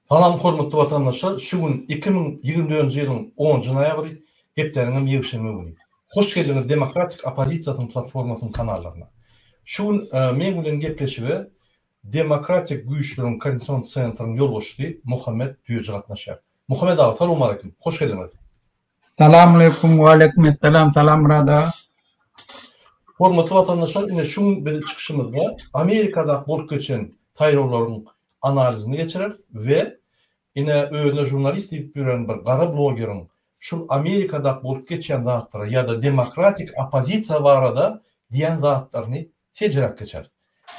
Salam hormatly watandaşlar şu gün 2024-nji ýylyň onunjy noýabry hepdäniň hem ýekşenbe güni. Hoş geldiňiz Demokratik oppozisiýasynyň platformasynyň kanallaryna. Şu gün meň bilen gepleşige Demokratik güýçleriň koordinasion sentryň ýolbaşçysy Muhammet Düýeji gatnaşýar. Muhammet aga salowmaleýkim hoş geldiňiz. Salamaleýkum waleýkim essalam salam Myrat aga. Hormatly watandaşlar ine şu gün biz çykyşymyzda Amerikadaky bolup geçen saýlawlaryň analizini geçireris we ine özüne žurnalist diýip ýören bir gara blogeriň şul Amerikadaky bolup geçýän zatlara ýa-da demokratik oppozisiýa barada diýen zatlaryny seljeräp geçeris.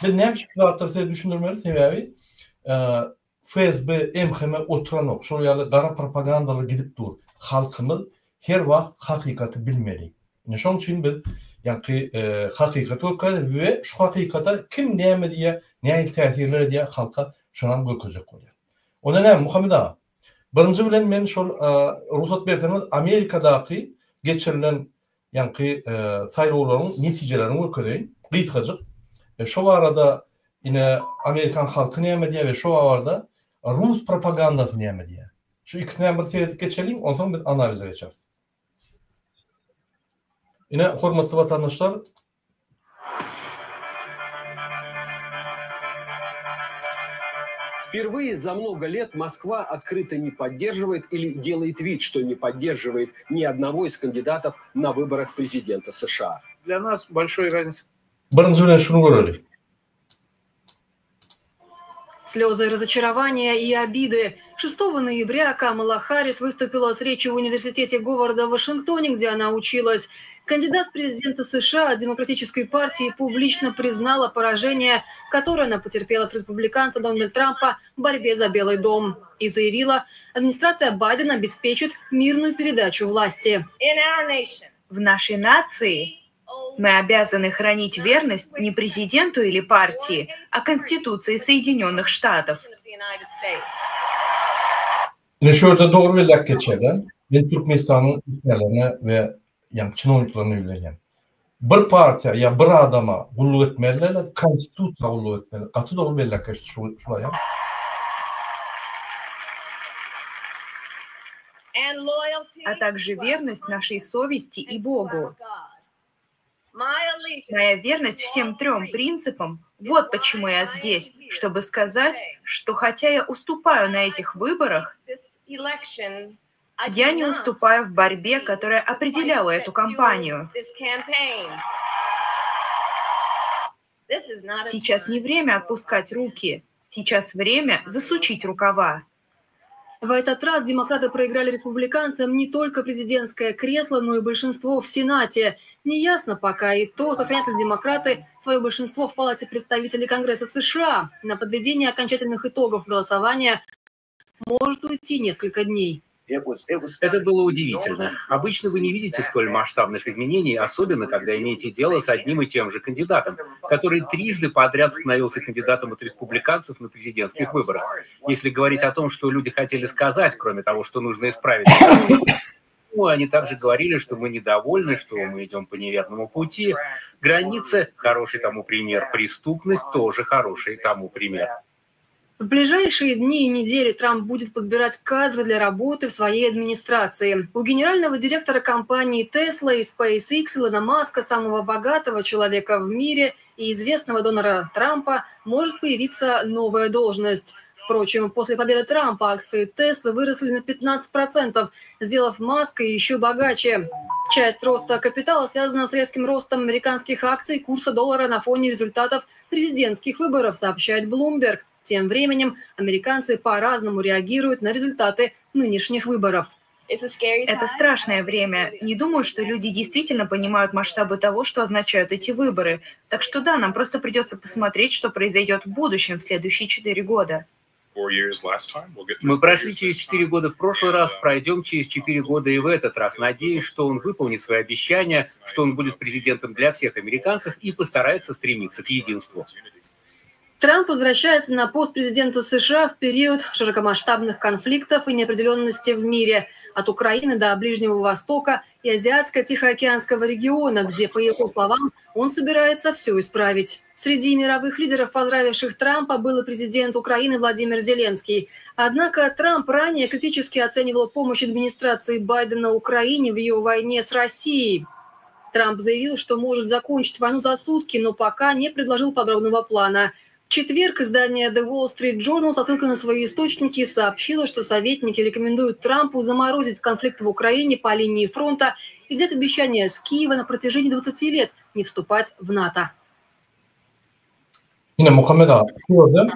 Biz näme üçin şu zatlary size düşündirmeli sebäbi FSB, MHM oturanok. Şol ýaly gara propagandalar gidip dur. Halkymyz her wagt hakykaty bilmeli. Ine şoň üçin biz ýaňky hakykaty görkezýäs we şu hakykata kim näme diýýär, nähili täsirler edýär halka şonam görkezjek bolýas. Onda näme Muhammet aga? Birinji bilen men şol rugsat berseňiz Amerikadaky geçirilen ýaňky saýlawlaryň netijelerini görkezeýin, gysgajyk. Şo barada ine amerikan halky näme diýýär we şo barada rus propagandasy näme diýýär. Şu ikisini hem bir seredip geçeliň, onsoň biz analize geçeris. Ine, hormatly watandaşlar, Впервые за много лет Москва открыто не поддерживает или делает вид, что не поддерживает ни одного из кандидатов на выборах президента США. Для нас большой разницы. Birinji bilen şuny göreli. Слезы разочарования и обиды. 6 ноября Камала Харрис выступила с речью в университете Говарда в Вашингтоне, где она училась. Кандидат в президенты США от Демократической партии публично признала поражение, которое она потерпела от республиканца Дональда Трампа в борьбе за Белый дом. И заявила, администрация Байдена обеспечит мирную передачу власти. В нашей нации мы обязаны хранить верность не президенту или партии, а Конституции Соединенных Штатов. Ine şu ýerde dogry belläp geçýärler. Men Türkmenistanyň işgärlerine we ýagny çinowniklerine ýüzlenýän. Bir partiýa ýa bir adama gulluk etmeli däl, konstitusiýa gulluk etmeli. Gaty dogry belläp geçdi şu şu aýal. А также верность нашей совести и Богу. Моя верность всем трем принципам – вот почему я здесь, чтобы сказать, что хотя я уступаю на этих выборах, я не уступаю в борьбе, которая определяла эту кампанию. Сейчас не время отпускать руки, сейчас время засучить рукава. В этот раз демократы проиграли республиканцам не только президентское кресло, но и большинство в Сенате. Неясно пока и то, сохранят ли демократы свое большинство в Палате представителей Конгресса США. На подведение окончательных итогов голосования может уйти несколько дней. Это было удивительно. Обычно вы не видите столь масштабных изменений, особенно когда имеете дело с одним и тем же кандидатом, который трижды подряд становился кандидатом от республиканцев на президентских выборах. Если говорить о том, что люди хотели сказать, кроме того, что нужно исправить, ну, они также говорили, что мы недовольны, что мы идем по неверному пути. Границы – хороший тому пример, преступность – тоже хороший тому пример. В ближайшие дни и недели Трамп будет подбирать кадры для работы в своей администрации. У генерального директора компании Tesla и SpaceX Илона Маска, самого богатого человека в мире и известного донора Трампа, может появиться новая должность. Впрочем, после победы Трампа акции Теслы выросли на 15%, сделав Маска еще богаче. Часть роста капитала связана с резким ростом американских акций курса доллара на фоне результатов президентских выборов, сообщает Bloomberg. Тем временем американцы по-разному реагируют на результаты нынешних выборов. Это страшное время. Не думаю, что люди действительно понимают масштабы того, что означают эти выборы. Так что да, нам просто придется посмотреть, что произойдет в будущем, в следующие четыре года. Мы прошли через четыре года в прошлый раз, пройдем через четыре года и в этот раз. Надеюсь, что он выполнит свои обещания, что он будет президентом для всех американцев и постарается стремиться к единству. Трамп возвращается на пост президента США в период широкомасштабных конфликтов и неопределенности в мире от Украины до Ближнего Востока и Азиатско-Тихоокеанского региона, где, по его словам, он собирается все исправить. Среди мировых лидеров, поздравивших Трампа, был и президент Украины Владимир Зеленский. Однако Трамп ранее критически оценивал помощь администрации Байдена Украине в ее войне с Россией. Трамп заявил, что может закончить войну за сутки, но пока не предложил подробного плана. В четверг издание The Wall Street Journal со ссылкой на свои источники сообщило, что советники рекомендуют Трампу заморозить конфликт в Украине по линии фронта и взять обещание с Киева на протяжении 20 лет не вступать в НАТО. Ine Muhammet aga, şu ýerde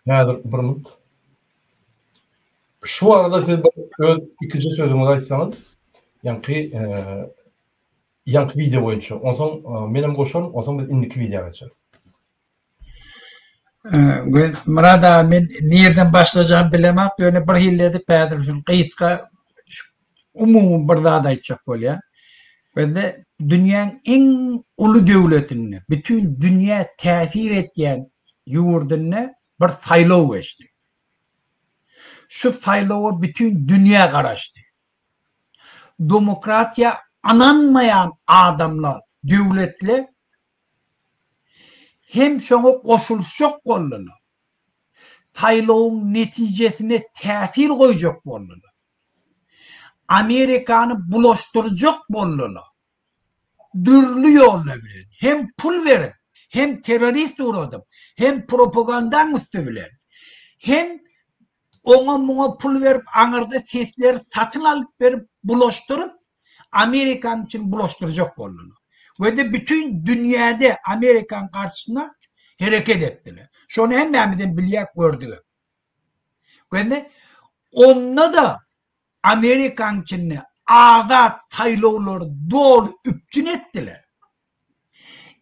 häzir bir minut. Şu arada siz bir öz ikije sözüňizi aýtsaňyz, ýaňky ýaňky wideo boýunça. Onsoň menem goşaryn, onsoň biz indiki wideo geçeris. Myrat aga men nirden başlajagym bilemok ýöne bir hili edip häzir üçin gysga umumy bir zat aýtjak bolýan. Bizde dünýäň iň uly döwletinde, bütin dünýä täsir etýän ýurdunda bir saýlaw geçdi. Şu saýlawa bütin dünýä garaşdy. Demokratiýa ynanmaýan adamlar, döwletler hem şoňa goşulyşjak boldular. Saýlawyň netijesine täsir goýjak boldular. Amerikany bulaşdyrjak boldular. Dürli ýollar bilen, hem pul berip, hem terrorist ugradyp, hem propagandaň üsti bilen, hem Oňa-muňa pul berip aňyrda sesleri satyn alyp berip bulaşdyryp Amerikanyň içini bulaşdyrjak boldular. We-de bütin dünýäde Amerikanyň garşysyna hereket etdiler. Şony hemmämizem bilýäk gördügem. We-de onda-da Amerikanyň içinde azat saýlawlary doly üpjün etdiler.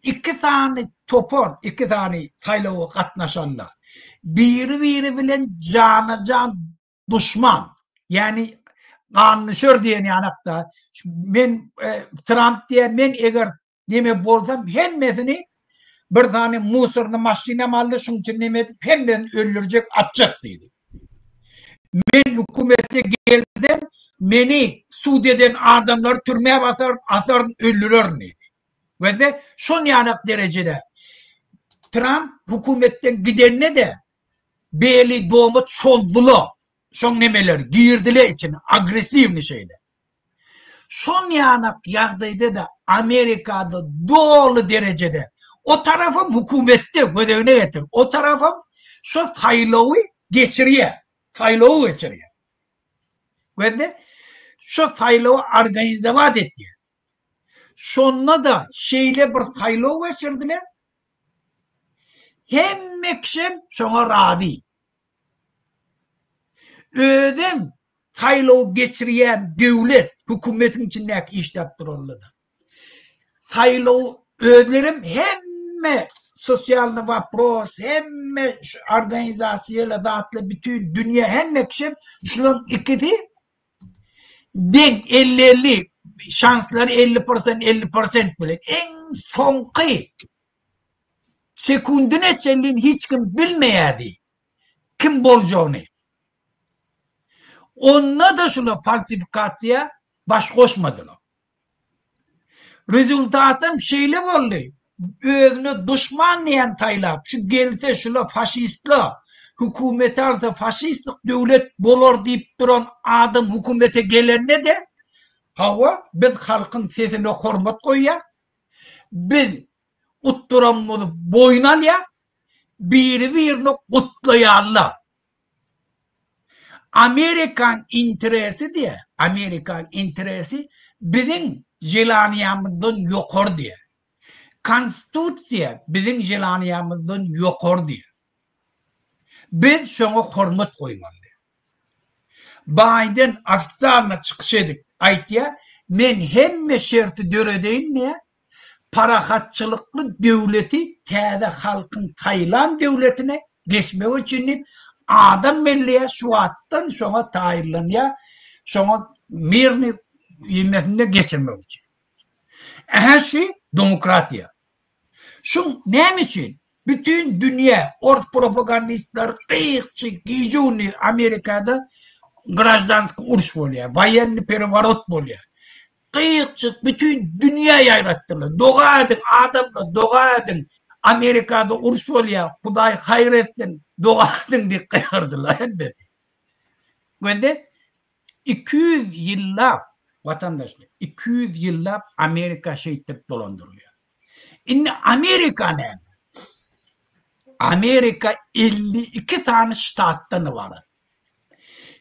Iki sany topar, iki sany saýlawa gatnaşanlar biri-biri bilen jana-jan duşman. Ýagny ganlyşör diýen ýanakda men Tramp diýýär, men eger Neme bolsam hemmesini bir sany musorny maşynam aldy şuň üçin neme edip hemmesini öldürjek atjak diýdi. Men hökümete gelsem meni sud eden adamlary türmä basaryn asaryn öldürerin diýdi. Gözle şon ýanak derejede Tramp hökümetden gidende de Beli doma çozdular şoň nemeleri girdiler içine agresiwny şeýle. Şon ýanak ýagdaýda-da Amerikada doly derejede o tarapam hökümetde gözegine getir, o tarapam şo saýlawy geçirýär, saýlawy geçirýär. Gözle, şo saýlawy organizowat etýär. Şonda-da şeýle bir saýlaw geçirdiler, hemme kişem şoňa razy. Özem Saýlaw geçirýän döwlet, hökümetiň içindäki işläp duranlar-da. Saýlaw özlerem hemme sosialnyý wopros, hemme şu organizasiýalar, zatlar bütin dünýä hemme kişem şularyň ikisi deň elli-elli şanslary 50 prosent 50 prosent bilen iň soňky sekundyna çenli hiç kim bilmeýärdi kim boljagyny. Onda-da şular falsifikasiýa baş goşmadylar. Rezultatam şeýle boldy, özüne duşman diýen saýlap, şu gelse şular faşistler, hökümeti alsa faşistlik döwlet bolar diýip duran adam hökümete gelende-de, hawa, biz halkyň sesine hormat goýýas, biz utduranymyzy boýun alýas, biri-birini gutlaýarlar. Amerikan interesi diýe, Amerikan interesi biziň želaniýamyzdan ýokary diýe. Konstitusiýa biziň želaniýamyzdan ýokary diýe. Biz şoňa hormat goýmaly diýe. Baýden ofitsialno çykyş edip aýtýa, men hemme şerti döredeýin diýe, parahatçylykly döwleti täze halkyň saýlan döwletine geçmegi üçin diýip adam belleýär şu wagtdan şoňa taýynlanýar şoňa mirny ýemesinde geçirmek üçin. Ähä şu demokratiýa. Şuň näme üçin? Bütin dünýä ors propagandistleri gyýykçy gije-gündiz Amerikada graždanski uruş bolýar, woýenny pereworot bolýar. Gyýykçy bütin dünýä ýaýratdylar. Doga ediň adamlar, doga ediň. Amerikada uruş bolýar, Hudaý haýyr etsin, doga ediň diýip gygyrdylar hemmesi. Göndi 200 ýyllap watandaşlar, 200 ýyllap Amerika şeýtdirip dolandyrylýar. Indi Amerika näme? Amerika 52 sany ştatdan ybarat.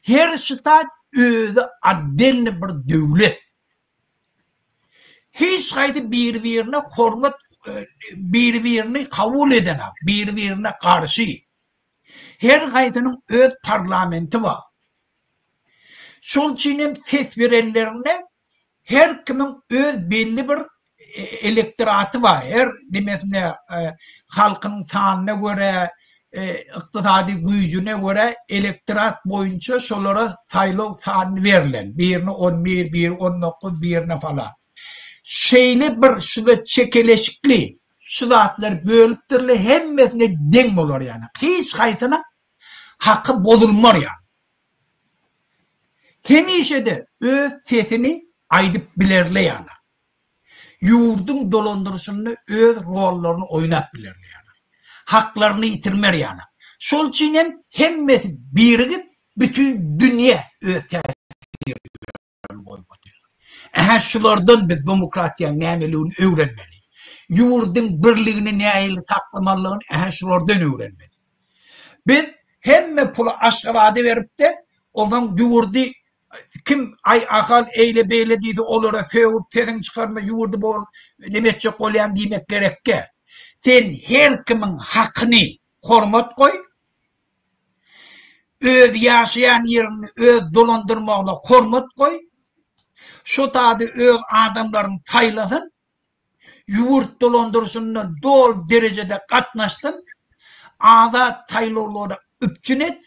Her ştat özi otdelny bir döwlet. Hiç haýsy biri-birine hormat, biri-birini kabul edenok, biri-birine garşy. Her haýsynyň öz parlamenti bar. Şol üçin hem ses berenlerinde Her kimiň öz belli bir elektoraty bar. Her nemesine halkyň sanyna görä, ykdysady güýjüne görä elektorat boýunça şolara saýlaw sany berlen. Birine 11, biri 19, birine falan. Şeýle bir şuda çekeleşikli şu zatlary bölüpdirler, hemmesine deň bolar ýaly. Hiç haýsynyň haky bozulmar ýaly. Hemişe-de öz sesini aýdyp bilerle ýaly. Ýurduň dolandyryşynda öz rollaryny oýnap bilerle ýaly. Haklaryny ýitirmer ýaly. Şol üçin hem hemmesi birigip bütin dünýä öz täsirlerini goýup otyr. Ähä şulardan biz demokratiýanyň nämeligini öwrenmeli. Ýurduň birligini nähili saklamalydygyny ähä şulardan öwrenmeli. Biz hemme puly Aşgabada beripde, onsoň ýurdy kim aý Ahal eýle beýle diýse olara sögüp sesiňi çykarma ýurdy bol neme etjek bolýaň diýmek gerekgä. Sen her kimiň hakyny hormat goý. Öz ýaşaýan ýeriňi öz dolandyrmagyna hormat goý. Şo zady öz adamlaryň saýlasyn. ýurt dolandyryşynda doly derejede gatnaşsyn, azat saýlawlary üpjün et,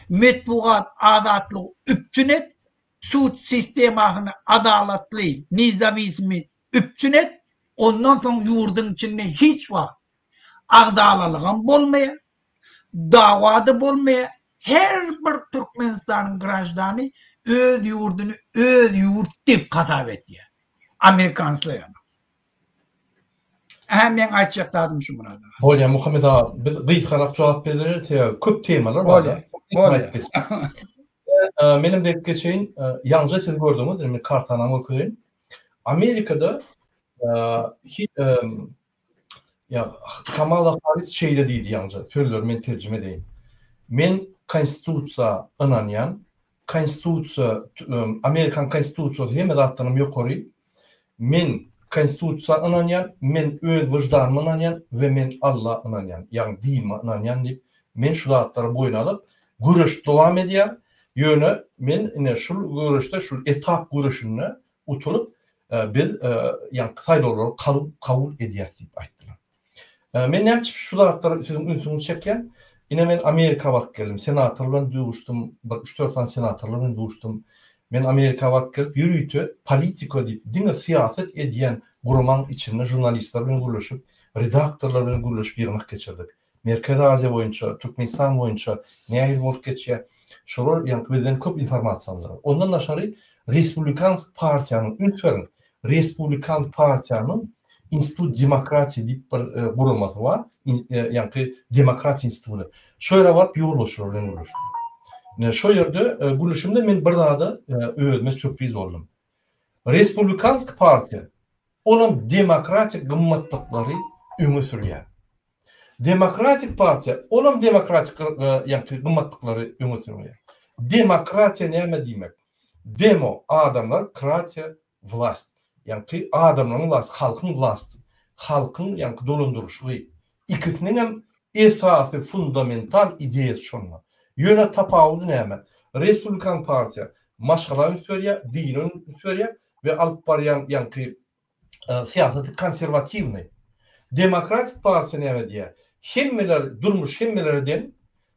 metbugat azatlygy üpjün et, sud sistemasyny adalatly, nezawisimi üpjün et, ondan soň ýurduň içinde hiç wagt agzalalygam bolmaýar, dawa-da bolmaýar, her bir Türkmenistanyň graždany öz ýurduny öz ýurt diýip hasap etýär. Amerikanslar ýaly. Ähä meň aýtjak zadym şu Myrat aga. Bolýar Muhammet aga biz gysgarak jogap bereli sebäbi köp temalar bar. Bolýar. Bolýar. Menem berip geçeýin. Ýaňja siz gördüňiz, indi kartanam görkezeýin. Amerikada ýa Kamala Harris şeýle diýdi ýaňja, sözleri men terjime edeýin. Men konstitusiýa ynanýan, Konstitusiýa, Amerikan konstitusiýasy hemme zatdan hem ýokary. Men konstitusiýa ynanýan, men öz wyždanyma ynanýan we men Alla ynanýan, ýagny dinime ynanýan diýip, men şu zatlary boýun alyp, göreş dowam edýär. Ýöne men ine şul göreşde, şul etap göreşinde utulyp, biz ýaňky saýlawlary kabul edýäs diýip aýtdylar. Men näme üçin şu zatlara siziň ünsüňizi çekýän? Ine men Amerika baryp geldim, senator bilen duşdum, bir üç-dört sany senatorlar bilen duşdum. Men Amerika baryp gelip, ýörite Politico diýip, diňe syýasat edýän guramaň içinde žurnalistler bilen gürleşip, redaktorlar bilen gürleşip ýygnak geçirdik. Merkezi Aziýa boýunça, Türkmenistan boýunça nähili bolup geçýär, şolar ýaňky bizden köp informasiýa aldylar. Ondan daşary Respublikansk partiýanyň, üns beriň, Respublikan partiýanyň Institut demokratiýa diýip bir guramasy bar, ýaňky demokratiýa instituty. Şo ýere baryp ýolbaşçylar bilen gürleşdim. Ine şo ýerde gürleşimde men bir zada özüme sýurpriz boldum. Respublikansk partiýa olam demokratik gymmatlyklary öňe sürýär. Demokratik partiýa olam demokratik ýaňky gymmatlyklary öňe sürýär. Demokratiýa näme diýmek? Demo adamlar, kratiýa Wlast, ýaňky adamlaryň wlasty, halkyň wlasty, halkyň ýaňky dolandyryşygy. Ikisiniňem esasy fundamental ideýasy şonda. Ýöne tapawudy näme? Respublikan partiýa maşgala üns berýär, dine üns berýär we alyp barýan ýaňky syýasaty konserwatiwnyý. Demokratik partiýa näme diýýär? Hemmeler, durmuş hemmelere deň,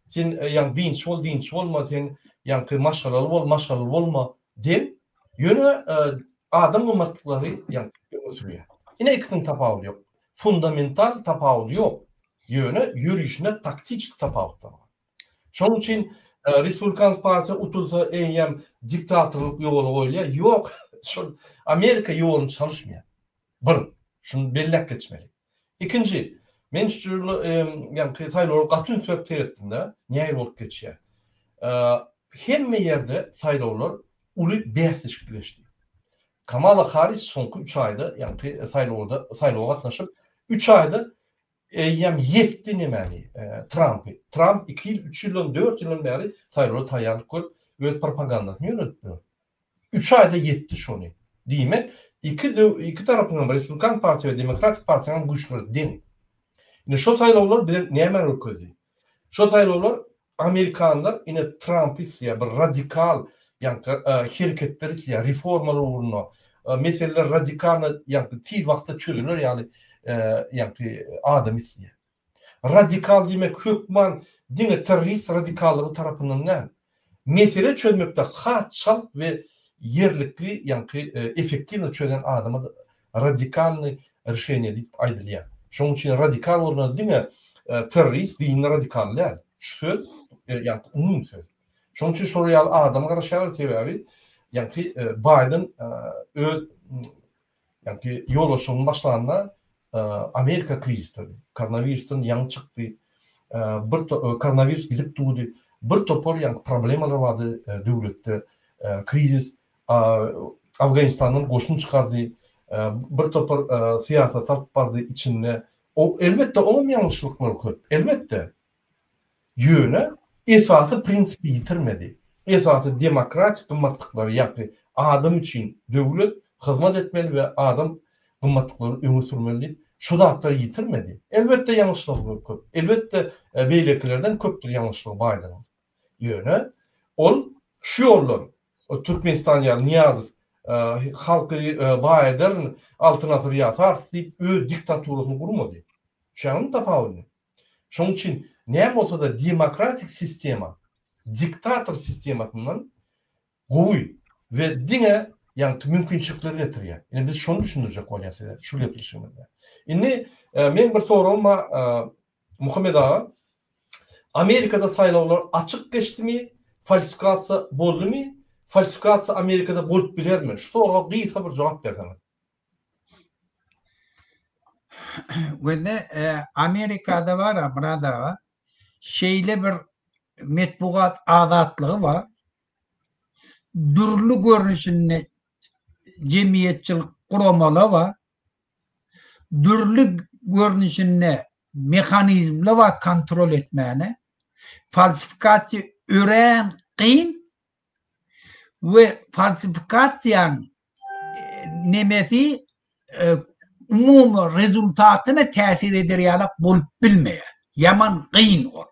sen ýaňky dinçi bol, dinçi bolma, sen ýaňky maşgalaly bol, maşgalaly bolma, deň. Ýöne adam gymmatlyklary ýaňky öňe sürýär. Ine ikisiniň tapawudy ýok. Fundamental tapawudy ýok. Ýöne ýörişinde taktiçki tapawutlar bar. Şonuň üçin Respublikansk partiýa utulsa eýýäm diktatorlyk ýola goýulýar. Ýok, şol Amerika ýoluny çalyşmaýar. Bir, şuny belläp geçmeli. Ikinji, men şu ýaňky saýlawlara gaty üns berip seretdim-de, nähili bolup geçýär. Hemme ýerde saýlawlar uly bäsleşikli geçdi. Kamala Harris soňky üç aýda, ýaňky saýlawda saýlawa gatnaşyp, üç aýda eýýäm ýetdi nemäni, Trampy. Tramp iki ýyl, üç ýyldan, dört ýyldan bäri saýlawa taýýarlyk görüp, öz propagandasyny ýöredip ýör. Üç aýda ýetdi şony. Diýmek, iki döw, iki tarapyň hem, Respublikan partiýa we Demokratik partiýanyň hem güýçleri deň. Indi şo saýlawlar bize nämäni görkezdi? Şo saýlawlar amerikanlar ine Trampy isleýär, bir radikal ýaňky hereketler isleýär, reformalar ugrunda, meseleler radikalno ýaňky tiz wagtda çözüler ýaly ýaňky adam isleýär. Radikal diýmek hökman diňe terrorist radikallygy tarapyndan däl. Mesele çözmekde has çalt we ýerlikli ýaňky effektiwno çözen adama radikalnyý rişeniýe diýip aýdylýar. Şonuň üçin radikal bolanda diňe terrorist dini radikal däl. Şu söz ýaňky umumy söz. Şonuň üçin şolar ýaly adama garaşýarlar sebäbi ýaňky Baýden öz Ýagny ýolbaşçylygyny başlanda Amerika krizisdedi. Koronawirusdan ýaňy çykdy. Bir koronawirus gidip durdy. Bir topar ýaňky problemalar bardy döwletde. Krizis Afganistandan goşun çykardy. Bir topar syýasat alyp bardy içinde. O elbetde oňam ýalňyşlyklary köp. Elbetde. Ýöne esasy prinsipi ýitirmedi. Esasy demokratik gymmatlyklary ýagny adam üçin döwlet hyzmat etmeli we adam gymmatlyklaryny öňe sürmeli diýip şu zatlary ýitirmedi. Elbetde ýalňyşlygy köp. Elbetde beýlekilerden köpdür ýalňyşlygy Baýdeniň. Ýöne ol şu ýoldan Türkmenistan ýaly Nyýazow halky baý ederin, Altyn asyr ýasarys diýip öz diktaturasyny gurmady. Şunuň tapawudy. Şonuň üçin näme bolsa-da demokratik sistema diktator sistemasyndan gowy we diňe ýaňky mümkinçilikleri getirýär. Ine biz şony düşündirjek bolýas size şu gepleşigimizde. Indi meň bir soragym bar Muhammet aga. Amerikada saýlawlar açyk geçdimi, falsifikasiýa boldumy, falsifikasiýa Amerikada bolup bilermi? Şu soraga gysga bir jogap berseňiz. Gözde Amerikada bar-a Myrat aga, şeýle bir metbugat azatlygy bar, dürli görnüşinde jemgyýetçilik guramalar bar, dürli görnüşinde mehanizmler bar kontrol etmäne, falsifikasiýa örän kyn we falsifikasiýaň nemesi umumy rezultatyna täsir eder ýalak bolup bilmeýär. Ýaman gyn ol.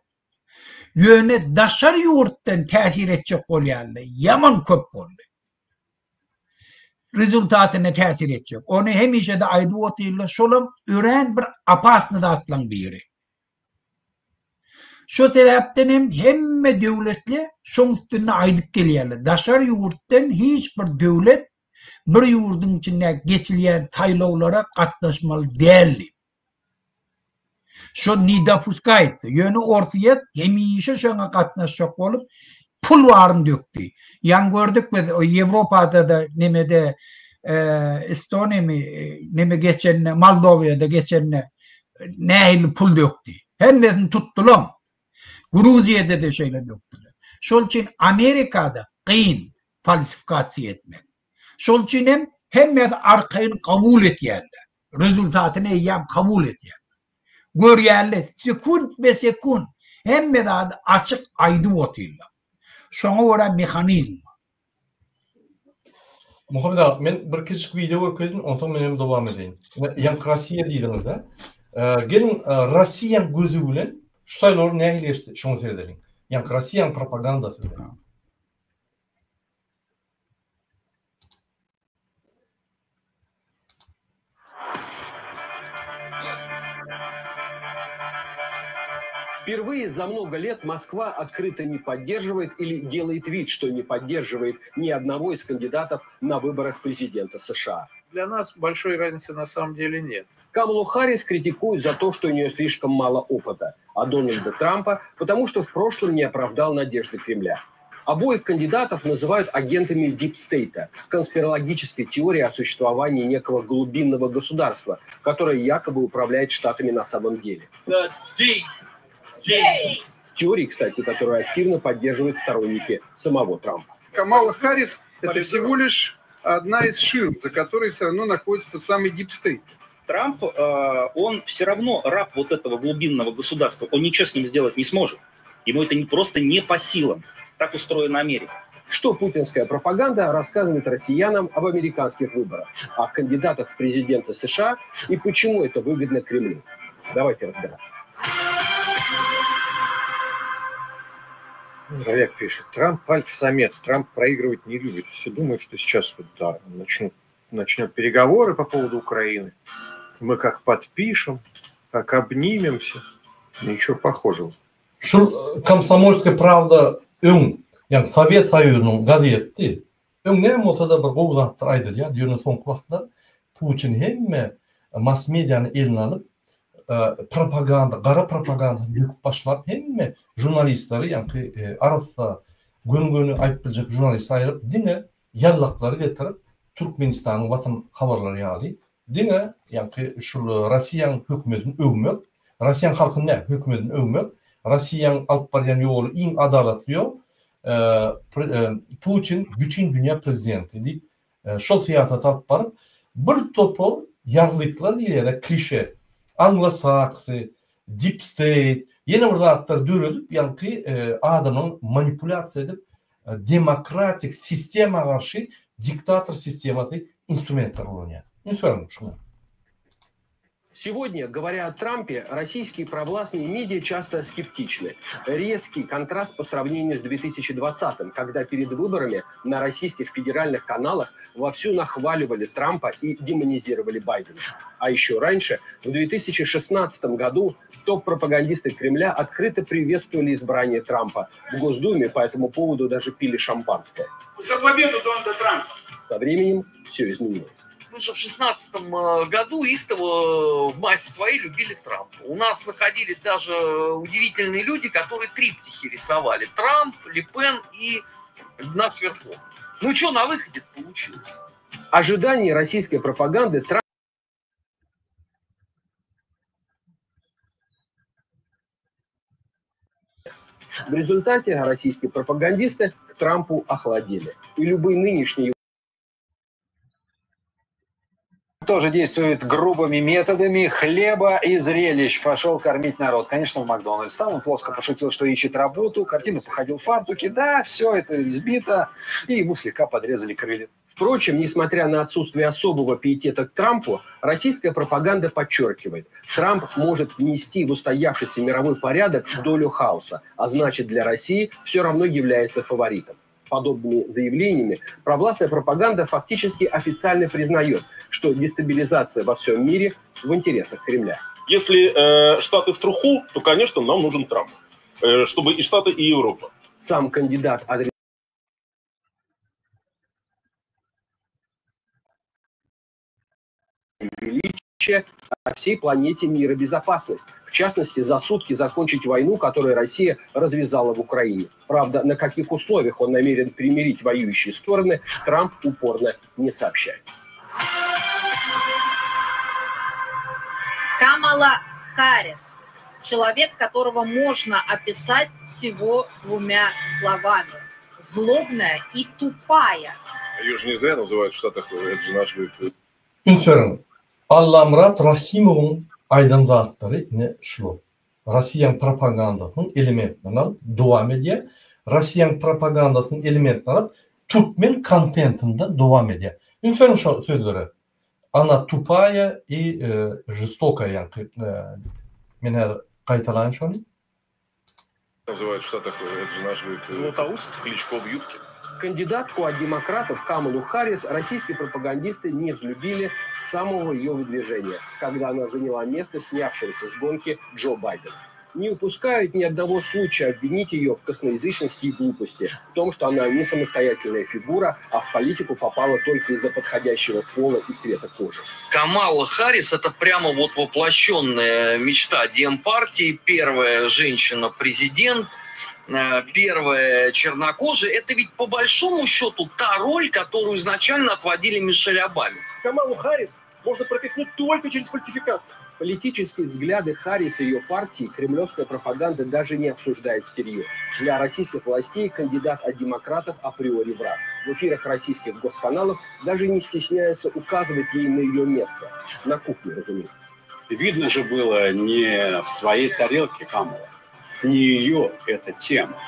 Ýöne daşary ýurtdan täsir etjek bolýanlar ýaman köp boldy. Rezultatyna täsir etjek. Ony hemişe-de aýdyp otyrlar, şolam örän bir opasny zatlaryň biri. Şo sebäpden hem hemme döwletli şoň üstünde aýdyp gelýärler. Daşary ýurtdan hiç bir döwlet bir ýurduň içinde geçilýän saýlawlara gatnaşmaly däl diýip. Şo ne dopuskaýtsa. Ýöne Orsýet hemişe şoňa gatnaşjak bolup pul baryny dökdi. Ýaňy gördük biz Ýewropada-da nemede Estoniýamy neme geçende Moldowiýada geçende nähili pul dökdi. Hemmesini tutdulam. Gruziýada-da şeýle dökdüler. Şol üçin Amerikada kyn falsifikasiýa etmek. Şol üçin hem hemmesi arkaýyn kabul etýärler. Rezultatyny eýýäm kabul edýärler. Görýärler, sekunt be sekunt hemme zady açyk aýdyp otyrlar. Şoňa görä mehanizm bar. Muhammet aga, men bir kiçijik wideo görkezdim, onsoň men hem dowam edeýin. Ýaňky Russiýa diýdiňiz-de. Geliň, Russiýaň gözi bilen şu saýlawlar nähili geçdi, şoňa seredeliň. Ýaňky Russiýaň propagandasy bilen. Впервые за много лет Москва открыто не поддерживает или делает вид, что не поддерживает ни одного из кандидатов на выборах президента США. Для нас большой разницы на самом деле нет. Камалу Харрис критикуют за то, что у нее слишком мало опыта, а Дональда Трампа, потому что в прошлом не оправдал надежды Кремля. Обоих кандидатов называют агентами дипстейта, конспирологической теории о существовании некого глубинного государства, которое якобы управляет штатами на самом деле. The deep state. Теории, кстати, которую активно поддерживают сторонники самого Трампа. Камала Харрис – это всего лишь одна из ширм, за которой все равно находится тот самый дипстейт. Трамп, он все равно раб вот этого глубинного государства. Он ничего с ним сделать не сможет. Ему это не просто не по силам. Так устроена Америка. Что путинская пропаганда рассказывает россиянам об американских выборах, о кандидатах в президенты США и почему это выгодно Кремлю? Давайте разбираться. Олег пишет, Трамп альфа-самец, Трамп проигрывать не любит. Все думают, что сейчас начнет переговоры по поводу Украины. Мы как подпишем, как обнимемся. Ничего похожего. Şul Komsomolskaýa Prawda öň, ýagny Sowet Soýuzynyň gazetdi. Öň näme bolsa-da bir gowy zatlar aýdylýardy, ýöne soňky wagtlar Putin hemme mass mediany eline alyp, propaganda, gara propagandasyny döküp başlap, hemme žurnalistleri, ýaňky arassa, göni-göni aýdyp biljek žurnalisti aýryp, diňe ýallaklary getirip, Türkmenistanyň Watan habarlary ýaly, diňe ýaňky şul Rossiýanyň hökümetini öwmek, Rossiýanyň halkyny däl, hökümetini öwmek, Rossiýanyň alyp barýan ýoly iň adalatly ýol, Putin bütin dünýä prezidenti diýip, şol syýasaty alyp baryp, bir topar ýarlyklar diýilýär-de, klişe, anglosaksy, deep state, ýene bir zatlar döredip, ýaňky adamyň manipulýasiýa edip, demokratik sistema garşy diktator sistemasy instrumentler ulanýar. Üns beriň şuňa. Сегодня, говоря о Трампе, российские провластные медиа часто скептичны. Резкий контраст по сравнению с 2020-м, когда перед выборами на российских федеральных каналах вовсю нахваливали Трампа и демонизировали Байдена. А еще раньше, в 2016 году, топ-пропагандисты Кремля открыто приветствовали избрание Трампа. В Госдуме по этому поводу даже пили шампанское. За победу Дональда Трампа! Со временем все изменилось. Мы же в 16 году истово в массе своей любили Трампа. У нас находились даже удивительные люди, которые триптихи рисовали. Трамп, Ле Пен и наш Верховный. Ну что на выходе получилось? Ожидания российской пропаганды Трамп В результате российские пропагандисты к Трампу охладели. И любые нынешние тоже действует грубыми методами хлеба и зрелищ. Пошел кормить народ. Конечно, в Макдональдс. Там он плоско пошутил, что ищет работу. Картину походил в фартуке. Да, все это избито. И ему слегка подрезали крылья. Впрочем, несмотря на отсутствие особого пиетета к Трампу, российская пропаганда подчеркивает, Трамп может внести в устоявшийся мировой порядок долю хаоса, а значит для России все равно является фаворитом. Подобными заявлениями провластная пропаганда фактически официально признает, что дестабилизация во всем мире в интересах Кремля. Если Штаты в труху, то, конечно, нам нужен Трамп, чтобы и Штаты, и Европа. Сам кандидат от величия о всей планете мира безопасность. В частности, за сутки закончить войну, которую Россия развязала в Украине. Правда, на каких условиях он намерен примирить воюющие стороны, Трамп упорно не сообщает. Камала Харрис. Человек, которого можно описать всего двумя словами. Злобная и тупая. Ее же не зря называют в Штатах, это же наш, говорит, Üns beriň, Allamyrat Rahymowyň aýdan zatlary ine şular. Rossiýanyň propagandasynyň elementlerini alyp dowam edýär. Rossiýanyň propagandasynyň elementlerini alyp türkmen kontentinde dowam edýär. Üns beriň şo sözlere. Ona tupaýa i žestokaýa ýaňky men häzir gaýtalaýyn şony. Называют в Штатах, это же наш, говорит, Златоуст? Кличко в юбке. Кандидатку от демократов Камалу Харрис российские пропагандисты не взлюбили с самого ее выдвижения, когда она заняла место снявшегося с гонки Джо Байдена. Не упускают ни одного случая обвинить ее в косноязычности и глупости, в том, что она не самостоятельная фигура, а в политику попала только из-за подходящего пола и цвета кожи. Камала Харрис – это прямо вот воплощенная мечта Демпартии, первая женщина-президент, э, первая чернокожая. Это ведь по большому счету та роль, которую изначально отводили Мишель Обаме. Камалу Харрис можно пропихнуть только через фальсификацию. Политические взгляды Харрис и ее партии кремлевская пропаганда даже не обсуждает всерьез. Для российских властей кандидат от демократов априори враг. В эфирах российских госканалов даже не стесняются указывать ей на ее место. На кухне, разумеется. Видно же было не в своей тарелке Камала, не ее эта тема.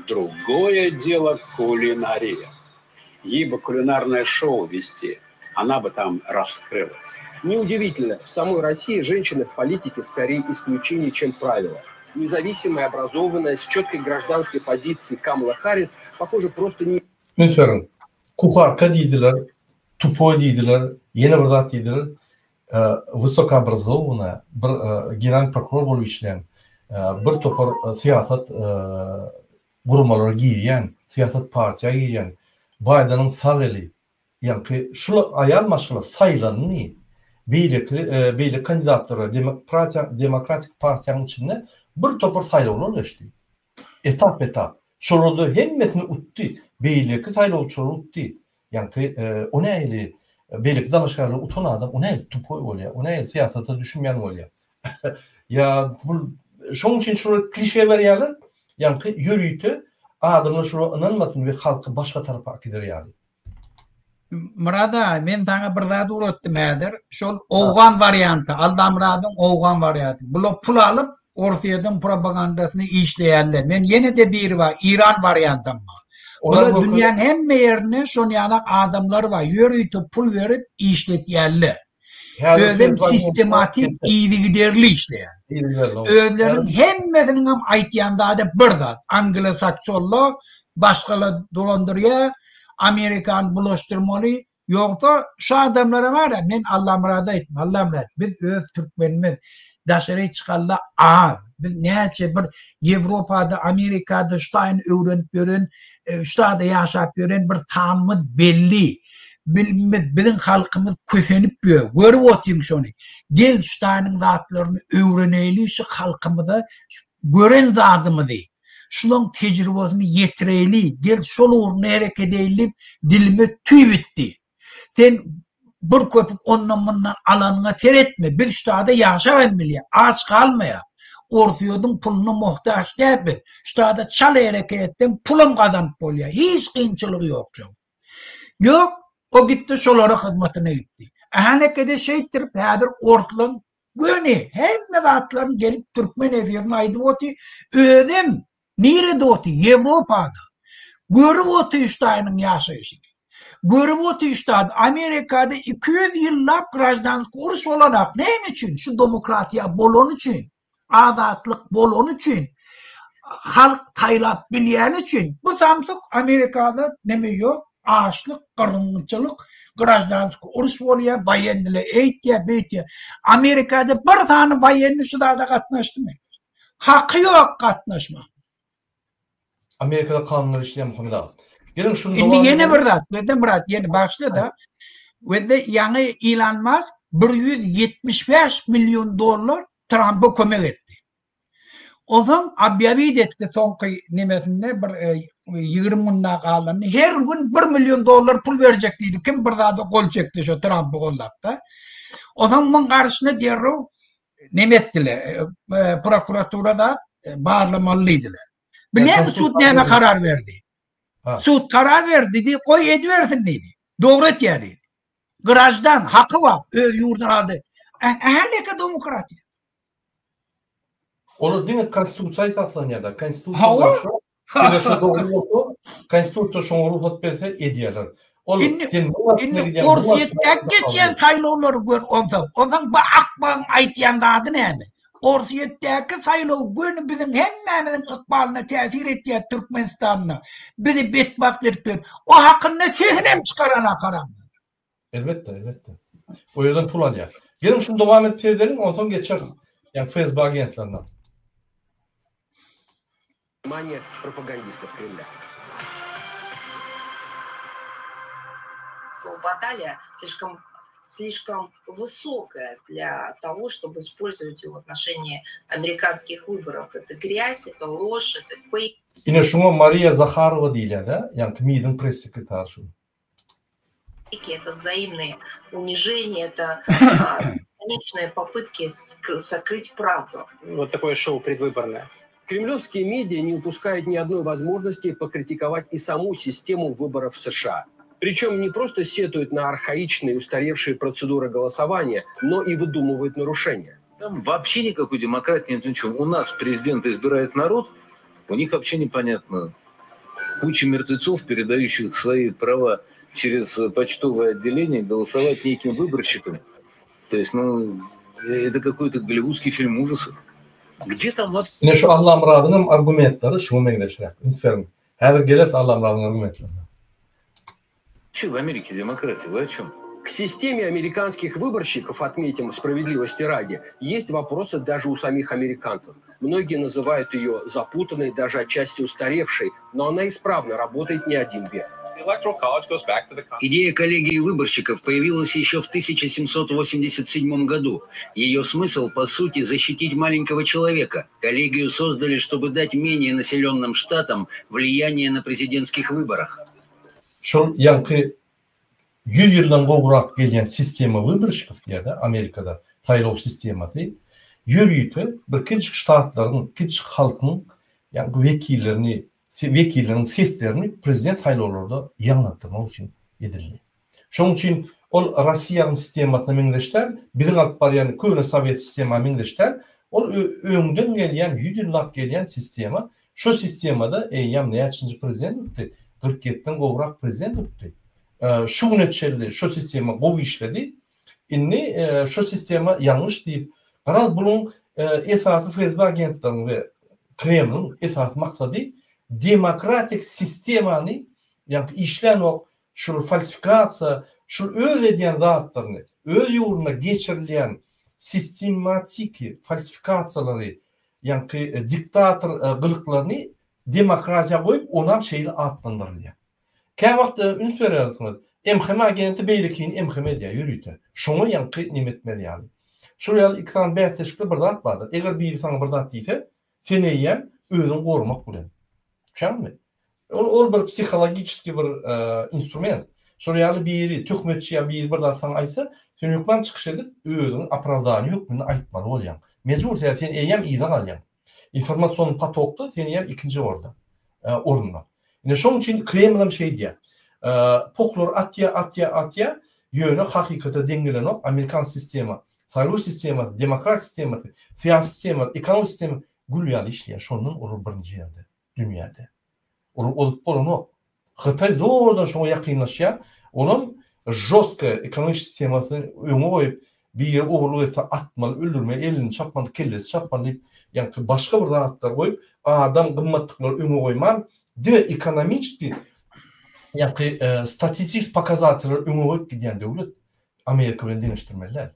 Другое дело кулинария. Ей бы кулинарное шоу вести, она бы там раскрылась. Неудивительно, в самой России женщины в политике скорее исключение, чем правило. Независимая, образованная, с четкой гражданской позицией Камала Харрис, похоже, просто не... Üns beriň. Kuharka diýdiler, tupoý diýdiler, ýene bir zat diýdiler. Wysokoobrazowanyýa bir generalnyý prokuror bolup işleýän, bir topar syýasat guramalara girýän, syýasat partiýa girýän, Baýdeniň sag eli, Ýaňky şul aýal maşgala saýlandy. Beýleki beýleki kandidatlara demokratiýa demokratik partiýanyň içinde bir topar saýlawlar geçdi. Etap etap. Şolarda hemmesini utdy. Beýleki saýlawçylar utdy. Ýaňky o nähili beýleki dalaşgärler utan adam o nähili tupoý bolýar. O nähili syýasata düşünmeýän bolýar. Ýa bul şonuň üçin şular klişe berýärler. Ýaňky ýörite adamlar şulara ynanmasyn we halky başga tarapa äkider ýaly. Myrat aga, men saňa bir zat ugratdym häzir. Şol owgan warianty, Allamyradyň owgan warianty. Bular pul alyp, Orsýetiň propagandasyny işleýärler. Men ýene-de biri bar, Iran wariantam bar. Bular dünýäň hemme ýerinde şon ýalak adamlar bar, ýörite pul berip işletýärler. Özem sistematik yzygiderli işleýär. Özleriniň hemmesiniň hem aýtýan zady bir zat. Anglosaksonlar başgalar dolandyrýar, Amerikany bulaşdyrmaly. Ýogsa şu adamlara bar-a, men Allamyrada aýtdym, Allamyrat, biz öz türkmenimiz, daşary çykanlar az. Biz näçe bir Ýewropada, Amerikada şu taýyny öwrenip ýören, şu taýda ýaşap ýören bir sanymyz belli. Bilimimiz, biziň halkymyz kösenip ýör. Görüp otyň şony. Gel şu taýynyň zatlaryny öwreneýli, şu halkymyza gören zadymyzy, şulaň tejribesyny ýetireýli, gel şol ugrunda hereket edeýli diýip, dilime tüý bitdi. Sen bir köpük ondan-mundan alanyňa seretme, biz şu taýda ýaşap hem bilýäs, aç galmaýas. Orsýetiň puluna muhtaç däl biz. Şu taýda çal hereket etseň pulam gazanyp bolýar. Hiç kynçylygy ýok şoň. Ýok, o gitdi şolara hyzmatyna gitdi. Ähänekede şeýtdirip häzir orslaň göni hemme zatlaryny gelip türkmen efirine aýdyp oty, özem nirede oty, Ýewropada. Görüp oty şu taýynyň ýaşaýşyny. Görüp oty şu taýda Amerikada 200 ýyllap graždanski uruş bolanak. Näme üçin? Şu demokratiýa bolany üçin. Azatlyk bolany üçin, halk saýlap bilýäni üçin bu samsyk Amerikada neme ýok, açlyk, gyrgynçylyk, graždanski uruş bolýar, waýenniler eýtýär, beýtýär. Amerikada bir sany waýenni şu zada gatnaşdymy? Haky ýok gatnaşmaga. Amerikada kanunlar işleýär Muhammet aga. Geliň şuny Indi ýene bir zat, Wede Myrat ýene bagyşla-da. Wede ýaňy Elon Musk 175 million dollar Trampa kömek etdi. Onsoň obýawit etdi soňky nemesinde bir 20 gün daha galanda her gün 1 million dollar pul berjek diýdi. Kim bir zada gol çekdi şo Trampy gollap-da. Onsoň muň garşyna derrew neme etdiler, prokuratura da barlamaly diýdiler. Bilýäňmi sud näme karar berdi? Sud karar berdi diýdi, goý edibersin diýdi. Dogry etýär diýdi. Grajdan haky bar, öz ýurduny aldy. Ähli demokratiýa. Olar diňe konstitusiýa esaslanýar-da. Konstitusiýa boýunça eger şu dogry bolsa, konstitusiýa şoňa rugsat berse edýärler. Ol indi indi Orsýetdäki geçýän saýlawlary gör onsoň. Onsoň bu akmagyň aýtýan zady näme? Orsýetdäki saýlaw göni biziň hemmämiziň ykbalyna täsir etýär Türkmenistanda. Bizi betbagt edip ýör. O hakynda sesini hem çykaran haramzada. Elbetde, elbetde. O ýerden pul alýar. Geliň şuny dowam edip seredeliň, onsoň geçeris. Ýa FSB agentlerine. Внимание пропагандистов Кремля. Слово «баталия» слишком, слишком высокое для того, чтобы использовать его в отношении американских выборов. Это грязь, это ложь, это фейк. Ine şuňa Mariýa Zaharowa diýilýär-dä, ýaňky MID-iň press sekretary şu. Это взаимные унижения, это конечные попытки сокрыть правду. Вот такое шоу предвыборное. Кремлевские медиа не упускают ни одной возможности покритиковать и саму систему выборов в США. Причем не просто сетуют на архаичные, устаревшие процедуры голосования, но и выдумывают нарушения. Там вообще никакой демократии нет ничего. У нас президента избирает народ, у них вообще непонятно. Куча мертвецов, передающих свои права через почтовое отделение, голосовать неким выборщикам. То есть, ну, это какой-то голливудский фильм ужасов. Где там вообще... Ine şu Allamyradyňam argumentleri şuňa meňzeşräk. Üns beriň. Häzir geleris Allamyradyň argumentlerine. Вообще в Америке демократия, вы о чем? К системе американских выборщиков, отметим, справедливости ради, есть вопросы даже у самих американцев. Многие называют ее запутанной, даже отчасти устаревшей, но она исправно работает не один век. Идея коллегии выборщиков появилась еще в 1787 году. Ее смысл, по сути, защитить маленького человека. Коллегию создали, чтобы дать менее населенным штатам влияние на президентских выборах. Şol ýaňky ýüz ýyldan gowrak gelýän sistema wybryşkow diýýär-de Amerikada saýlaw sistemasy ýörite bir kiçijik ştatlaryň, kiçijik halkyň ýaňky wekillerini, wekilleriniň seslerini prezident saýlawlarda ýaňlatdyrmak üçin edildi. Şonuň üçin ol Rossiýanyň sistemasyna meňzeş däl, biziň alyp barýan köne sowet sistema meňzeş däl. Ol öňden gelýän, ýüz ýyllap gelýän sistema. Şo sistemada eýýäm näçinji prezident utdy? 47-den gowrak prezident utdy. Şu güne çenli şo sistema gowy işledi. Indi şo sistema ýalňyş diýip, garaz buluň esasy FSB agentleriniň we Kremliň esasy maksady demokratik sistemany ýagny işlänok şul falsifikasiýa, şul öz edýän zatlaryny, öz ýurdunda geçirilýän sistematiki falsifikasiýalary, ýaňky diktator gylyklaryny demokratiýa goýup, onam şeýle atlandyrylýar. Käwagt üns berersiňiz, MHM agenti beýlekini MHM edýär ýörite. Şoňa ýaňky neme etmez ýaly. Şol ýaly iki sany bäsleşikde bir zat bardyr. Eger biri saňa bir zat diýse, sen eýýäm özüňi goramak bilen. Düşýäňmi? Ol ol bir psihologiçeskiý bir instrument. Şol ýaly biri töhmetçi ýa biri bir zat saňa aýtsa, sen hökman çykyş edip, özüňi opravdaniýe hökmünde aýtmaly bolýaň. Mejbur, sebäbi sen eýýäm yza galýaň. Informasion potokda sen eýýäm ikinji orda, orunda. Ine şonuň üçin Kreml hem şeýdýär. Poklary atýar, atýar, atýar, ýöne hakykata deň gelenok. Amerikan sistema, saýlaw sistemasy, demokratik sistemasy, syýasy sistemasy, ekonomik sistema gül ýaly işleýär. Şondan olar birinji ýerde. Dünýäde. Olar ozup bolanok. Hytaý zordan şoňa ýakynlaşýar. Olam žostkaýa ekonomik sistemasyny öňe goýup, biri ogurlyk etse atmaly, öldürmeli, elini çapmaly, kellesi çapmaly diýip, ýaňky başga bir zatlar goýup, adam gymmatlyklary öňe goýman, diňe ekonomiçki ýaňky statistik pokazatelleri öňe goýup gidýän döwlet Amerika bilen deňeşdirmeli däl.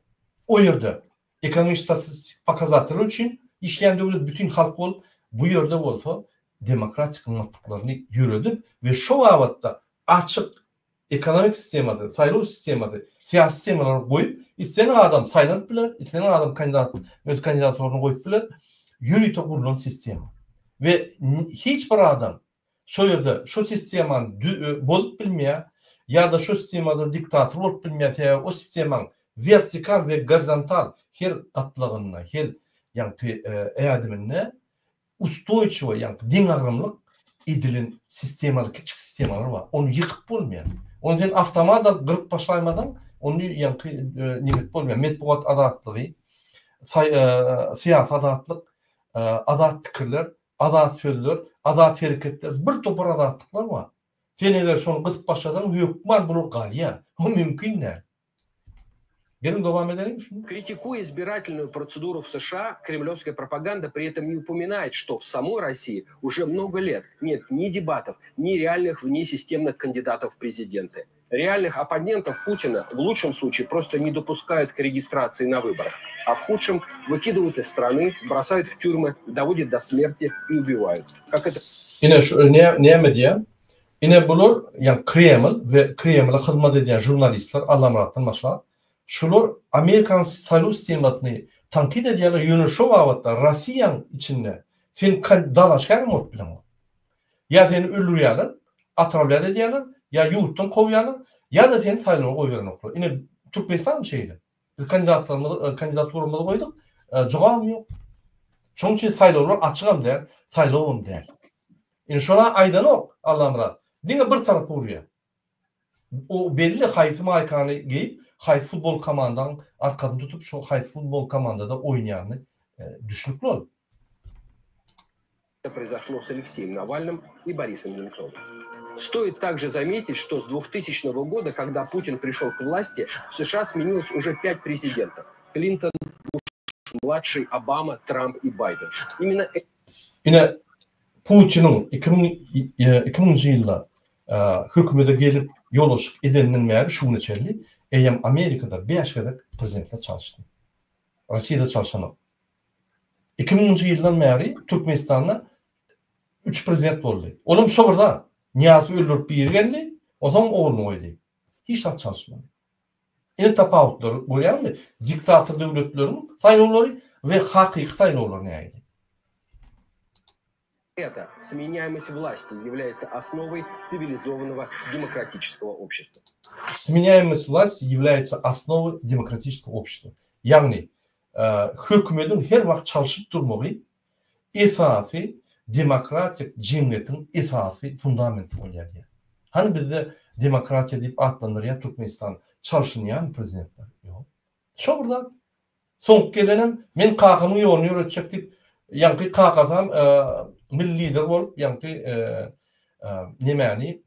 O ýerde Ekonomik statistik pokazateller üçin işleýän döwlet bütin halk bolup, bu ýerde bolsa demokratik gymmatlyklaryny ýöredip we şo babatda açyk ekonomik sistemasy, saýlaw sistemasy, syýasy sistemalary goýup, islendik adam saýlanyp biler, islendik adam kandidat öz kandidaturasyny goýup biler, ýörite gurlan sistema. We hiç bir adam Şo ýerde şo sistemany bozup bilmeýär ýa-da şo sistemada diktator bolup bilmeýär, sebäbi o sistemaň wertikal we gorizontal her gatlagynda, her ýaňky ädiminde ustoýçiwo, ýaňky deňagramlyk edilen sistemalar, kiçijik sistemalar bar. Ony ýykyp bolmaýar. Ony sen awtomat alyp gyryp başlaýmasaň, ony ýaňky neme edip bolmaýar. Metbugat azatlygy, syýasy azatlyk, azat pikirler Azat sözler, azat hereketler, bir topar azatlyklar bar. Sen eger şony gysyp başlasaň hökman bular galýar. O mümkin däl. Geliň dowam edeliň şuny. Критикуя избирательную процедуру в США, кремлевская пропаганда при этом не упоминает, что в самой России уже много лет нет ни дебатов, ни реальных внесистемных кандидатов в президенты. Реальных оппонентов Путина в лучшем случае просто не допускают к регистрации на выборах, а в худшем выкидывают из страны, бросают в тюрьмы, доводят до смерти и убивают. Как это Ine şu näme diýýär? Ine bular, ýagny Kreml we Kremle hyzmat edýän žurnalistler Allamyratdan başlap, şular Amerikanyň saýlaw sistemasyny tankyt edýärler, ýöne şo babatda Rossiýaň içinde sen dalaşgär bolup bileňok. Ýa seni öldürýärler, otrawlýat edýärler, ýa ýurtdan kowýarlar, ýa-da seni saýlawa goýberenoklar. Ine Türkmenistan şeýle. Biz kandidatlarymyzy, kandidaturamyzy goýduk, jogabam ýok. Şonuň üçin saýlawlar açygam däl, saýlawam däl. Indi şona aýdanok Allamyrat. Diňe bir tarapa urýar. O belli haýsy maýkany geýip, haýsy futbol komandaň arkasyny tutup, şo haýsy futbol komandada oýnaýany düşnükli ol. произошло с Алексеем Навальным и Борисом Немцовым. Стоит также заметить, что с 2000 года, когда Путин пришел к власти, в США сменилось уже пять президентов. Клинтон, Буш, младший, Обама, Трамп и Байден. Именно Ine Putiniň 2000-nji ýylda hökümete gelip ýolyşyk edeninden bäri şu güne çenli eýýäm Amerikada bäş gezek prezidentler çalyşdy. Russiýada çalşanok. 2000-nji ýyldan bäri Türkmenistanda üç prezident boldy. Olam şo bir zat. Nyýazowy öldürip biri geldi, onsoň ogluny goýdy. Hiç zat çalyşmady. Ine tapawutlary görýäňmi? Diktator döwletleriň saýlawlary we hakyky saýlawlar nähili? Это сменяемость власти является основой цивилизованного демократического общества. Сменяемость власти является основой демократического общества. Ýagny, hökümediň her wagt çalşyp durmagy esasy demokratik jemgyýetiň esasy fundamenti bolýar diýýär. Hany bizde demokratiýa diýip atlandyrýar Türkmenistan çalşynýarmy prezidentler? Ýok. Şo bir zat. Soňky gelenem men kakamyň ýoluny ýöretjek diýip, ýaňky kakasam milli lider bolup, ýaňky nemäni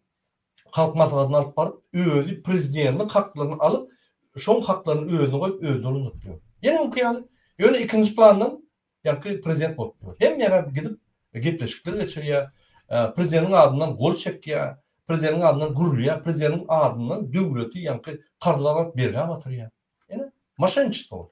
Halk Maslahatyny alyp baryp, özi prezidentiň haklaryny alyp, şoň haklaryny özüne goýup, özi dolandyryp ýör. Ýene öňki ýaly. Ýöne ikinji plandan ýaňky prezident bolup ýör. Hemme ýere gidip gepleşikler geçirýär, prezidentiň adyndan gol çekýär, prezidentiň adyndan gürleýär, prezidentiň adyndan döwleti ýaňky karzlar alyp bergä batyrýar. Ine, moşenniçestvo ol.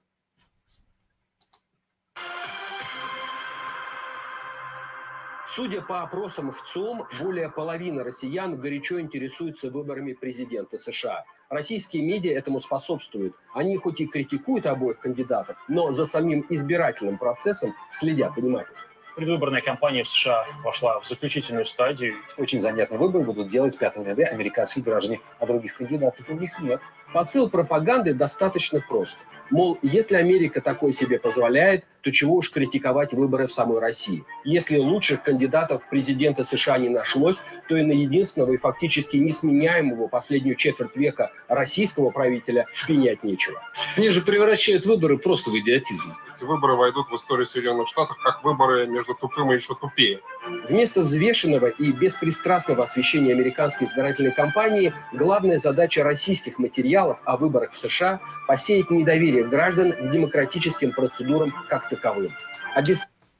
Судя по опросам в ЦИОМ, более половины россиян горячо интересуются выборами президента США. Российские медиа этому способствуют. Они хоть и критикуют обоих кандидатов, но за самим избирательным процессом следят внимательно. Предвыборная кампания в США вошла в заключительную стадию. Очень занятный выбор будут делать 5 ноября американские граждане, а других кандидатов у них нет. Посыл пропаганды достаточно прост. Мол, если Америка такое себе позволяет, то чего уж критиковать выборы в самой России. Если лучших кандидатов в президенты США не нашлось, то и на единственного и фактически несменяемого последнюю четверть века российского правителя пенять нечего. Они же превращают выборы просто в идиотизм. Эти выборы войдут в историю Соединенных Штатов как выборы между тупым и еще тупее. Вместо взвешенного и беспристрастного освещения американской избирательной кампании главная задача российских материалов о выборах в США – посеять недоверие граждан к демократическим процедурам как таковым.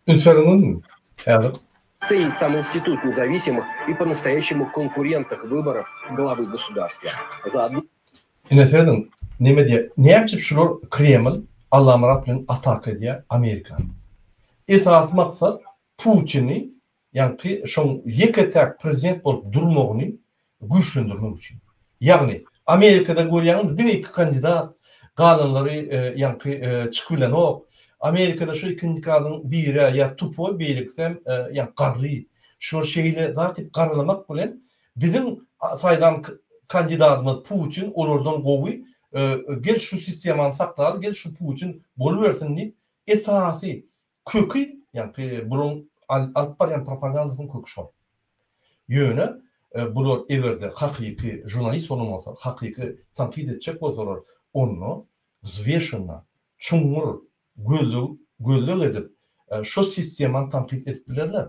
Üns Häzir. Обесценить сам институт независимых и по-настоящему конкурентных выборов главы государства. Заодно Ine serediň, neme diýýär, näme üçin şular Kreml Allamyrat bilen ataka edýär Amerikany. Esasy maksat Putini ýaňky şoň ýeke-täk prezident bolup durmagyny güýçlendirmek üçin. Ýagny Amerikada görýäňmi diňe iki kandidat, galanlary ýaňky çykyp bilenok. Amerikada şu iki kandikadyň biri ýa tupoý, beýlekisem ýaňky garry. Şular şeýle zat diýip garalamak bilen biziň saýlan kandidadymyz Putin olardan gowy, gel şu sistemany saklaly, gel şu Putin bolubersin diýip esasy Köki, ýaňky bularyň alyp barýan propagandasynyň köki şol. Ýöne bular eger-de hakyky žurnalist bolan bolsa, hakyky tankyt etjek bolsalar, onda wzweşenno, çuňňur gözleg gözleg edip, şo sistemany tankyt edip bilerler.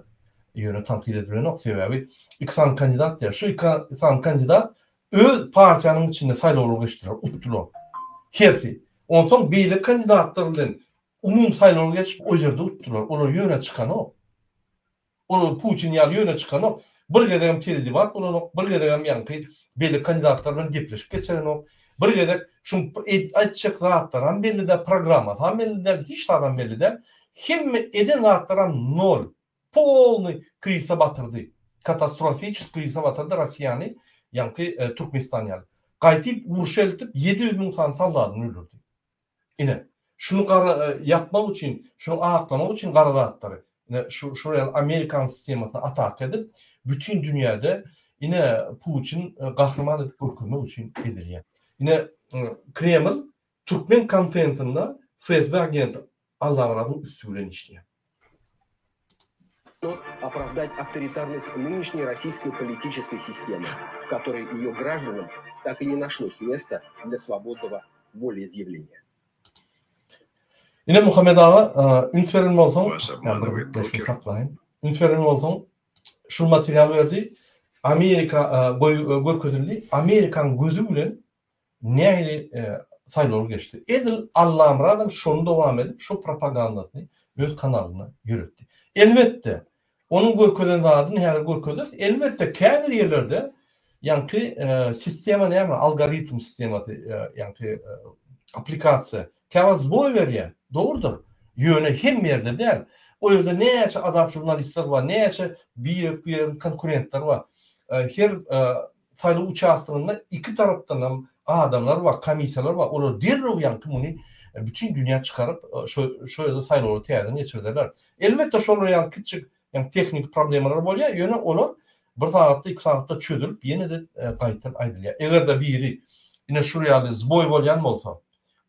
Ýöne tankyt edip bilenok, sebäbi iki sany kandidat diýýär. Şu iki sany kandidat öz partiýanyň içinde saýlawlar geçdiler, utdular. Hersi. Onsoň beýleki kandidatlar bilen umumy saýlawa geçip o ýerde utdular. Olar ýöne çykanok. Olar Putin ýaly ýöne çykanok. Bir gezegem teledebat bolanok, bir gezegem ýaňky beýleki kandidatlar bilen gepleşik geçirenok. Bir gezek şuň aýtjak zatlaram belli däl, programmasam belli däl, hiç zadam belli däl. Hemme eden zatlaram nol. Polnyý krizise batyrdy. Katastrofiçeski krizise batyrdy Rossiýany, ýaňky Türkmenistan ýaly. Gaýtyp urşa eltip 700 müň sany soldadyny öldürdi. Ine, şuny gara ýapmak üçin, şuny aklamak üçin gara zatlary, ine, şu şular ýaly amerikan sistemasyna ataka edip, bütin dünýäde ine Putin gahryman edip görkezmek üçin edilýär. Ine, Kreml türkmen kontentinde FSB agenti Allamyradyň üsti bilen işleýär. Оправдать авторитарность нынешней российской политической системы, в которой ее гражданам так и не нашлось места для свободного волеизъявления. Ine Muhammet aga, üns beren bolsaň, saklaýyn. Üns beren bolsaň, şul material berdi. Amerika görkezildi. Amerikanyň gözi bilen nähili saýlawlar geçdi. Edil Allamyradam şony dowam edip, şo propagandasyny öz kanalynda ýöretdi. Elbetde, onuň görkezen zadyny häzir görkezeris. Elbetde, käbir ýerlerde ýaňky sistema näme, algoritm sistemasy, ýaňky applikasiýa käwagt zboý berýär. Dogrudyr. Ýöne hemme ýerde däl. O ýerde näçe azat žurnalistler bar, näçe birek-biregiň konkurentleri bar. Her Saýlaw uçastogynda iki tarapdanam adamlar bar, komissiýalar bar, olar derrew ýaňky muny bütin dünýä çykaryp, şo şo ýerde saýlawlary täzeden geçirderler. Elbetde şolar ýaly kiçjik ýaňky tehniki problemalar bolýar, ýöne olar bir sagatda, iki sagatda çözülip ýene-de gaýtalyp aýdylýar. Eger-de biri ine şul ýaly zboý bolýan bolsa,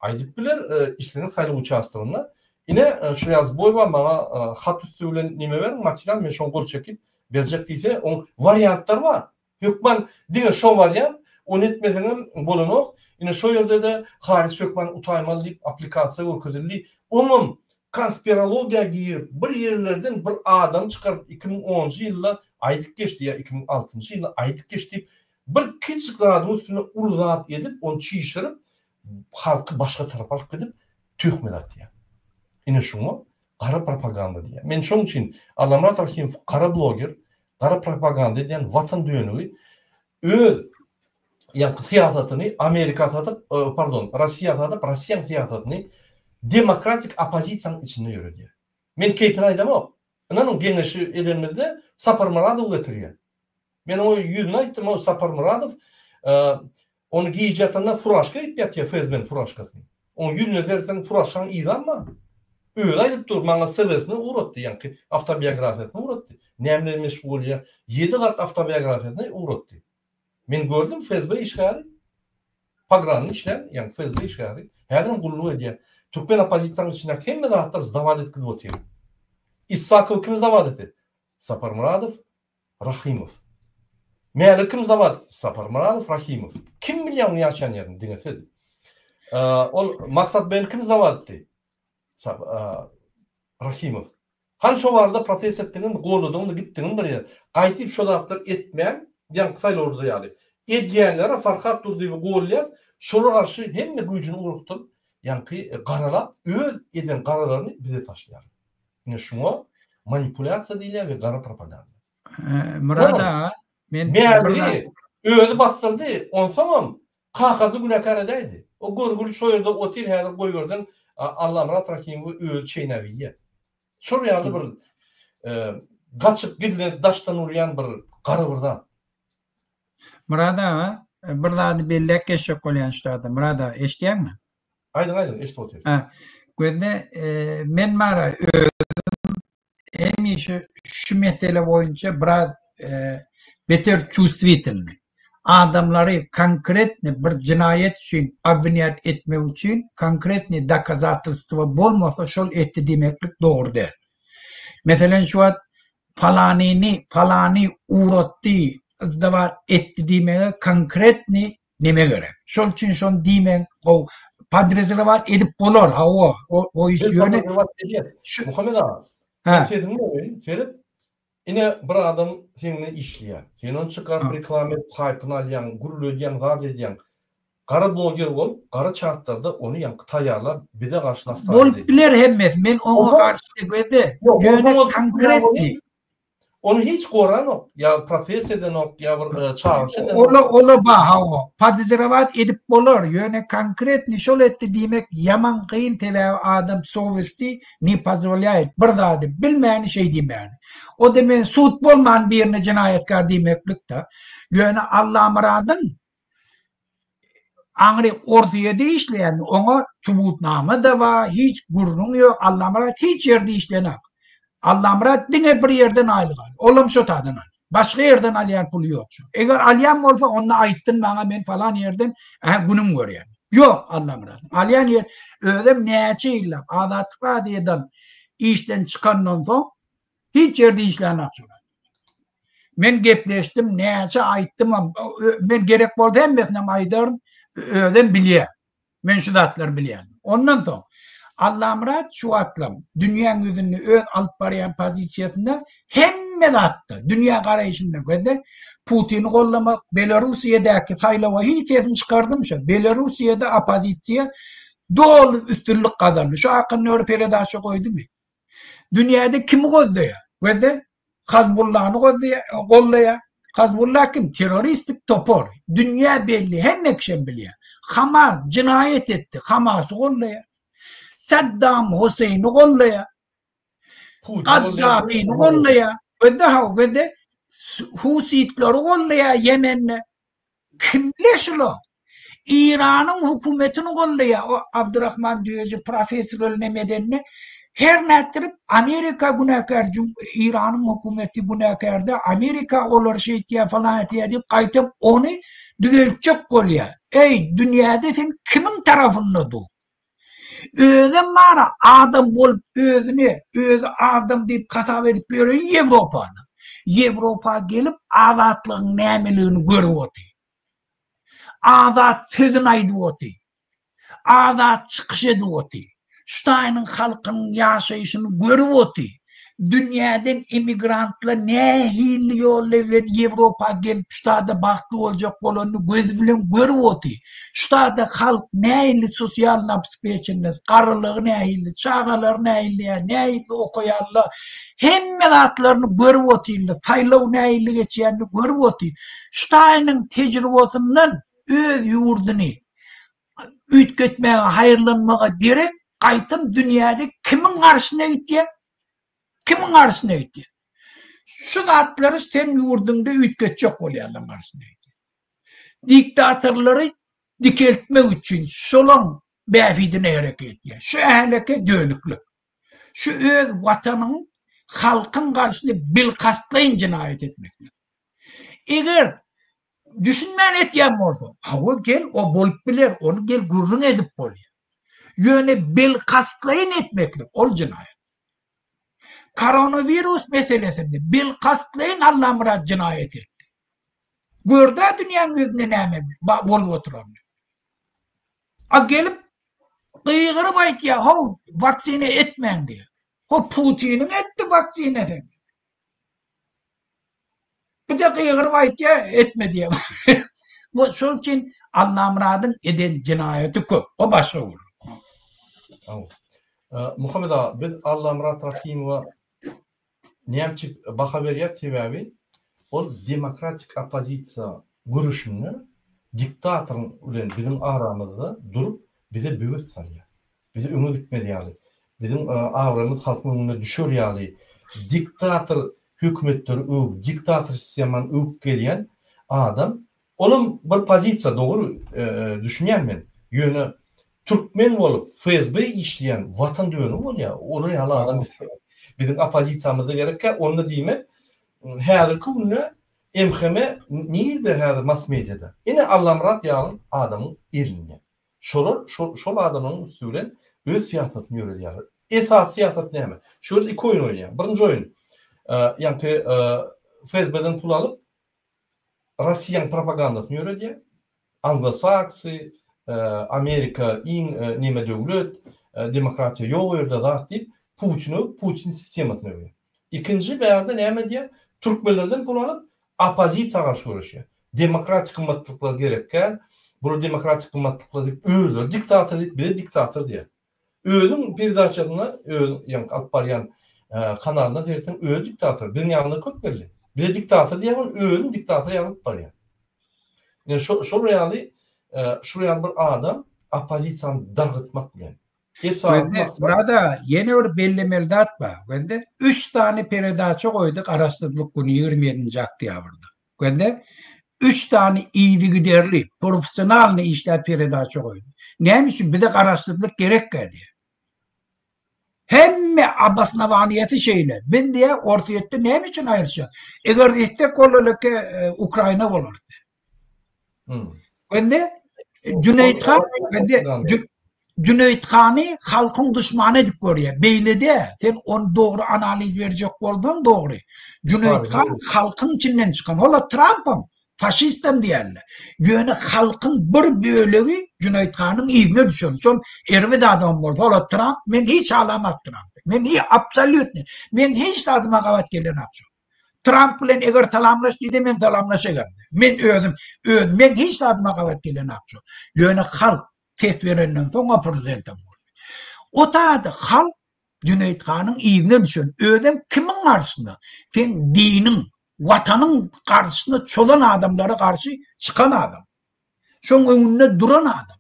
aýdyp biler islendik saýlaw uçastogynda, ine şul ýaly zboý bar, maňa hat üsti bilen neme beriň, material, men şoňa gol çekip berjek diýse, oň wariantlary bar. Hökman diňe şo wariant, ony etmeseňem bolanok. Ine şo ýerde-de Haris hökman utaýmaly diýip applikasiýa görkezildi. Oňam konspirologiýa girip bir ýerlerden bir adamy çykaryp 2010-njy ýylda aýdyp geçdi ýa 2006-njy ýylda aýdyp geçdi diýip bir kiçijik zadyň üstüne uly zat edip ony çişirip halky başga tarapa alyp gidip töhmet atýar. Ine şuňa gara propaganda diýýär. Men şoň üçin Allamyrat Rahymow gara bloger, gara propaganda edýän watan dönügi öz ýaňky syýasatyny Amerika satyp, pardon, Rossiýa satyp, Rossiýanyň syýasatyny demokratik oppozisiýanyň içinde ýöredýär. Men keýpini aýdamok. Ynanyň geňeşi edenimizde Saparmyradowy getirýär. Men oňa ýüzüne aýtdym, o Saparmyradow ony gije ýatanda furaşka geýip ýatýar, FSB-niň furaşkasyny. Oň ýüzüne seretseň furaşkaň yzam bar. Özi aýdyp dur, maňa CV-sini ugratdy, ýaňky awtobiografiýasyny ugratdy. Näme bilen meşgul bolýar, ýedi gat awtobiografiýasyny ugratdy. Men gördüm, FSB işgäri, pogranny işlän, ýaňky FSB işgäri, häzirem gulluk edýär. Türkmen oppozisiýanyň içindäki hemme zatlary zdawat etgizip otyr. Isakowy kim zdawat etdi? Saparmyradow, Rahymow. Mälik kim zawad Saparmyradow Rahymow. Kim bilýär onuň ýaşaýan ýerini diňe siz. Ol Maksat Beni kim zawad etdi? Rahymow. Hany şo barada protest etdiňizmi, goldadyňyzmy, gitdiňizmi bir ýere? Gaýdyp şo zatlary etmäň, ýaňky saýlawlarda ýaly. Edýänlere Farhat Durdyýewi golýas, şolara garşy hemme güýjüni ugrukdyryp, ýaňky garalap, öz eden garalaryny bize taşlaýarlar. Ine şuňa manipulýasiýa diýilýär we gara propaganda. Myrat aga, men Mäli özi basdyrdy, onsoňam kakasy günäkär edäýdi. O görgüli şo ýerde otyr häzir goýberseň Allamyrat Rahymowy özi çeýnäp iýýär. Şol ýaly bir gaçyp gizlenip daşdan urýan bir gara bir zat. Myrat aga, bir zady belläp geçjek bolýan şu zady. Myrat aga, eşidýäňmi? Aýdyň aýdyň eşidip otyrys. Ha. Gözde men bara özüm hemişe şu mesele boýunça biraz beter çувствительny. Adamlary konkretny bir jenaýat üçin obwinýat etmek üçin konkretny dokazatelstwo bolmasa şol etdi diýmeklik dogry däl. Meselen şu wagt falanyny falany ugratdy, yzdawat etdi diýmege konkretny neme gerek. Şol üçin şony diýmegiň gowy. Podrezirowat edip bolar, hawa, o, o iş ýöne şu Muhammet aga, men sesiňi goýaýyn, seret. Ine bir adam seň bilen işleýär. Sen ony çykaryp reklama edip haýpyny alýaň, gürledýäň, zat edýäň. Gara bloger bolup, gara çatlarda ony ýaňky taýýarlap bize garşy nastraýat Bolup biler hemmesi, men oňa garşy degede, ýöne konkretnyý. Ony hiç goranok, ýa protest edenok, ýa bir çagyryş edenok. Ola ola ba hawa, podozrewat edip bolar, ýöne konkretnyý şol etdi diýmek ýaman kyn sebäbi adam sowesti ne pozwolýaet bir zady bilmäni şeý diýmäni. O-da men sud bolman birine jenaýatkar diýmeklik-da. Ýöne Allamyradyň Aňry Orsyýede işleýän oňa subutnama-da bar, hiç gürrüň ýok, Allamyrat hiç ýerde işlenok. Allamyrat diňe bir ýerden aýlyk alýar, olam şo taýdan alýar. Başga ýerden alýan puly ýok şoň. Eger alýan bolsa onda aýtsyn maňa men falan ýerden ähä günüm görýän. Ýok Allamyradyň alýan ýer özem näçe ýyllap Azatlyk radiodan işden çykandan soň Hiç ýerde işlänok şol adam. Men gepleşdim, näçe aýtdymam, men gerek bolsa hemmesinem aýdaryn, özem bilýär. Men şu zatlary bilýän. Ondan soň Allamyrat şu wagtlam dünýäň ýüzünde öz alyp barýan pozisiýasynda hemme zatda, dünýä garaýşynda gözle Putini gollamak, Belarussiýadaky saýlawa hiç sesini çykardym şo. Belarussiýada oppozisiýa doly üstünlik gazandy. Şu hakynda bir peredaça goýdumy? Dünýäde kimi gözleýär? Gözle. Hazbullany gözleýär, gollaýar. Hazbulla kim? Terroristik topar. Dünýä belli, hemme kişem bilýär. Hamas jenaýat etdi, Hamasy gollaýar. Saddam Huseýni gollaýar. Gaddafini gollaýar. Gözle haw, gözle. Husitleri gollaýar Ýemende. Kimle şular? Iranyň hökümetini goldaýar o Abdurahman Düýeji professor öl neme edende her nätdirip Amerika günäkär Iranyň hökümeti günäkärde Amerika olary şeýtýär falan etýär diýip gaýtam ony düzeltjek bolýar. Eý dünýäde sen kimiň tarapynda dur? Özem bara adam bolup özüne özi adam diýip hasap edip ýören Ýewropada. Ýewropa gelip azatlygyň nämeligini görüp otyr. Azat sözüni aýdyp otyr. Azat çykyş edip otyr. Şu taýynyň halkynyň ýaşaýşyny görüp otyr. Dünýäden emigrantlar nähili ýollar bilen Ýewropa gelip şu taýda bagtly boljak bolanyny gözi bilen görüp otyr. Şu taýda halk nähili sosialny obspečennost, garylygy nähili, çagalary nähili, nähili okaýarlar, hemme zatlaryny görüp otyrlar, saýlaw nähili geçýänini görüp otyr. Şu taýynyň tejribosyndan öz ýurduny üýtgetmäge, haýyrlanmaga derek, gaýtam dünýäde kimiň garşyna gitýär? Kimiň garşyna gitýär? Şu zatlary sen ýurduňda üýtgetjek bolýarlaň garşyna gitýär. Diktatorlary dikeltmek üçin şolaň bähbidine hereket edýär. Şu ähleke dönüklik. Şu öz watanyň, halkyň garşyna bilkastlaýyn jenaýat etmeklik. Eger düşünmän etýän bolsa, hawa gel o bolup biler, ony gel gürrüň edip bolýar. Ýöne bilkastlaýyn etmeklik ol jenaýat. Koronawirus meselesinde bilkastlaýyn Allamyrat jenaýat etdi. Gördä dünýäň ýüzünde näme bolup oturanyny. A gelip gygyryp aýtýar, how waksina etmäň diýýär. Ho Putiniň etdi waksina sen. Bir de gygyryp aýtýar, etme diýýär. Bu şol üçin Allamyradyň eden jenaýaty köp. O başga gürrüň. Muhammet aga, biz Allamyrat Rahymowa näme üçin baha berýäris? Sebäbi ol demokratik oppozisiýa göreşinde diktatoryň bilen biziň aramyzda durup bize böwet salýar. Bizi öňe gitmez ýaly, biziň abraýymyz halkyň öňünde düşer ýaly diktator hökümetleri öwüp, diktator sistemany öwüp gelýän adam, olam bir pozisiýa dogry düşünýän men. Ýöne türkmen bolup FSB işleýän watan dönügi bolýar. Olar ýaly adam biziň oppozisiýamyzda gerekkä, onda diýmek häzirki günde MHM nirde häzir mass mediada? Ine Allamyrat ýaly adamyň elinde. Şolar şol şol adamlaryň üsti bilen öz syýasatyny ýöredýärler. Esasy syýasat näme? Şu ýerde iki oýun oýnaýar. Birinji oýun, ýaňky FSB-den pul alyp, Rossiýanyň propagandasyny ýöredýär. Anglosaksy, Amerika iň neme döwlet, demokratiýa ýok o ýerde zat diýip, Putini öwüp, Putin sistemasyny öwýär. Ikinji bärde näme edýär? Türkmenlerden pul alyp, oppozisiýa garşy göreşýär. Demokratik gymmatlyklar gerek däl. Bular demokratik gymmatlyklar diýip, özleri diktator diýip, bize diktator diýýär. Özüň peredaçasynda, öz ýaňky alyp barýan kanalyna seretseň, özi diktator. Biziň ýanymyza köp geldi. Bize diktator diýýär, ol özüni diktator ýaly alyp barýar. Ýöne şo şol ýaly, şol ýaly bir adam oppozisiýany dargytmak bilen. Esasy Gözde, maksat Murada, ýene bir bellemeli zat bar. Gözde, üç sany peredaça goýduk Garaşsyzlyk güni 27-nji oktýabrda. Gözde, üç sany yzygiderli, professionalny işläp peredaça goýduk. Näme üçin bize garaşsyzlyk gerekkä diýýär. Hemme obosnowaniýasy şeýle. Biz diýýär, Orsýetde näme üçin aýryşýar? Eger etsek ol eleke e, Ukraina bolar. Gözde, Jüneýit han, gözde, Jüneýit hany halkyň duşmany edip görýär. Beýle däl. Sen ony dogry analiz berjek bolsaň dogry. Jüneýit han halkyň içinden çykan. Ola Trampam faşistem diýerler. Ýöne halkyň bir bölegi Jüneýit hanyň yzyna düşen. Şol erbet adam bolsa, ola Tramp men hiç halamok Trampy. Men hiç absolýutny. Men hiç zadyma gabat gelenok şol. Tramp bilen eger salamlaş diýse men salamlaşaýaryn. Men özüm öz men hiç zadyma gabat gelenok şol. Ýöne halk ses berenden soň o prezidentem boldy. O taýda halk Jüneýit hanyň yzyna düşen, özem kimiň garşysyna? Seň diniň, watanyň garşysyna çozan adamlara garşy çykan adam. Şoň öňünde duran adam.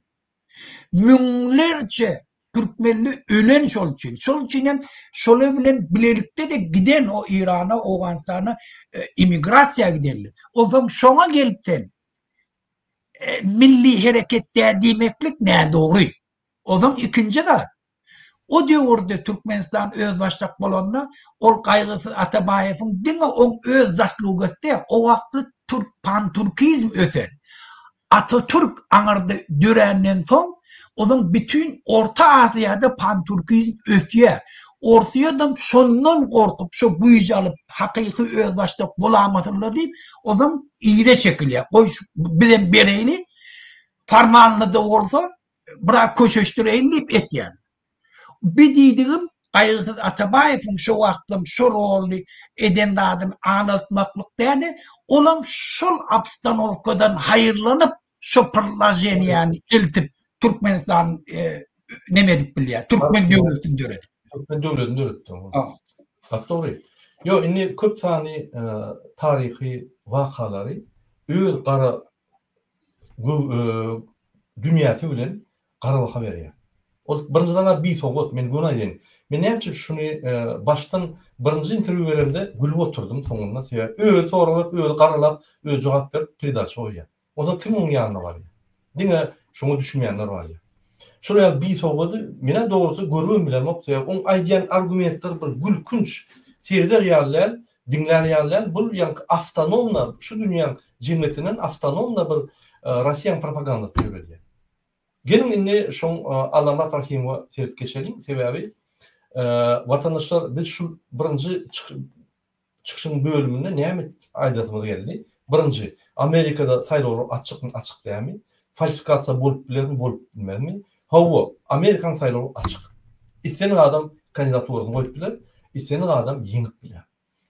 Müňlerçe türkmenli ölen şol üçin. Şol üçin hem şolar bilen bilelikde-de giden o Irana, Owganystana e, immigrasiýa gidenler. Onsoň şoňa gelip sen e, milli hereket däl diýmeklik nädogry. Onsoň ikinji zat, o döwürde Türkmenistan özbaşdak bolanda, ol Gaýgysyz Atabaýewiň diňe oň öz zaslugasy däl, o wagtky türk panturkizm ösen, Atatürk aňyrda döränden soň, onuň bütin Orta Aziýada panturkizm ösýär. Orsyýadam şondan gorkup, şo güýji alyp, hakyky özbaşdak bolamasynlar diýip, onuň yza çekilýär. Goý, bizem bereýli, formalnyda bolsa, biraz köşeşdireýin diýip etýär. Bi diýdigim Gaýgysyz Atabaýewiň şo wagtlam şo roly eden zadyny azaltmaklyk däl-de, olam şol obstanowkadan haýyrlanyp şo prlaženiýäni eltip Türkmenistan neme edip bilýär, türkmen döwletini döredip. Türkmen döwletini döretdi. Gaty dogry. Ýok, indi köp sanly taryhy wakalary öz gara dünýäsi bilen gara baha berýär. Ol birinjiden-ä bisowat, men göni aýdaýyn. Men näme üçin şuny başdan birinji interwýu beremde gülüp oturdym soňunda, sebäbi özi sorag berip, özi garalap, özi jogap berip peredaça goýýar. Onsoň kim onuň ýanyna barýar? Diňe şoňa düşünmeýänler barýar. Şol ýaly bisowady men-ä dogrusy görübem bilemok, sebäbi oň aýdýan argumentleri bir gülkünç, sereder ýaly däl, diňlär ýaly däl, bul ýaňky awtonomna şu dünýäň jemgyýetinden awtonomna bir Rossiýanyň propagandasyny ýöredýär. Geliň indi şoň Allamyrat Rahymowa seredip geçeliň, sebäbi watandaşlar biz şu birinji çykyşyň bölüminde näme aýdasymyz geldi? Birinji, Amerikada saýlawlar açykmy, açyk dälmi? Falsifikasiýa bolup bilermi, bolup bilmezmi? Hawa, Amerikanyň saýlawy açyk. Islendik adam kandidaturasyny goýup biler, islendik adam ýeňip biler.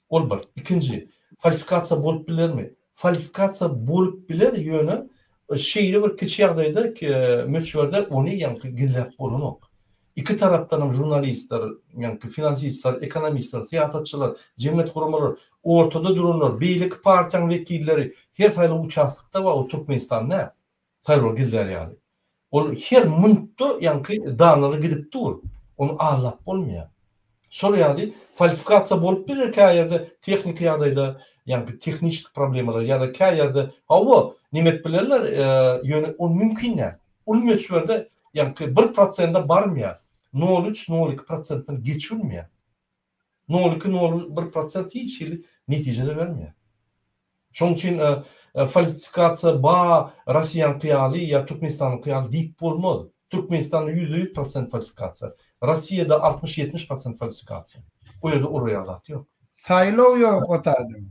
Ol bir. Ikinji, falsifikasiýa bolup bilermi? Falsifikasiýa bolup biler, ýöne şeýle bir kiçi ýagdaýda, möçberde ony ýaňky gizläp bolanok. Iki tarapdan hem žurnalistler, ýaňky finansistler, ekonomistler, syýasatçylar, jemgyýet guramalar, ortada duranlar, beýleki partiýanyň wekilleri her saýlaw uçastokda bar, ol Türkmenistan däl. Saýlaw gizlär ýaly. Ol her minutda ýaňky danlara gidip dur. Ony aldap bolmaýar. Şol ýaly falsifikasiýa bolup biler kä ýerde tehniki ýagdaýda ýaňky tehniçeski problemalar ýa-da kä ýerde hawa neme edip bilerler ýöne ol mümkin däl. Uly möçberde ýaňky bir prosende barmaýar. Nol üç, nol iki prosentden geçibilmeýär. Nol iki, nol bir prosent hiç hili netije-de bermeýär. Şonuň üçin falsifikasiýa ba Rossiýanyňky ýaly ýa Türkmenistanyňky ýaly diýip bolmaz. Türkmenistanda 100 prosent falsifikasiýa. Rossiýada 60-70 prosent falsifikasiýa. O ýerde olar ýaly zat ýok. Saýlaw ýok o taýda.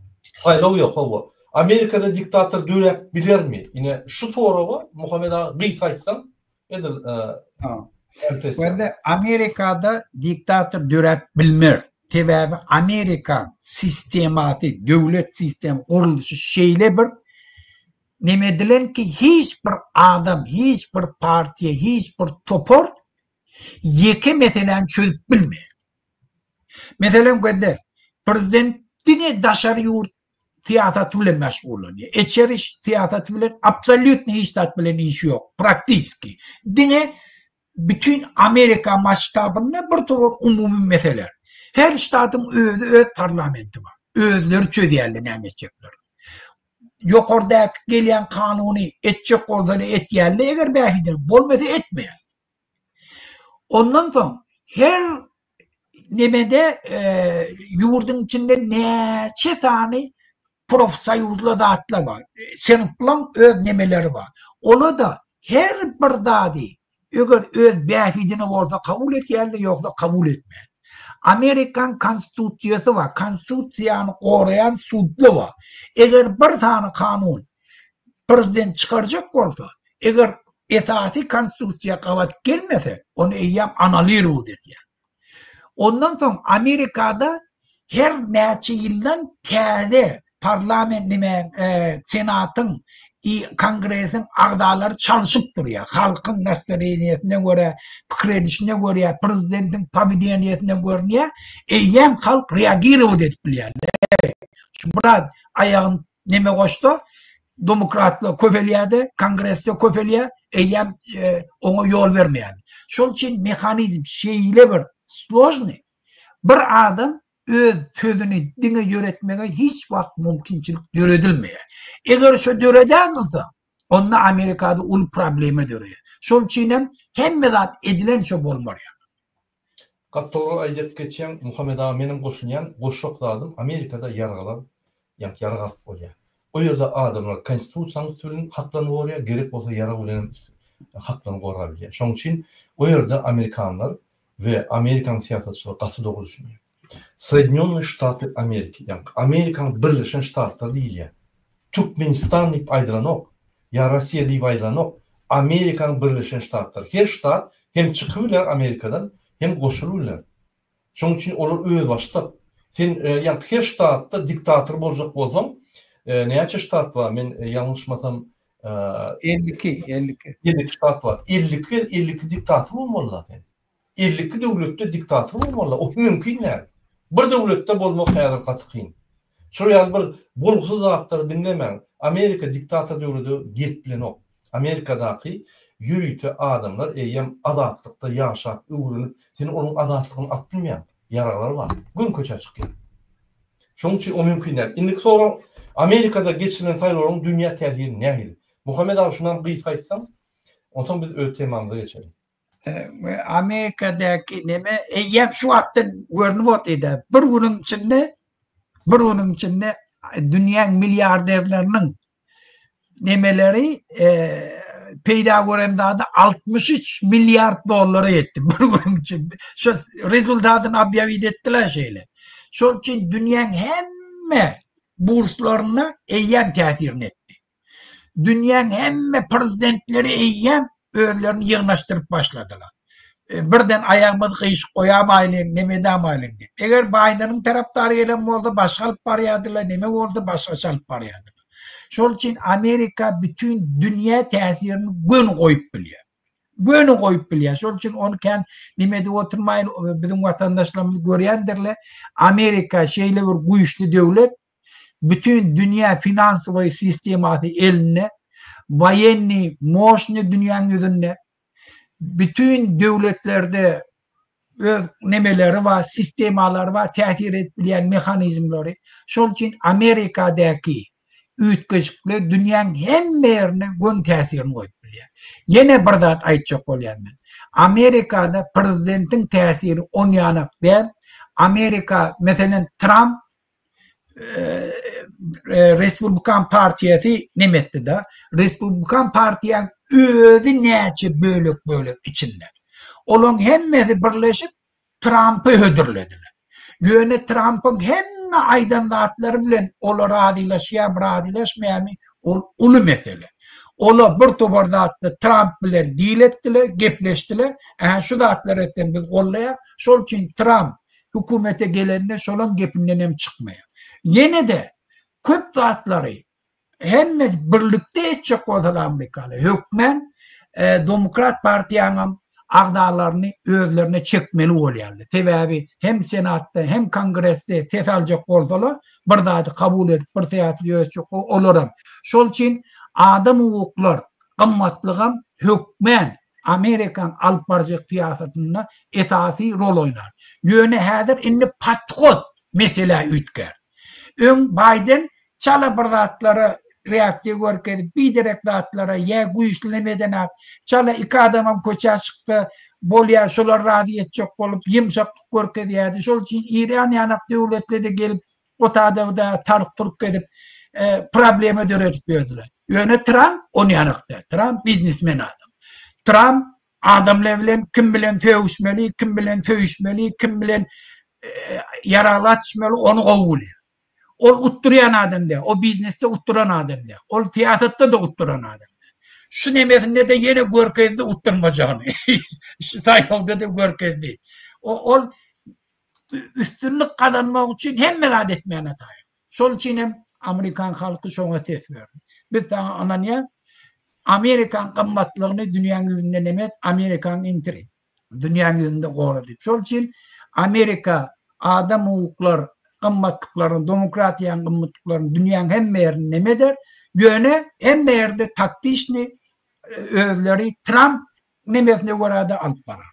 Saýlaw ýok, hawa. Amerikada diktator döräp bilermi? Ine şu soraga Muhammet aga gysga aýtsaň, Edil Wende Amerikada diktator döräp bilmer. Sebäbi Amerika sistemasy, döwlet sistem gurluşy şeýle bir. neme edilen ki hiç bir adam, hiç bir partiýa, hiç bir topar ýeke meseläni çözüp bilmeýär. Meselem gözle, prezident diňe daşary ýurt syýasaty bilen meşgullanýar. Içeri syýasaty bilen absolýutno hiç zat bilen işi ýok, praktiski. Diňe bütin Amerika masştabynda bir topar umumy mesele. Her ştatyň özi öz parlamenti bar. Özleri çözýärler näme etjeklerini. Ýokardaky gelýän kanuny etjek bolsalar etýärler, eger bähbitleri bolmasa etmeýär. Ondan soň her nemede ýurduň içinde näçe sany profsoýuzly zatlar bar. Synplaň öz nemeleri bar. Ola-da her bir zady eger öz bähbidine bolsa kabul etýärler, ýogsa kabul etmeýär. Amerikan konstitusiýasy bar, konstitusiýany goraýan sudlar bar. Eger bir sany kanun prezident çykarjak bolsa, eger esasy konstitusiýa gabat gelmese, ony eýýäm anulirowat edýär. Ondan soň Amerikada her näçe ýyldan täze parlament nime senatyň i kongresiň agzalary çalşyp durýar. Halkyň nastroýeniýesine görä, pikir edişine görä, prezidentiň powedeniýesine görünýär. Eýýäm halk reagirowat edip bilýär. Şu biraz aýagyny neme goşsa, demokratlar köpelýär-de, kongresde köpelýär, eýýäm oňa ýol bermeýär. Şol üçin mehanizm şeýle bir složnyý, bir adam öz sözüni diňe ýöretmege hiç wagt mümkinçilik döredilmeýär. Eger şo döredän bolsa, onda Amerikada uly problema döreýär. Şol üçin hem hemme zat edilen şo bolmaly. Gaty dogry aýdyp geçýäň Muhammet aga menem goşulýan goşjak zadym Amerikada ýaraglar ýaňky ýarag alyp bolýar. O ýerde adamlar konstitusiýanyň üsti bilen haklaryny goraýar gerek bolsa ýarag bilenem haklaryny gorap bilýär. Şonuň üçin o ýerde amerikanlar we amerikan syýasatçylary gaty dogry düşünýär. Soýedinýonnyý Ştaty Ameriki ýaňky Amerikanyň Birleşen Ştatlary diýilýär. Türkmenistan diýip aýdylanok, ýa Rossiýa diýip aýdylanok, Amerikanyň Birleşen Ştatlary. Her ştat hem çykyp biler Amerikadan, hem goşulyp biler. Şonuň üçin olar özbaşdak. Sen ýaňky her ştatda diktator boljak bolsaň, näçe ştat bar, men ýalňyşmasam, 52, 52. 52 ştat bar. 52 52 diktator bolmaly-da sen. 52 döwletde diktator bolmaly, o mümkin däl. Bir döwletde bolmak häzir gaty kyn. Şol ýaly bir bolgusyz zatlary diňlemäň. Amerika diktator döwlede gelip bilenok. Amerikadaky ýörite adamlar eýýäm azatlykda ýaşap, öwrenip, sen onuň azatlygyny alyp bilmeýäň. Ýaraglary bar. Göni köçä çykýar. Şonuň üçin o mümkin däl. Indiki sorag, Amerikada geçirilen saýlawlaryň dünýä täsiri nähili? Muhammet aga şunam gysga aýtsaň, onsoň biz öz temamyza geçeliň. Amerikadaky neme eýýäm şu wagtdan görnüp otyrda. Bir günüň içinde bir günüň içinde dünýäň milliarderleriniň nemeleri e, peýda gören zady 63 milliard dollara ýetdi bir günüň içinde. Şu rezultatyny obýawit etdiler şeýle. Şol üçin dünýäň hemme burslaryna eýýäm täsirini etdi. Dünýäň hemme prezidentleri eýýäm özlerini ýygnaşdyryp başladylar. E, birden aýagymyzy gyşyk goýamaýlyň, neme edämaýlyň diýip. Eger Baýdeniň tarapdary gelen bolsa başga alyp barýardylar, neme bolsa başgaça alyp barýardylar. Şol üçin Amerika bütin dünýä täsirini göni goýup bilýär. Göni goýup bilýär. Şol üçin ony kän neme edip oturmaýyn, biziň watandaşlarymyz görýändirler. Amerika şeýle bir güýçli döwlet, Bütin dünýä finansowy sistemasy elinde, woýenniý moşny dünýäň ýüzünde, bütin döwletlerde öz nemeleri bar, sistemalary bar, täsir edip bilýän mehanizmleri. Şol üçin Amerikadaky üýtgeşikler dünýäň hemme ýerine göni täsirini goýup bilýär. Ýene bir zat aýtjak bolýan men. Amerikada prezidentiň täsiri onýanak däl. Amerika, meselem, Tramp Respublikan partiýasy neme etdi-de? Respublikan partiýaň özi näçe bölek-bölek içinde. Olaň hemmesi birleşip Trampy hödürlediler. Ýöne Trampyň hemme aýdan zatlary bilen olar razylaşýarmy, razylaşmaýarmy, ol uly mesele. Olar bir topar zatda Tramp bilen deal etdiler, gepleşdiler. Ähä şu zatlary etseň biz gollaýas. Şol üçin Tramp hökümete gelende şolaň gepinden hem çykmaýar. Ýene-de köp zatlary. Hemmesi birlikde etjek bolsalar amerikaly hökmän Demokrat partiýanyňam agzalaryny özlerine çekmeli bolýarlar. Sebäbi hem Senatda hem Kongresde ses aljak bolsalar bir zady kabul edip bir syýasy ýöretjek olaram. Şol üçin adam hukuklar gymmatlygam hökmän Amerikaň alyp barjak syýasatynda esasy rol oýnar. Ýöne häzir indi podhod meselä üýtgär. Öň Baýden çala bir zatlara reaksiýa görkezip, biderek zatlara ýa güýçli neme edenak, çala iki adamam köçä çyksa bolýar, şolary razy etjek bolup ýumşaklyk görkezýärdi. Şol üçin Eýran ýanak döwletle-de gelip otada-da tark-turk edip problema döredip ýördüler. Ýöne Tramp ony ýanak däl. Tramp biznesmen adam. Tramp adamlar bilen kim bilen sögüşmeli, kim bilen söýüşmeli, kim bilen ýaragly atyşmaly ony gowy bilýär. Ol utdurýan adam däl. O biznesde utduran adam däl. Ol syýasatda-da utduran adam däl. Şu nemesinde-de ýene görkezdi utdurmajagyny. Şu saýlawda-da görkezdi. Ol üstünlik gazanmak üçin hemme zat etmäne taýyn. Şol üçin hem amerikan halky şoňa ses berdi. Biz saňa ynanýas. Amerikan gymmatlygyny dünýäň ýüzünde neme et, Amerikan interi. Dünýäň ýüzünde gora diýip. Şol üçin Amerika adam hukuklar gymmatlyklaryny, demokratiýanyň gymmatlyklaryny dünýäň hemme ýerinde neme eder. Ýöne hemme ýerde taktiçni özleri Tramp nemesine görä-de alyp barar.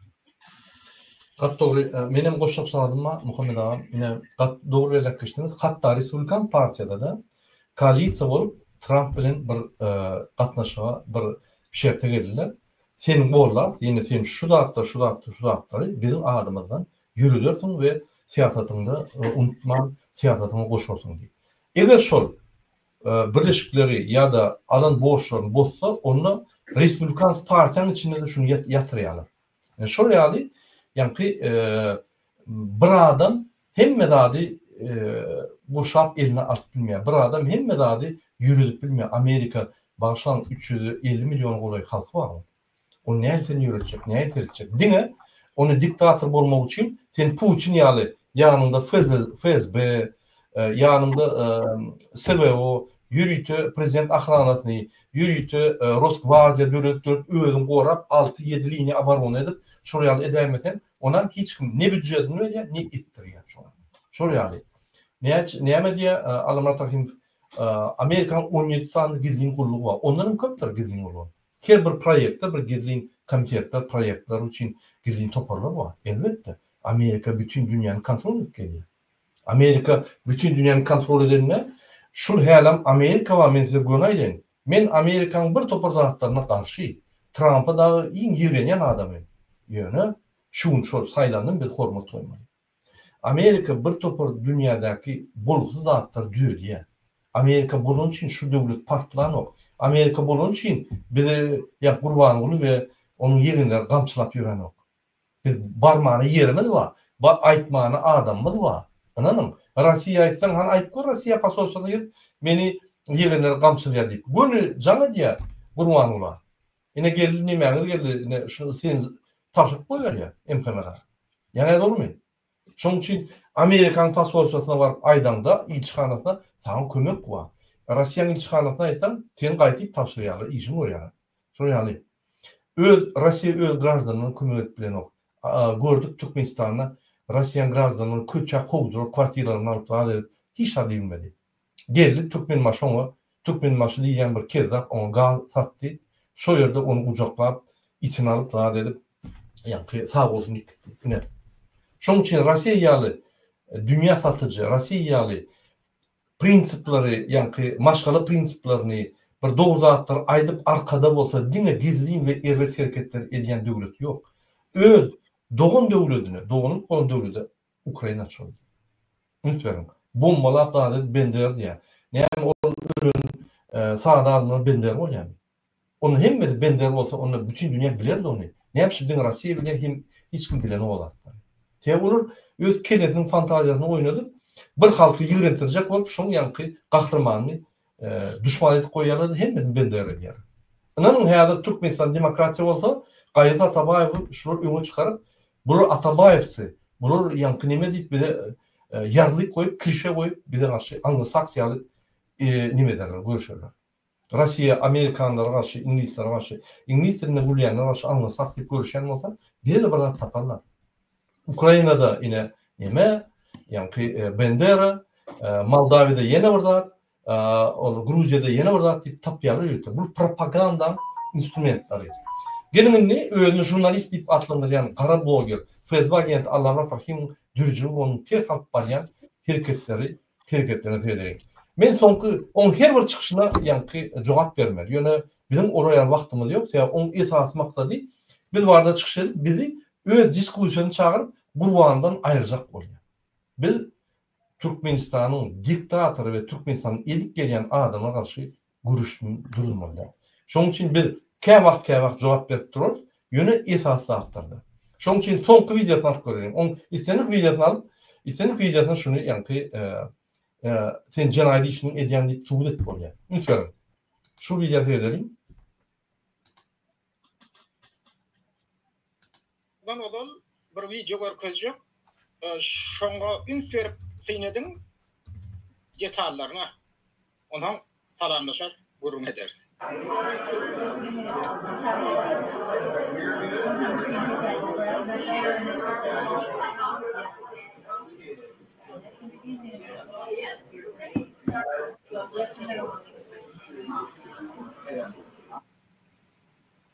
Gaty dogry. Menem goşjak zadym bar, Muhammet agam. Ine, gaty dogry belläp geçdiňiz. Hatda Respublikan partiýada-da koalisiýa bolup Tramp bilen bir gatnaşyga, bir şerte geldiler. Seni gollarys, ýene sen şu zatlar, şu zatlar, şu zatlary biziň adymyzdan ýöredersiň we syýasatyňda unutman syýasatyňa goşarsyň diýip. Eger şol birleşikleri ýa-da alan borçlaryny bozsa, onda Respublikans partiýanyň içinde-de şuny ýatyrýarlar. Ýöne şol ýaly ýaňky bir adam hemme zady gurşap eline alyp bilmeýär. Bir adam hemme zady ýöredip bilmeýär. Amerika, bagyşlaň, 350 milliona golaý halky bar onuň. Ony nähili sen ýöretjek, nähili seretjek? Diňe ony diktator bolmak üçin sen Putin ýaly ýanyňda FSB, ýanyňda SWO, ýörite prezident ahranasyny, ýörite Rosgwardiýa döredip dörüp özüň gorap alty-ýedi liniýa oborona edip şol ýaly edäýmeseň onam hiç kim ne býudžetini berýär ne etdirýär şoňa. Şol ýaly. Näçe näme diýýär Allamyrat Rahymow Amerikanyň 17 sany gizlin gullugy bar. Ondan hem köpdür gizlin gullugy. Her bir proýektde bir gizlin komitetler, proýektler üçin gizlin toparlar bar. Elbetde, Amerika bütin dünýäni kontrol edip gelýär. Amerika bütin dünýäni kontrol edende, şul hälem Amerika bar, men size göni aýdaýyn. Men Amerikanyň bir topar zatlaryna garşy. Trampa dagy iň ýigrenýän adamym. Ýöne şu gün şol saýlandym biz hormat goýmaly. Amerika bir topar dünýädäki bolgusyz zatlary düzedýär. Amerika bolany üçin şu döwlet partlanok. Amerika bolany üçin bizi ýa Gurbanguly we onuň ýegenleri gamçylap ýörenok. Biz barmana ýerimiz bar, ba aýtmana adamymyz bar. Ynanyň, Rossiýa aýtsaň hany aýdyp gör Rossiýa posolstwasyna gelip meni ýegenleri gamçylýar diýip. Göni jaň edýär Gurbangula. Ine geldi nemäňiz geldi ine şuny sen tabşyryp goýberýär MHM-a. Ýa nädogrymy? Şonuň üçin Amerikanyň posolstwasyna baryp aýdaňda ilçihanasyna saňa kömek bar. Rossiýanyň ilçihanasyna aýtsaň seni gaýtyp tabşyrýarlar işiňi görýärler. Şol ýaly. Öz Rossiýa öz graždanlaryna kömek edip bilenok. Gördük Türkmenistanda Rossiýanyň graždanlaryny köçä kowdular kwartiralaryny alyp zat edip hiç zat diýilmedi. Geldi Türkmenbaşy oňa Türkmenbaşy diýýän bir kezzap oňa gaz satdy. Şo ýerde ony gujaklap içine alyp zat edip ýaňky sag bolsun diýip gitdi. Ine. Şonuň üçin Rossiýa ýaly dünýä satyjy, Rossiýa ýaly prinsipleri, ýaňky maşgala prinsiplerini, bir dogry zatlary aýdyp arkada bolsa diňe gizlin we erbet hereketler edýän döwlet ýok. Öz dogan döwledine, doganlyk bolan döwlede Ukraina çozdy. Üns beriň. Bombalap zat edip bender diýýär. Näme ol ölen sada adamlar bender bolýarmy? Onuň hemmesi bender bolsa onda bütin dünýä bilerdi ony. Näme üçin diňe Rossiýa bilýär hem hiç kim bilenok o zatlary. Sebäbi olar öz kellesiniň fantaziýasyny oýnadyp bir halky ýigrentirjek bolup şoň ýaňky gahrymanyny duşman edip goýýarlar-da hemmesini bender edýärler. Ynanyň häzir Türkmenistan demokratiýa bolsa Gaýyp Atabaýewi şular öňe çykaryp bular Atabaýewçi bular ýaňky neme diýip bize ýarlyk goýup klişe goýup bize garşy anglosaks ýaly neme ederler göreşerler. Russiýa amerikanlara garşy, iňlislere garşy, iňlis dilinde gürleýänlere garşy anglo-saks diýip göreşýän bolsa, bize-de bir zat taparlar. Ukrainada ine neme, ýaňky Bendera, Moldawiýada ýene bir zat, ol Gruziýada ýene bir zat diýip tapýarlar ýörite. Bu propagandaň instrumentleri. Geliň indi özüni žurnalist diýip atlandyrýan gara bloger, FSB agenti Allamyrat Rahimowyň dürüjiligi onuň ters alyp barýan hereketleri hereketlerine seredeliň. Men soňky oň her bir çykyşyna ýaňky jogap bermeli. Ýöne biziň olar ýaly wagtymyz ýok. Sebäbi oň esasy maksady biz barada çykyş edip bizi öz diskussiýasyna çagyryp Gurbandan aýyrjak bolýar. Biz Türkmenistanyň diktatory we Türkmenistany ezip gelýän adama garşy göreş durulmaly däl. Şonuň üçin biz käwagt käwagt jogap berip durarys, ýöne esasy zatlarda. Şonuň üçin soňky wideosyny alyp göreliň. Oň islendik wideosyny alyp, islendik wideosyna şuny ýaňky sen jenaýat işini edýäň diýip subut edip bolýar. Üns beriň. Şu wideo seredeliň. Mundan ozal bir wideo görkezjek. Şoňa üns berip syn ediň detallaryna. Onsoň salamlaşar, gürrüň ederis.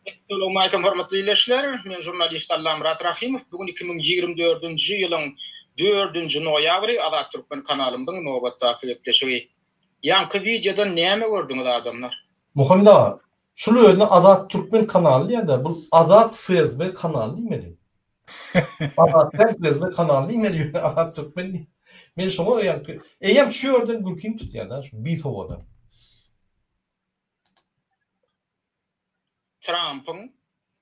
Essalawmalikim hormatly ildeşler! Men žurnalist Allamyrat Rahymow. Bu gün 2024-nji ýylyň dördünji noýabry Azat Türkmen kanalymyzyň nobatdaky gepleşigi. Ýaňky wideodan näme gördüňiz adamlar? Muhammet aga, şul özüne Azat Türkmen kanaly diýýär-de, bul Azat FSB kanaly diýmeli. Azat däl FSB kanaly diýmeli ýöne Azat Türkmen diýip. Men şoňa ýaňky, eýýäm şu ýerden gülkim tutýar-da, şu bisowadan. Trampyň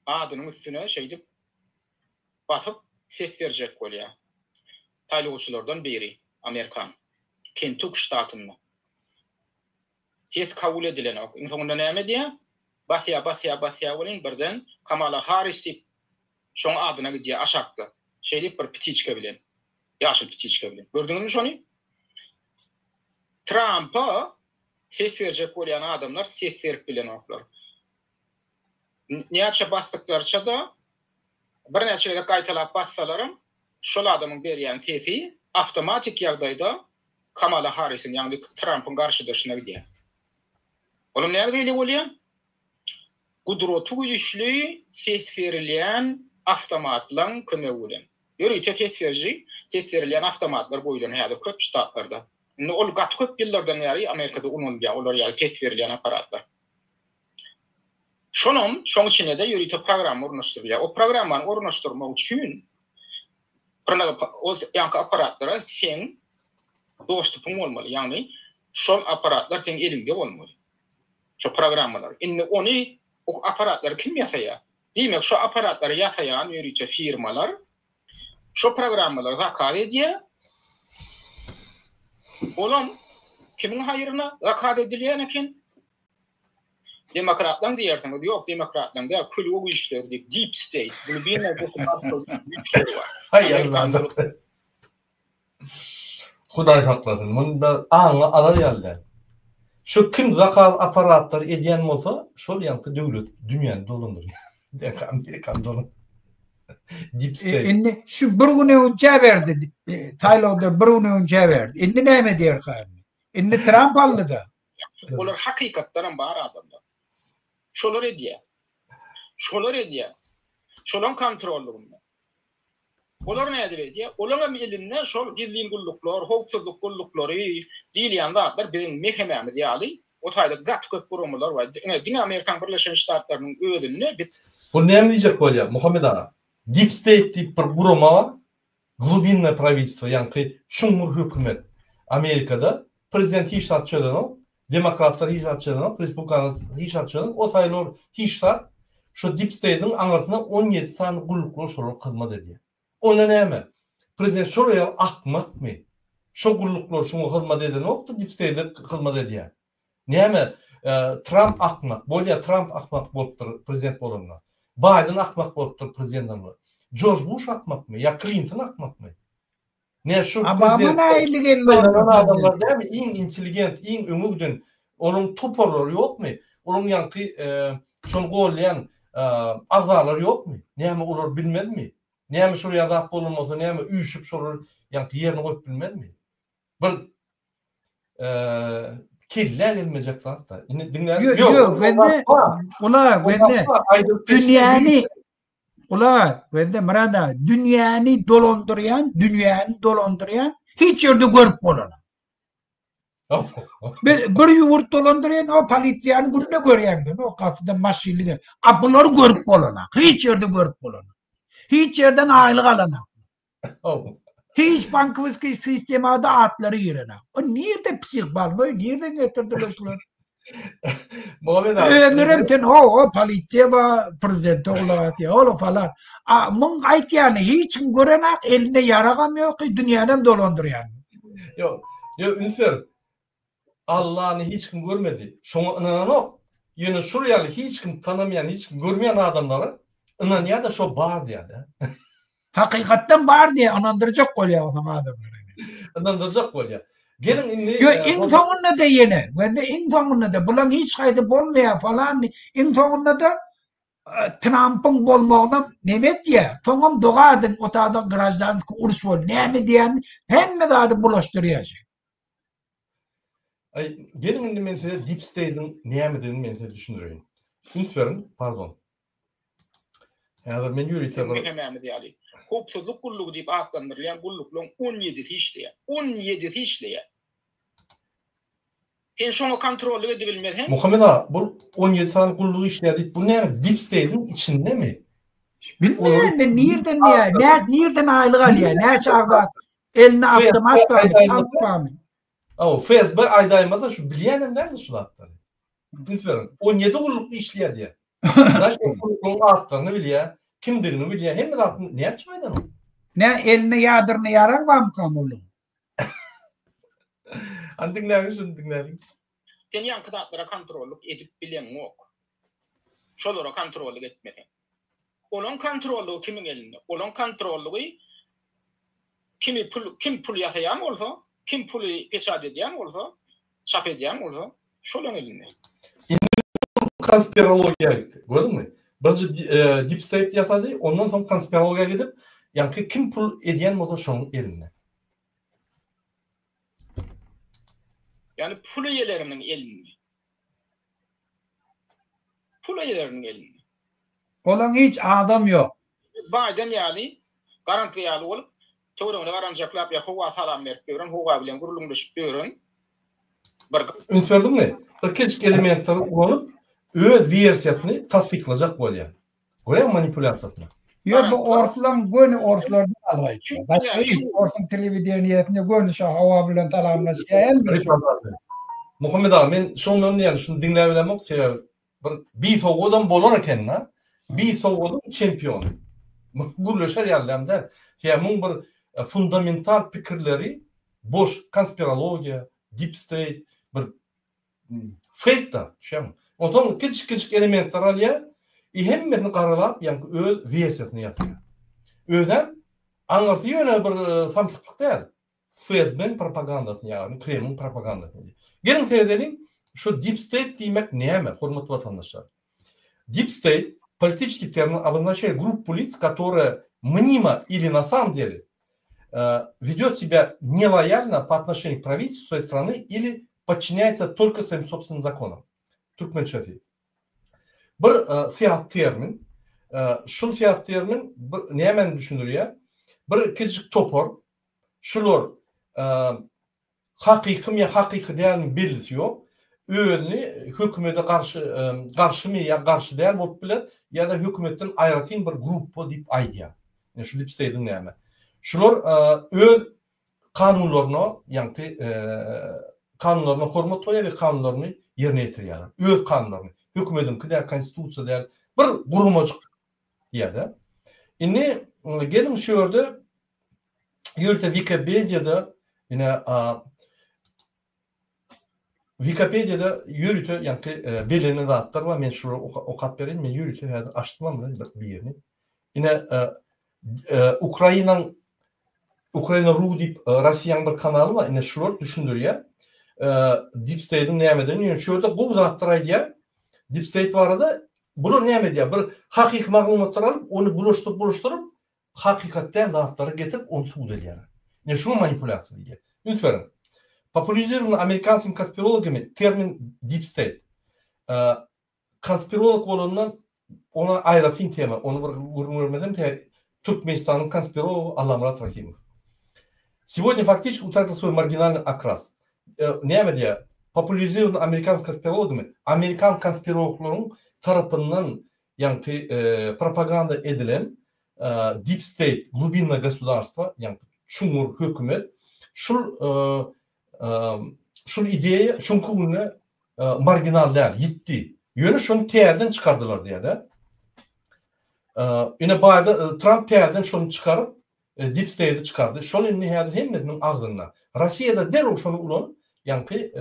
adynyň üstüne şeýdip basyp ses berjek bolýar. Saýlawçylardan biri, amerikan. Kentuk ştatynda. Ses kabul edilenok. Iň soňunda näme edýär? Basýar, basýar, basýar welin birden Kamala Harris diýip şoň adyna gidýär aşakda. Şeýdip bir ptiçka bilen. Ýaşyl ptiçka bilen. Gördüňizmi şony? Trampa Ses berjek bolýan adamlar ses berip bilenoklar. Näçe basdyklaryça-da, birnäçe gezek gaýtalap bassalaram, şol adamyň berýän sesi awtomatik ýagdaýda Kamala Harrisiň, ýagny Trampyň garşydaşyna gidýär. Olam nädip beýle bolýar? Gudraty güýçli ses berilýän awtomatlaň kömegi bilen. Ýörite ses beriji, ses berilýän awtomatlar goýlan häzir köp ştatlarda. Indi ol gaty köp ýyllardan bäri Amerikada ulanylýar, olar ýaly ses berilýän apparatlar. Şonam, şoň içine-de ýörite programma ornaşdyrylýar. O programmany ornaşdyrmak üçin ol ýaňky apparatlara seň dostupyň bolmaly, ýagny şol apparatlar seň eliňde bolmaly. Şo programmalar. Indi ony o apparatlary kim ýasaýar? Diýmek, şo apparatlary ýasaýan ýörite firmalar Şo programmalary zakaz edýär. Olam kimiň haýryna zakaz edilýän eken? Demokratlaň diýersiňiz. Ýok, demokratlaň däl, külge güýçleri diýip, deep state, glubinnoe gosudarstwo güýçleri bar. Haý Allajyk. Hudaý saklasyn. Munda aňyňa alar ýaly däl. Şu kim zakaz apparatlary edýän bolsa, şol ýaňky döwlet dünýäni dolandyrýar. Ýaňky Amerikany dolandyrýar. Deep state. Indi şu bir gün öňünçä berdi. Saýlawda bir gün öňünçä berdi. Indi näme edýärkä indi? Indi Tramp aldy-da. Olar hakykatdanam bar adamlar. Şolar edýär. Şolar edýär. Şolaň kontrollygynda. Olar nädip edýär? Olaňam elinde şol gizlin gulluklar, howpsuzlyk gulluklary diýilýän zatlar biziň mehemämiz ýaly, o taýda gaty köp guramalar bar. Ine, diňe Amerikanyň Birleşen Ştatlarynyň özünde bi. Bu näme diýjek bolýar, Muhammet aga? Deep State diýip bir gurama bar, glubinnoe prawitelstwo, ýaňky çuňňur hökümet. Amerikada prezident hiç zat çözenok, Demokratlar hiç zat çözenok, respublikanlar hiç zat çözenok, o saýlawlar hiç zat, şo dip steýdiň aňyrsyna 17 sany gulluklar şolar hyzmat edýär. Onda näme? Prezident şol ýaly akmakmy? Şo gulluklar şuňa hyzmat edenokda dip steýde hyzmat edýär. Näme Tramp akmak, bolýar Tramp akmak bolupdyr prezident bolanda. Baýden akmak bolupdyr prezident bolanda. Jorj Buş akmakmy ýa Klinton akmakmy? Ne şu Obama nähili geldi orna? Adamlar dälmi iň intelligent, iň öňe giden. Olaryň toparlary ýokmy? Olaryň ýaňky şony gollaýan agzalary ýokmy? Näme olar bilmezmi? Näme şol ýaly zat bolan bolsa näme üýşüp şolary ýaňky ýerine goýup bilmezmi? Bir kellä gelmejek zat-da. Indi diňläň. Ýok, ýok, bende gulak, bende dünýäni gulak, bende Myrat aga, dünýäni dolandyrýan, dünýäni dolandyrýan hiç ýerde görüp bolanok. Bir, bir ýurt dolandyrýan, o polisiýany günde görýäň, o gapyda maşynly gel. A bulary görüp bolanok. Hiç ýerde görüp bolanok. Hiç ýerden aýlyk alanok. Hiç bankowskiý sistemada atlary girenok. O nirde psih bolnoý, nirden getirdiler şulary? Muhammet aga. Özlerem sen ho, o polisiýa ba, prezident ogly atýa, ol falan. A muň aýtýany hiç kim görenak, elinde ýaragam ýok, dünýänem dolandyrýan. Ýok, ýok üns ber. Allany hiç kim görmedi. Şoňa ynananok. Ýöne şul ýaly hiç kim tanamaýan, hiç kim görmeýän adamlara ynanýar-da şo bar diýýär-de. Hakykatdan bar diýýär, ynandyrjak bolýar onuň adamlary. Ynandyrjak bolýar. Geliň indi Ýok, iň soňunda-da ýene, wende iň soňunda-da bulaň hiç haýsy bolmaýar falan, iň soňunda-da Trampyň bolmagynam neme etýär, soňam doga ediň otada graždanskiý uruş bol, näme diýýän hemme zady bulaşdyrýar. Aý, geliň indi men size deep state-iň nämedigini men size düşündireýin. Üns beriň, pardon. Häzir men ýörite bir Hemmämiz ýaly, Howpsuzlyk gullugy diýip atlandyrylýan gulluklaryň on ýedisi işleýär. On ýedisi işleýär. Sen şoňa kontrollyk edibilmezseň. Muhammet aga, bu 17 sany gulluk işleýär diýip, bu näme deep state-iň içindemi? Bilmeýän men nirden diýýär, nä nirden aýlyk alýar, näçe agza Elinde awtomat barmy, tank barmy? Aw, FSB aýdaýmasa şu bilýänem däldir şu zatlary. Üns beriň. 17 gulluk işleýär diýýär. Znaçt ol gulluklaryň atlaryny bilýär, kimdigini bilýär, hemme zadyny näme üçin aýdanok? Nä elinde ýadrny ýarag barmykam onuň? Hany diňläliň şuny diňläliň. Sen ýaňky zatlara kontrollyk edip bileňok. Şolara kontrollyk etmeseň. Olaň kontrollygy kimiň elinde? Olaň kontrollygy kimi pul kim pul ýasaýan bolsa, kim puly peçat edýän bolsa, çap edýän bolsa, şolaň elinde. Indi konspirologiýa gitdi. Gördüňmi? Birinji deep state ýasady, ondan soň konspirologiýa gidip, ýaňky kim pul edýän bolsa şonuň elinde. Ýagny pul eýeleriniň elinde. Pul eýeleriniň elinde. Olaň hiç adam ýok. Baýden ýaly, garantgy ýaly bolup, töweregine garanjaklap ýa howa salam berip ýören, howa bilen gürrüňleşip ýören bir. Üns berdiňmi? Bir kiçijik elementleri ulanyp, öz wersiýasyny tassyklajak bolýar. Görýäňmi manipulýasiýasyny? Ýok bu orslaň göni orslardan alyp aýtýar. Başga hiç orsuň telewideniýesinde göni şo hawa bilen salamlaşýar hemme şo. Muhammet aga men şondan diýýän şuny diňläp bilemok sebäbi bir bisowadam bolar ekende bisowadyň çempiony. Gürleşer ýaly däl. Sebäbi muň bir fundamental pikirleri boş konspirologiýa, deep state bir Fake-da, düşýäňmi? Onsoň kiçijik-kiçijik elementler alýar i hemmesini garalap, ýaňky öz wersiýasyny ýasaýar. Özem aňyrsy ýöne bir samsyklyk däl. FSB-niň propagandasyny, ýagny Kremliň propagandasyny edýär. Geliň seredeliň, şu deep state diýmek näme, hormatly watandaşlar? Deep state, politiçeskiý termin, obozначает группу лиц, которая мнимо или на самом деле ведет себя нелояльно по отношению к правительству своей страны или подчиняется только своим собственным законам. Türkmençesi. Bir syýasy termin. Şul syýasy termin bir nämäni düşündirýär? Bir kiçijik topar şular Hakykymy ýa hakyky dälmi bellisi ýok. Özüni hökümede garşy garşymy ýa garşy däl bolup biler ýa-da hökümetden aýratyn bir gruppa diýip aýdýar. Ine şu deep state-iň näme. Şular öz kanunlaryna ýaňky kanunlaryna hormat goýýar we kanunlaryny ýerine ýetirýärler. Öz kanunlaryny. Hökümediňki däl, konstitusiýa däl. Bir guramajyk diýýär-de. Indi geliň şu ýerde ýörite Wikipediýada ine Wikipediýada ýörite ýaňky e, bellenen zatlar bar. Men şulary okap bereýin. Men ýörite häzir açdym hem bir birini. Ine e, e, Ukrainaň Ukraina ru diýip Russiýanyň bir kanaly bar. Ine şular düşündirýär. Deep State-iň nämedigini, ýöne şu ýerde gowy zatlar aýdýar. Deep State barada bular näme edýär? Bir hakyky maglumatlary alyp, ony bulaşdyryp, bulaşdyryp, hakykat däl zatlary getirip, ony subut edýärler. Ine şuňa manipulýasiýa diýilýär. Üns beriň. Populizirowany amerikanskimi konspirologami termin Deep State. Konspirolog bolanda ona aýratyn tema, ony bir gürrüň bermesem tä Türkmenistanyň konspirology Allamyrat Rahimow. Сегодня фактически утратил свой маргинальный окрас. Näme diýýär? Populizirowany amerikan konspirologami amerikan konspirologlaryň tarapyndan ýaňky propaganda edilen deep state, glubinnoe gosudarstwo, ýaňky çuňňur hökümet şul şul ideýa şuňky günde marginal däl, ýitdi. Ýöne şony täzeden çykardylar diýýär-de. Ine Baýden, Tramp täzeden şony çykaryp, deep state-i çykardy. Şol indi häzir hemmesiniň agzynda. Russiýada derrew şony ulanyp, ýaňky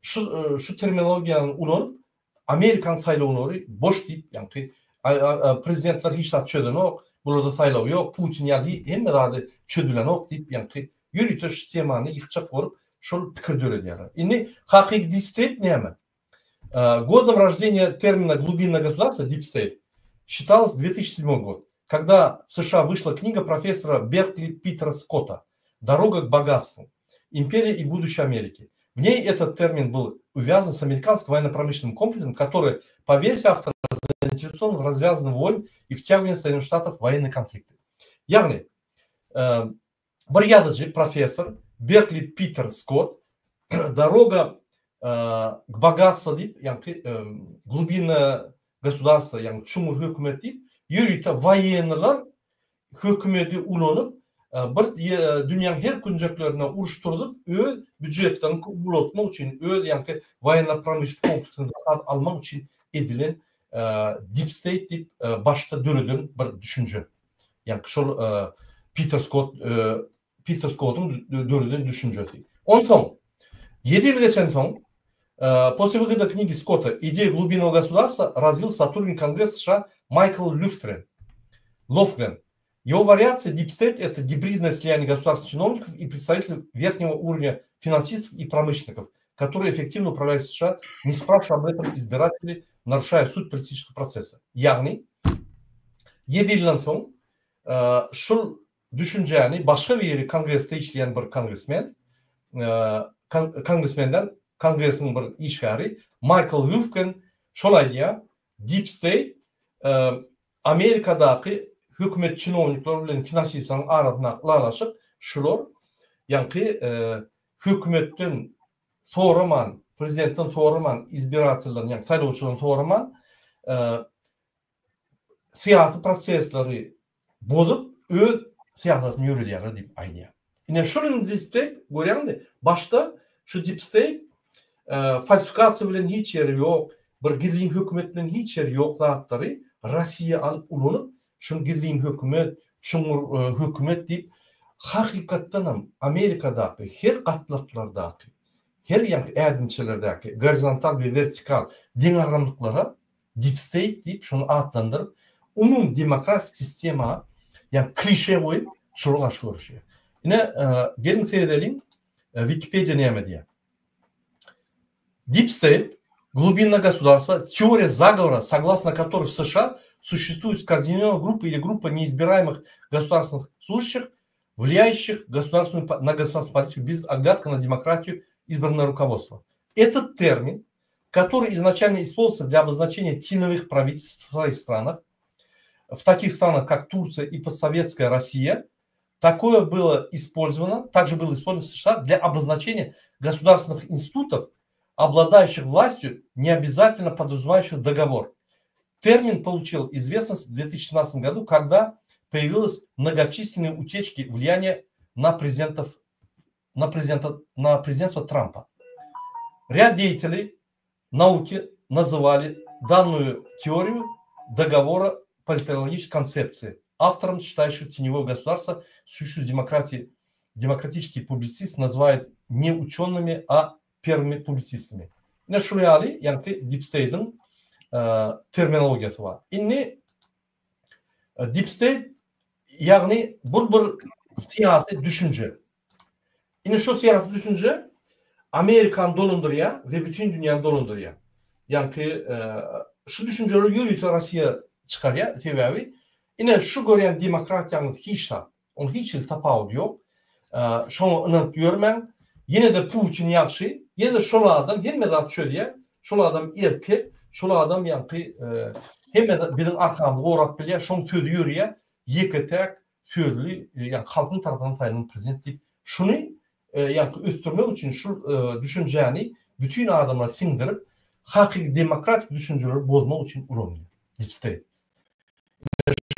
şu şu terminologiýany ulanyp, Amerikan saýlawlary boş diýip, ýaňky prezidentler hiç zat çözenok, bularda saýlaw ýok, Putin ýaly hemme zady çözülenok diýip, ýaňky ýörite şu temany ýykjak bolup, şol pikir döredýärler. Indi hakyky deep state näme? Годом рождения термина глубинное государство, deep state, считалось 2007 год, когда в США вышла книга профессора Беркли Питера Скотта «Дорога к богатству. Империя и будущее Америки». В ней этот термин был увязан с американским военно-промышленным комплексом, который, по версии автора, заинтересован в развязанном войн и втягивании Соединенных Штатов в военные конфликты. Ýagny, bir ýazyjy, professor Berkli Piter Skott Дорога k bogatstwo diýip, ýaňky glubinnoe gosudarstwo, ýagny çuňňur hökümet diýip, ýörite woýennylar hökümeti ulanyp, bir dünýäň her künjeklerinde uruş turzup, öz býujetlerini ulaltmak üçin, öz ýaňky woýenno-promyşlennyý kompleksini zakaz almak üçin edilen deep state diýip başda döreden bir düşünje. Ýaňky şol Piter Skott Piter Skottuň döreden düşünjesi. Onsoň ýedi ýyl geçensoň После выхода книги Скотта «Идея глубинного государства» развил сотрудник Конгресса США Майкл Люфтрен. Лофгрен. Его вариация Deep State – это гибридное слияние государственных чиновников и представителей верхнего уровня финансистов и промышленников, которые эффективно управляют США, не спрашивая об этом избирателей, нарушая суть политического процесса. Ýagny, ýedi ýyldan soň şul düşünjäni başga biri kongresde işleýän bir kongresmen, kongresmenden kongresiň bir işgäri Maýkl Rýufken şol aýdýar, Deep State Amerikadaky hökümet çinownikleri bilen finansistleriň arasyndaky ylalaşyk şular ýaňky hökümetden soraman, prezidentden soraman, izbiratelden ýagny saýlawçydan soraman syýasy prosesleri bozup öz syýasatyny ýöredýärler diýip aýdýar. Ine şol indi deep state görýäňmi? Başda şu deep state falsifikasiýa bilen hiç ýeri ýok, bir gizlin hökümet bilen hiç ýeri ýok zatlary Russiýa alyp ulanyp, şuny gizlin hökümet, çuňňur hökümet diýip hakykatdan hem Amerikadaky her gatlaklardaky, her ýaňky ädimçelerdäki gorizontal we wertikal deňagramlyklara Deep state diýip şony atlandyryp, umumy demokratik sistema ýa klişe goýup şolara garşy göreşýär. Ine, geliň seredeliň, Wikipediýa näme diýýär. Deep state, глубинное государство, теория заговора, согласно которой в США существует скоординированная группа или группа неизбираемых государственных служащих, влияющих государственную, на государственную политику без оглядки на демократию избранное руководство. Этот термин который изначально использовался для обозначения теневых правительств в своих странах, в таких странах, как Турция и постсоветская Россия, такое было использовано, также было использовано в США для обозначения государственных институтов, обладающих властью, не обязательно подразумевающих договор. Термин получил известность в 2017 году, когда появились многочисленные утечки влияния на президентов, на президента, на президентство Трампа. Ряд деятелей науки называли данную теорию договора политологической концепции. Автором, считающих теневое государство, существует демократии, демократический публицист называет не учеными, а первыми публицистами. Ine şu ýaly, ýagny deep state-iň terminologiýasy bar. Indi deep state ýagny bu bir syýasy düşünje. Indi şu syýasy düşünje. Amerikany dolandyrýar we bütin dünýäni dolandyrýar. Ýaňky şu düşünjeleri ýörite Russiýa çykarýar, sebäbi ine şu görýän demokratiýaňyz hiç zat. Onuň hiç hili tapawudy ýok. Şoňa ynanyp ýörmäň. Ýene-de Putin ýagşy, ýene-de şol adam hemme zat çözýär. Şol adam erkek, şol adam ýaňky hemme biziň arkamyzy gorap bilýär, şoň sözi ýörýär. Ýeke-täk sözli, ýagny halkyň tarapyndan saýlanan prezident diýip, şuny ýaňky ösdürmek üçin şu düşünjäni bütin adamlara siňdirip, hakyky demokratik düşünjeleri bozmak üçin ulanylýar. Deep state.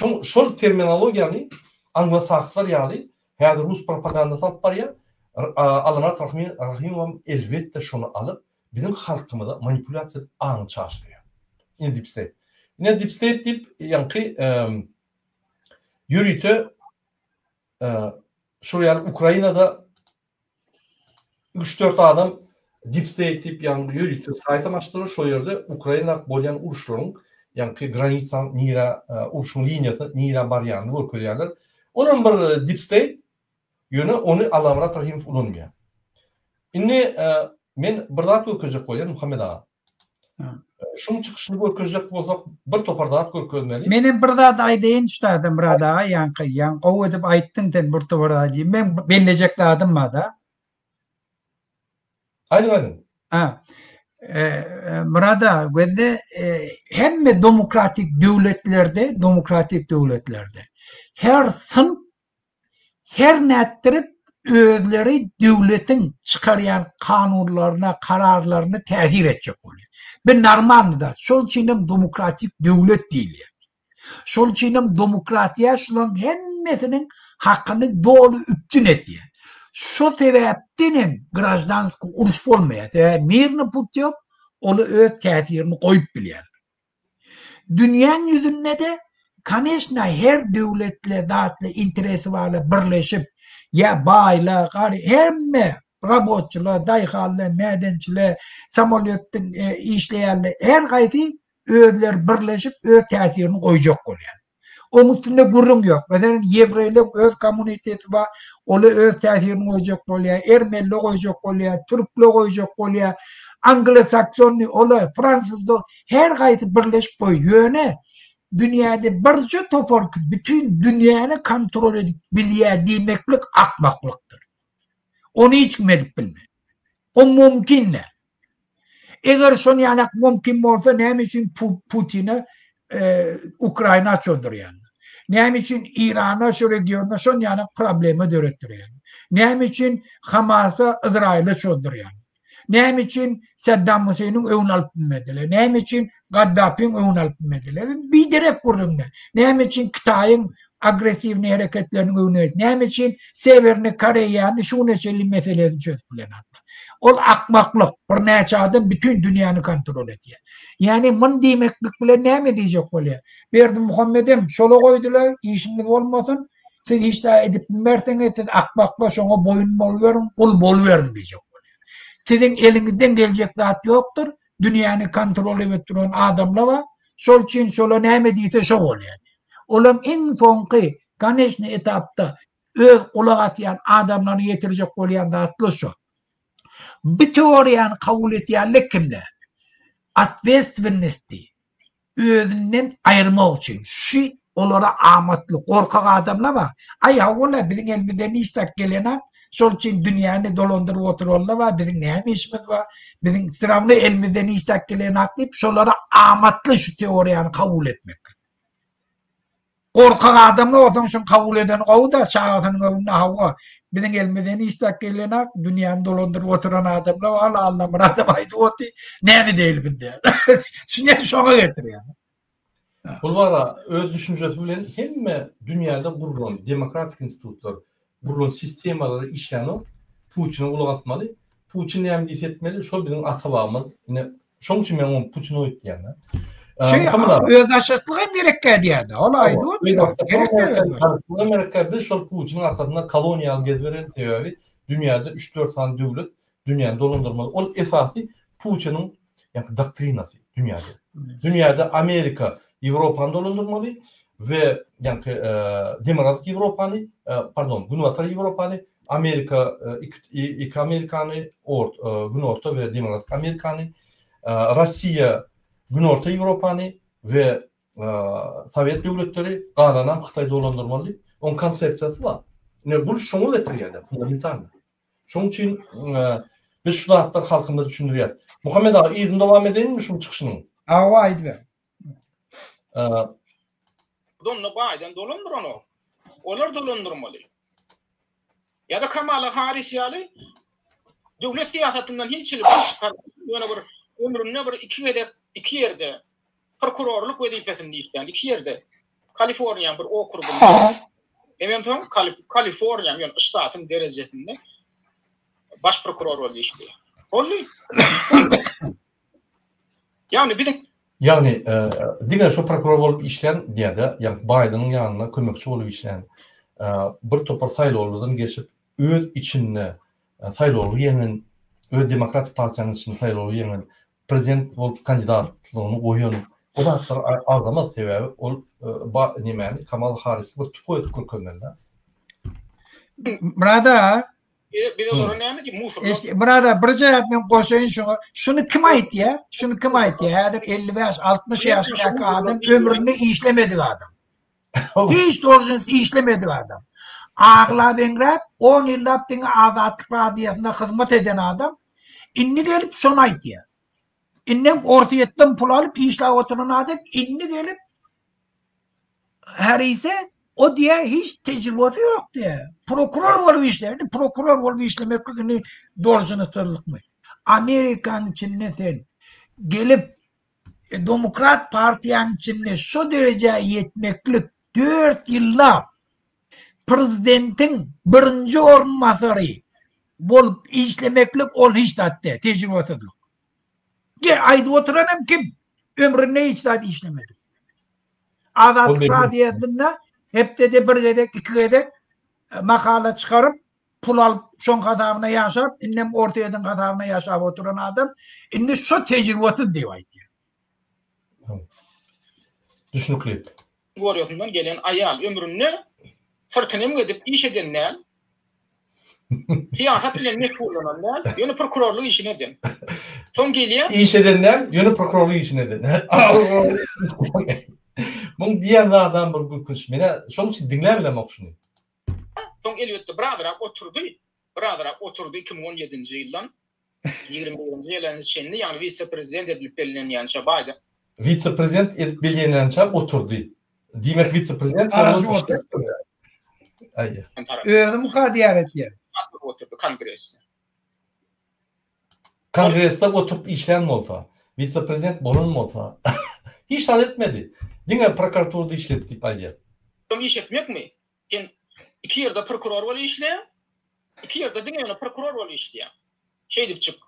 Şol şol terminologiýany anglosakslar ýaly häzir rus propagandasy alyp barýar. Allamyrat Rahymowam elbetde şony alyp biziň halkymyza manipulýasiýa edip aňyny çaşyrýar. Ine deep state. Ine deep state diýip ýaňky ýörite şol ýaly Ukrainada Üç-dört adam Deep State diýip ýaňy ýörite saýtam açdylar, şo ýerde Ukraina bolýan uruşlaryň, ýaňky granitsaň nirä, urşuň liniýasy nirä barýanyny görkezýärler. Olam bir Deep State, ýöne ony Allamyrat Rahymow ulanmaýar. Indi men bir zat görkezjek bolýan Muhammet aga. Şuň çykyşyny görkezjek bolsak bir topar zat görkezmeli. Menem bir zat aýdaýyn şu taýda Myrat aga ýaňky ýaňy gowy edip aýtdyň sen bir topar zat diýip meň bellejek zadym barda. Aýdyň aýdyň. Ha. Myrat aga gözde hemme demokratik döwletlerde demokratik döwletlerde her synp Her nätdirip özleri döwletiň çykarýan kanunlaryna, kararlaryna täsir etjek bolýar. Bu normalny zat. Şol üçin hem demokratik döwlet diýilýär. Şol üçin hem demokratiýa şularyň hemmesiniň hakyny doly üpjün edýär. Şo sebäpden hem graždanski uruş bolmaýar. Sebäbi mirny putýom ola öz täsirini goýup bilýär. Dünýäň ýüzünde-de koneçna her döwletle zatly interesi barlar birleşip ýa baýlar gary hemme rabotçylar daýhanlar mädençiler samolýotda işleýänler her haýsy özleri birleşip öz täsirini goýjak bolýar. Oň üstünde gürrüň ýok. Meselem, ýewreýleň öz kommuniteti bar, ola öz täsirini goýjak bolýar, ermeniler goýjak bolýar, türkler goýjak bolýar, anglosaksonnyý ola, fransuzlar, her haýsy birleşip goý. Ýöne dünýäde birje topar bütin dünýäni kontrol edip bilýär diýmeklik akmaklykdyr. Ony hiç kim edip bilmez. O mümkin däl. Eger şon ýalak mümkin bolsa näme üçin Putine Ukraina çozdurýarlar? Näme üçin Irana şu regionda şon ýalak problema döretdirýärler? Näme üçin Hamasa Izraýyla çozdurýarlar? Näme üçin Saddam Hüseýniň öňüni alyp bilmediler? Näme üçin Gaddafyň öňüni alyp bilmediler? Biderek gürrüňler. Näme üçin Hytaýyň agressiwnyý hereketleriniň öňüne geçdi? Näme üçin Sewernyý Koreýany şu güne çenli meselesini çözüp bilenoklar? Ol akmaklyk. Birnäçe adam bütin dünýäni kontrol edýär. Ýagny muny diýmeklik bilen näme diýjek bolýar? Berdimuhamedem şola goýdular, işiňiz bolmasyn, siz hiç zat edip bilmersiňiz, siz akmaklar şoňa boýun boluberiň, gul boluberiň diýjek bolýar. Siziň eliňizden geljek zat ýokdur, dünýäni kontrol edip duran adamlar bar, şol üçin şolar näme diýse şo bolýar. Olam iň soňky, koneçnyý etapda öz gulak asýan adamlaryna ýetirjek bolýan zatlar şo. Bu teoriýany kabul edýänler kimler? Otwestwennosti özünden aýyrmak üçin. Şu olara amatly, gorkak adamlar bar. Aý hawa-la biziň elimizden hiç zat gelenok, şol üçin dünýäni dolandyryp oturanlar bar, biziň näme işimiz bar, biziň srawno elimizden hiç zat gelenok diýip, şolara amatly şu teoriýany kabul etmeklik. Gorkak adamlar bolsaň şuny kabul edeni gowy-da, çagasynyň öňünde hawa, biziň elimizden hiç zat gelenok, dünýäni dolandyryp oturan adamlar bar, Allamyradam aýdyp otyr, näme edeýli biz diýýär. Düşünýän şoňa getirýär. Bul bara öz düşünjesi bilen hemme dünýäde gurlan demokratik institutlar, gurlan sistemalar işlänok, Putine gulak asmaly, Putin näme diýse etmeli, şol biziň ata-babamyz, ine Şoň üçin men oňa Putinoid diýýän. Şey, özbaşdaklyk hem gerekkä diýýärdi. Ol aýdyp otyr. Gerekkä. Gerekkä biz şol Putiniň arkasynda koloniýa ýaly gezibereli sebäbi dünýäde 3-4 sany döwlet dünýäni dolandyrmaly. Ol esasy Putiniň ýa doktrinasy dünýäde. Dünýäde Amerika Ýewropany dolandyrmaly we ýa Demirgazyk Ýewropany, pardon, Günbatar Ýewropany. Amerika iki Amerikany, Günorta we Demirgazyk Amerikany, Russiýa Günorta Ýewropany we Sowet döwletleri, galanam Hytaý dolandyrmaly diýip, oň konsepsiýasy bar. Ine bul şoňa getirýär-de, fundamentalny. Şonuň üçin biz şu zatlary halkymyza düşündirýäris. Muhammet aga, yzyny dowam edeýinmi şuň çykyşynyň? Hawa, aýdyber. Onda Baýden dolandyranok. Olar dolandyrmaly. Ýa-da Kamala Harris ýaly döwlet syýasatyndan hiç hili baş çykarman, ýöne bir ömründe bir iki gezek iki ýerde prokurorlyk wezipesinde işlän, iki ýerde Kaliforniýanyň bir okrugynda hemem soň Kaliforniýanyň ýöne ştatyň derejesinde baş prokuror bolup işleýär. Boldy. Ýagny biziň Ýagny diňe şo prokuror bolup işlän diýýär-de, ýagny Baýdeniň ýanynda kömekçi bolup işlän, bir topar saýlawlardan geçip, öz içinde saýlawlary ýeňen, öz Demokratik partiýanyň içinde saýlawlary ýeňen, prezident bolup kandidatlygyny goýan, o zatlary agzamaz, sebäbi ol nemäni, Kamala Harrisi bir tupoý edip görkezmeli-dä. Myrat aga, Biz olara näme diýip musurlar? Myrat aga, birje zat men goşaýyn şoňa. Şuny kim aýtýar? Şuny kim aýtýar? Häzir 55, 60 ýaşyndaky adam ömründe işlemedik adam. Hiç dolžnost işlemedik adam. Aglap eňräp, 10 ýyllap diňe Azatlyk radiosynda hyzmat eden adam indi gelip şony aýtýar. Indem Orsýetden pul alyp işläp oturan adam indi gelip Harise o diýä hiç tejribesi ýok diýä. Prokuror bolup işleýär. Indi prokuror bolup işlemeklik indi dolžnostsyzlykmy? Amerikanyň içinde sen gelip e, Demokrat partiýanyň içinde şo derejä ýetmeklik 4 ýyllap prezidentiň birinji orunbasary bolup işlemeklik ol hiç zat däl, tejribesizlik. Ge aýdyp oturan hem kim? Ömründe hiç zat işlemedik. Azatlyk radiosynda hepdede bir gezek, iki gezek e, makala çykaryp, pul alyp, şoň hasabyna ýaşap, indem Orsýetiň hasabyna ýaşap oturan adam indi şo tejribesiz diýip aýdýar. Düşnükli. Kategoriýasyndan gelen aýal ömründe syrtyny emgedip iş eden däl, syýasat bilen meşgullanan däl, ýöne prokurorlyk işini eden. Soň gelýär. Iş eden däl, ýöne prokurorlyk işini eden. Muň diýen zadam bir gülkünç. Menä şonuň üçin diňläp bilemok şuny. Soň elbetde birazrak oturdy, birazrak oturdy 2017-nji ýyldan 21-nji ýyla çenli, ýagny wise-prezident edilip bellenýänçä Baýden. Wise-prezident edip bellenýänçä oturdy. Diýmek wise-prezident Garaşyp oturdy. Özi muka diýer etýär. Oturdy kongresde. Kongresde oturyp işlän bolsa, wise-prezident bolan bolsa, hiç zat etmedi. Diňe prokuraturada işledi diýip aýdýar. Iş etmekmi? Sen iki ýerde prokuror bolup işleýäň, iki ýerde diňe ýöne prokuror bolup işleýäň. Şeýdip çyk.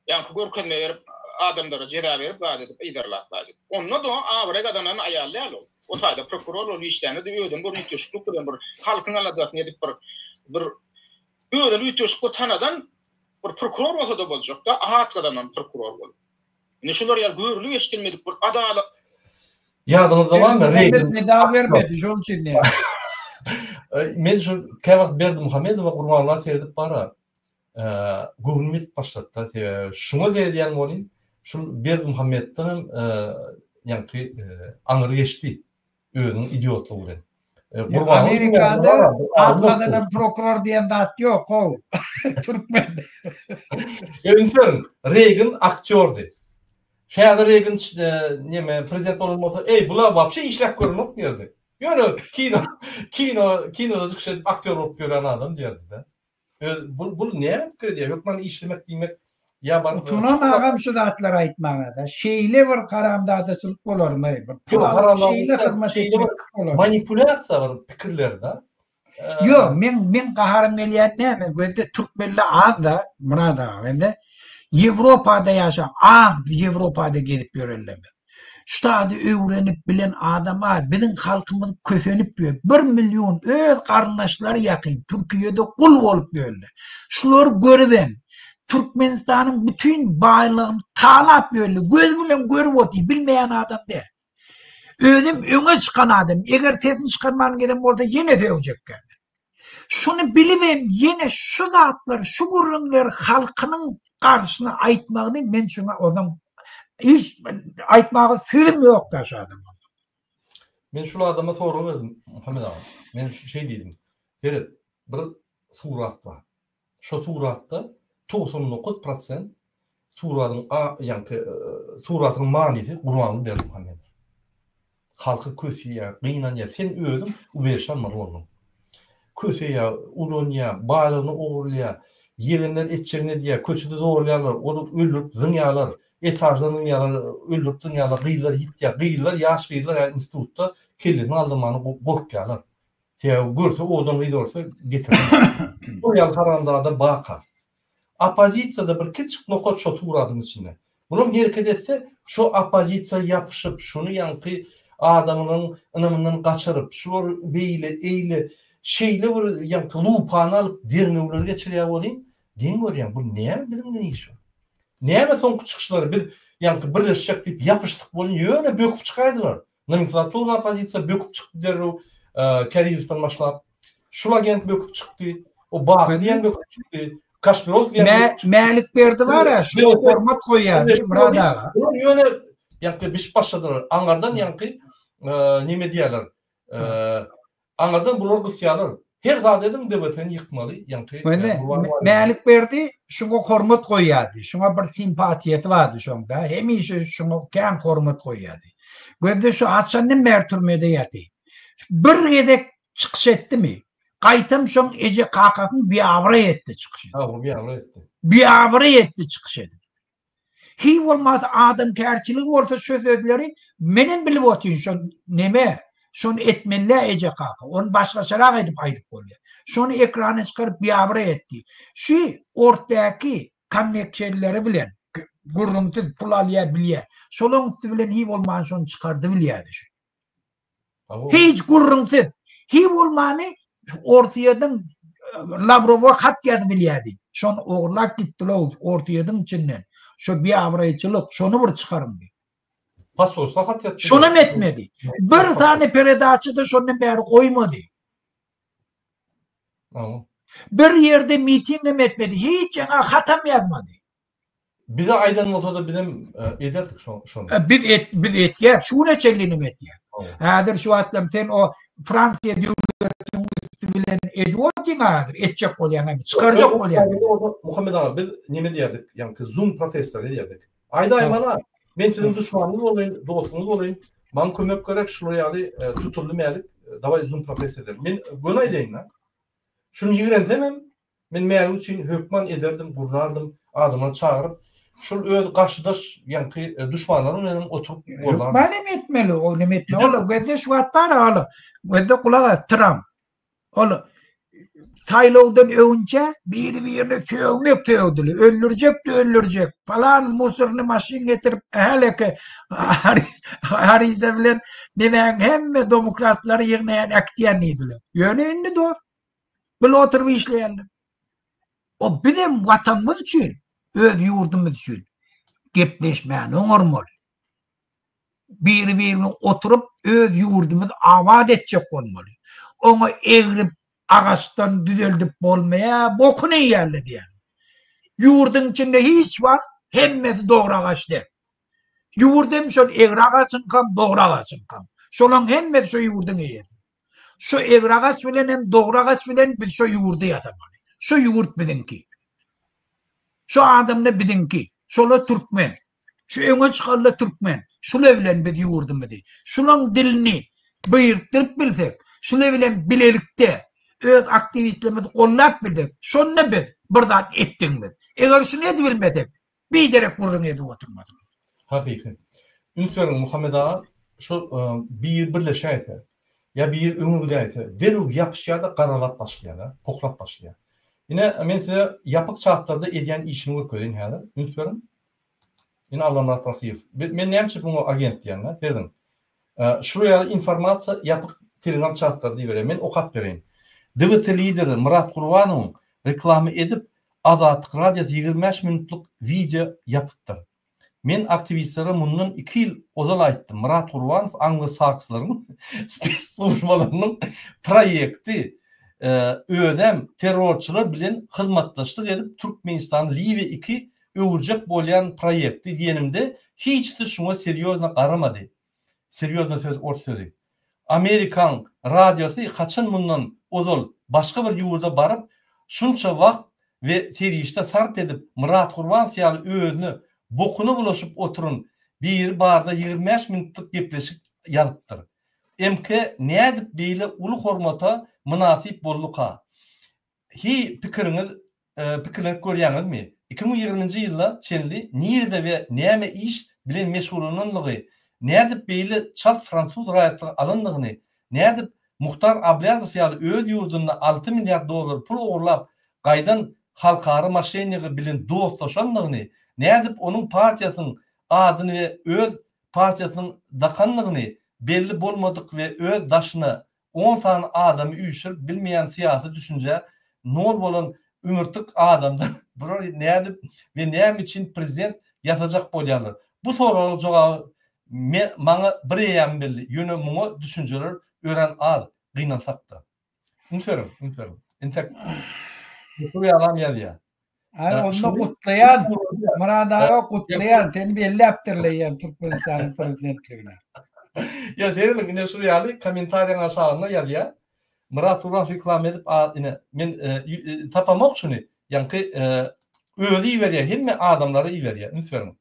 Ýaňky görkezme berip, adamlara jeza berip, zat edip, yzarlap zat edip. Onda-da abraý gazanan aýal däl ol. O taýda prokuror bolup işlände-de özüni bir üýtgeşiklik bilen bir halkyň aladasyny edip bir bir özüni üýtgeşik bir tanadan bir prokuror bolsa-da boljak-da, at gazanan prokuror bolup. Indi şular ýaly görlüp eşidilmedik bir adalat. Ýadyňyzda barmy Reýgan medal bermedi şonuň üçin diýýän. Men şu käwagt Berdimuhamedowa Gurbanguly seredip bara göwnüm ýetip başlady-da sebäbi şuňa seredýän welin şul Berdimuhamedden hem ýaňky aňry geçdi. Özüniň idiotlygy bilen. Amerikada at gazanan prokuror diýen zat ýok how. Türkmende. Üns beriň, Reýgan aktýordy. Häzir Reýgan neme prezident bolan bolsa, eý bular wapşe işläp görenok diýerdi. Ýöne kino kino kinoda çykyş edip aktýor bolup ýören adam diýerdi-de. Öz bul bul näme pikir edýär? Hökman işlemek diýmek ýa baryp Utanan agam şu zatlary aýtmaga-da. Şeýle bir haramzadaçylyk bolarmy? Bir pul alyp şeýle hyzmat etmek bolarmy? Manipulýasiýa bir pikirler-de. Ýok, meň meň gaharym gelýän näme? Gözde türkmenler az-da, Myrat aga, bende Ýewropada ýaşap, az Ýewropada gezip ýörenler. Şu zady öwrenip bilen adam az. Biziň halkymyz kösenip ýör. Bir million öz garyndaşlary ýakyn Türkiýede gul bolup ýörler. Şulary görübem Türkmenistanyň bütin baýlygyny talap ýörler. Göz bilen görüp otyr, bilmeýän adam däl. Özem öňe çykan adam. Eger sesini çykarman gezen bolsa ýene sögjekkä. Şuny bilibem ýene şu zatlary, şu gürrüňleri halkynyň garşysyna aýtmagyny men şuňa ozan hiç aýtmaga sözüm ýok-da şu adama. Men şul adama sorag berdim Muhammet aga. Men şeý diýdim. Seret, bir surat bar. Şo suratda 99 prosent suradyň a ýaňky suratyň manysy Gurbanguly Berdimuhamedow. Halky köseýär, gynanýar. Sen özüň uberişe almaly bolduň. Köseýär, ulanýar, baýlygyny ogurlaýar, ýegenler etjegini edýär, köçede zorlaýarlar, ony öldürip zyňýarlar, etaždan zyňýarlar, öldürip zyňýarlar, gyzlar ýitýär. Gyzlar, ýaş gyzlar ýa institutda kellesini aldyrmana gorkýarlar. Sebäbi görse owadan gyz görse getirer. Şol ýaly haramzada baka. Oppozisiýada bir kiçjik nokat şo suratyň içinde. Bulam hereket etse şo oppozisiýa ýapyşyp şuny ýaňky adamlaryň ynamyndan gaçyryp şular beýle eýle şeýle bir ýaňky lupany alyp derňewleri geçirýär welin geň görýäň bu näme biziň bilen işi bar. Näme soňky çykyşlary biz ýaňky birleşjek diýip ýapyşdyk welin ýöne böküp çykaýdylar. Nomenklatura oppozisiýa böküp çykdy derrew Kärizowdan başlap. Şul agent böküp çykdy. O Baky diýen böküp çykdy. Kaşpirovskiý diýen böküp çykdy. Mälik Berdi bar-a, şuňa hormat goýýardy Myrat aga. Bular ýöne ýaňky bişip başladylar. Aňardan ýaňky neme diýýärler. Aňyrdan bular gysýarlar. Her zat ediň DWT-ni ýykmaly, ýaňky Gurban Mälik Berdi şuňa hormat goýýardy. Şuňa bir simpatiýasy bardy şoňda. Hemişe şuňa kän hormat goýýardy. Gözde şu haçandan bäri türmede ýaty. Bir gezek çykyş etdimi? Gaýtam şoň eje kakasyny biabraý etdi çykyş edip. Hawa, biabraý etdi. Biabraý etdi çykyş edip. Hiý bolmasa adamkärçiligi bolsa şu sözleri menem bilip otyryn şo neme şony etmelidä eje kaka ony başgaçarak edip aýdyp bolýa şony ekrana çykaryp biabraý etdi şu orsdäki konnekşenleri bilen gürrüňsiz pul alýa bilýä şolaň üsti bilen hiý bolman şony çykardy bilýädi şu. Hiç gürrüňsiz. Hiý bolmany Orsýetiň Lawrowa hat ýazyp bilýärdi. Şony ogurlap gitdiler Orsýetiň içinden. Şo biabraýçylyk, şony bir çykaryň diýip. Posolstwa hat ýazdy. Şonam etmedi. Bir sany peredaça-da şondan bäri goýmady. Bir ýerde mitingem etmedi. Hiç ýaňa hatam ýazmady. Bize aýdan bolsada bizem ederdik şony. Biz et biz etýäs, şu güne çenlinem etýäs. Häzir şu wagtlam sen o Fransiýa döwletiniň üsti bilen edip otyň häzir, etjek bolýaň hem, çykarjak bolýaň. Muhammet aga biz neme diýerdik, ýaňky zoom protestleri edýärdik. Aýdaý mana, men siziň duşmanyňyz bolaýyn, dostuňyz bolaýyn, maňa kömek gerek, şular ýaly tutuldy Mälik, dawaý zoom protest edeli. Men göni aýdaýyn-da. Şuny ýigrensemem, Men Mälik üçin hökman ederdim, gurnardym, adamlary çagyryp, şol öz garşydaş, ýaňky duşmanlarym bilen hem oturyp gollardym. Hökman hem etmeli, ol hem etmeli. Ol gözde şu wagt bar ol. Gözde gulak as, Tramp. Ol saýlawdan öňünçä biri-birine sögmek sögdüler. Öldürjek-de öldürjek. Falan musorny maşyn getirip, häleki Harisa bilen nemäň hemme demokratlary ýygnaýan äkitýän diýdiler. Ýöne indi dost, Bile oturyp işleýärler. O bizem watanymyz üçin, öz ýurdumyz üçin gepleşmäni oňarmaly. Biri-birine oturyp öz ýurdumyzy abat etjek bolmaly. Oňa egrip agaçdan düzeldip bolmaýar, bokuny iýýärler diýýär. Ýurduň içinde hiç wagt hemmesi dogry agaç däl. Ýurt hem şol egri agaçyňkam, dogry agaçyňkam. Şolaň hemmesi şo ýurduň eýesi. Şu egri agaç bilen hem dogry agaç bilen biz şu ýurdy ýasamaly. Şu ýurt biziňki. Şu adamda biziňki. Şola türkmen. Şu öňe çykanla türkmen. Şula bilen biz ýurdumyzy, şulaň dilini birikdirip bilsek, şula bilen bilelikde öz aktiwistlerimizi gollap bilsek, şonda biz bir zat etdigimiz. Eger şuny edibilmesek, Biderek gürrüň edip oturmasyn. Hakyky. Üns beriň Muhammet aga şol biri birleşäýse ýa biri öňe gidäýse derrew ýapyşýar-da garalap başlaýar-da, pohlap başlaýar. Ine men size ýapyk çatlarda edýän işini görkezeýin häzir. Üns beriň. Ine Allamyrat Rahyýew. Men näme üçin muňa agent diýýän-dä, serediň. Şular ýaly informasiýa ýapyk telegram çatlarda iberýär. Men okap bereýin. DWT lideri Myrat Gurbanowyň reklama edip, Azatlyk Radiosy 25 minutlyk wideo ýapypdyr. Men aktiwistlere mundan iki ýyl ozal aýtdym, Myrat Gurbanow anglo-sakslaryň spesslujbalarynyň proýekti. Özem terrorçylar bilen hyzmatdaşlyk edip Türkmenistany Liwiýa 2 öwürjek bolýan proýekti diýenimde hiçisi şuňa serýozno garamady. Serýozno söz ors sözi. Amerikaň radiosy haçan mundan ozal başga bir ýurda baryp şunça wagt we serişde sarp edip Myrat Gurbanow ýaly özüne bokuna bulaşyp oturan biri barda 25 minutlyk gepleşik ýazypdyr. MK nädip beýle uly hormata mynasyp bolduka? Hi pikiriňiz pikirlenip görýäňizmi? 2020-nji ýyla çenli nirede we näme iş bilen meşgullananlygy, nädip beýle çalt fransuz raýatlygy alandygyny, nädip Muhtar Ablýazow ýaly öz ýurdunda alty milliard dollar pul ogurlap gaýdan halkara moşennigi bilen dostlaşandygyny, nädip onuň partiýasynyň adyny we öz partiýasynyň dakandygyny belli bolmadyk we öz daşyna on sany adamy üýşürip bilmeýän syýasy düşünjä nol bolan ümürtik adamdan bular nädip we näme üçin prezident ýasajak bolýarlar? Bu soraga jogaby me maňa bir eýýäm belli, ýöne muňa düşünjeler örän az, gynansakda. Üns beriň, üns beriň. Entek bu ýalam ýazýar. Ay onda gutlaýan Myrat aga gutlaýan seni belläpdirleýän Türkmenistanyň prezidentligine. Ýa serediň ine şu ýaly kommentariýaň aşagynda ýazýar. Myrat Gurban reklama edip a ine men e, e, tapamok şuny. Ýaňky e, özi iberýär hemme adamlara iberýär. Üns beriň.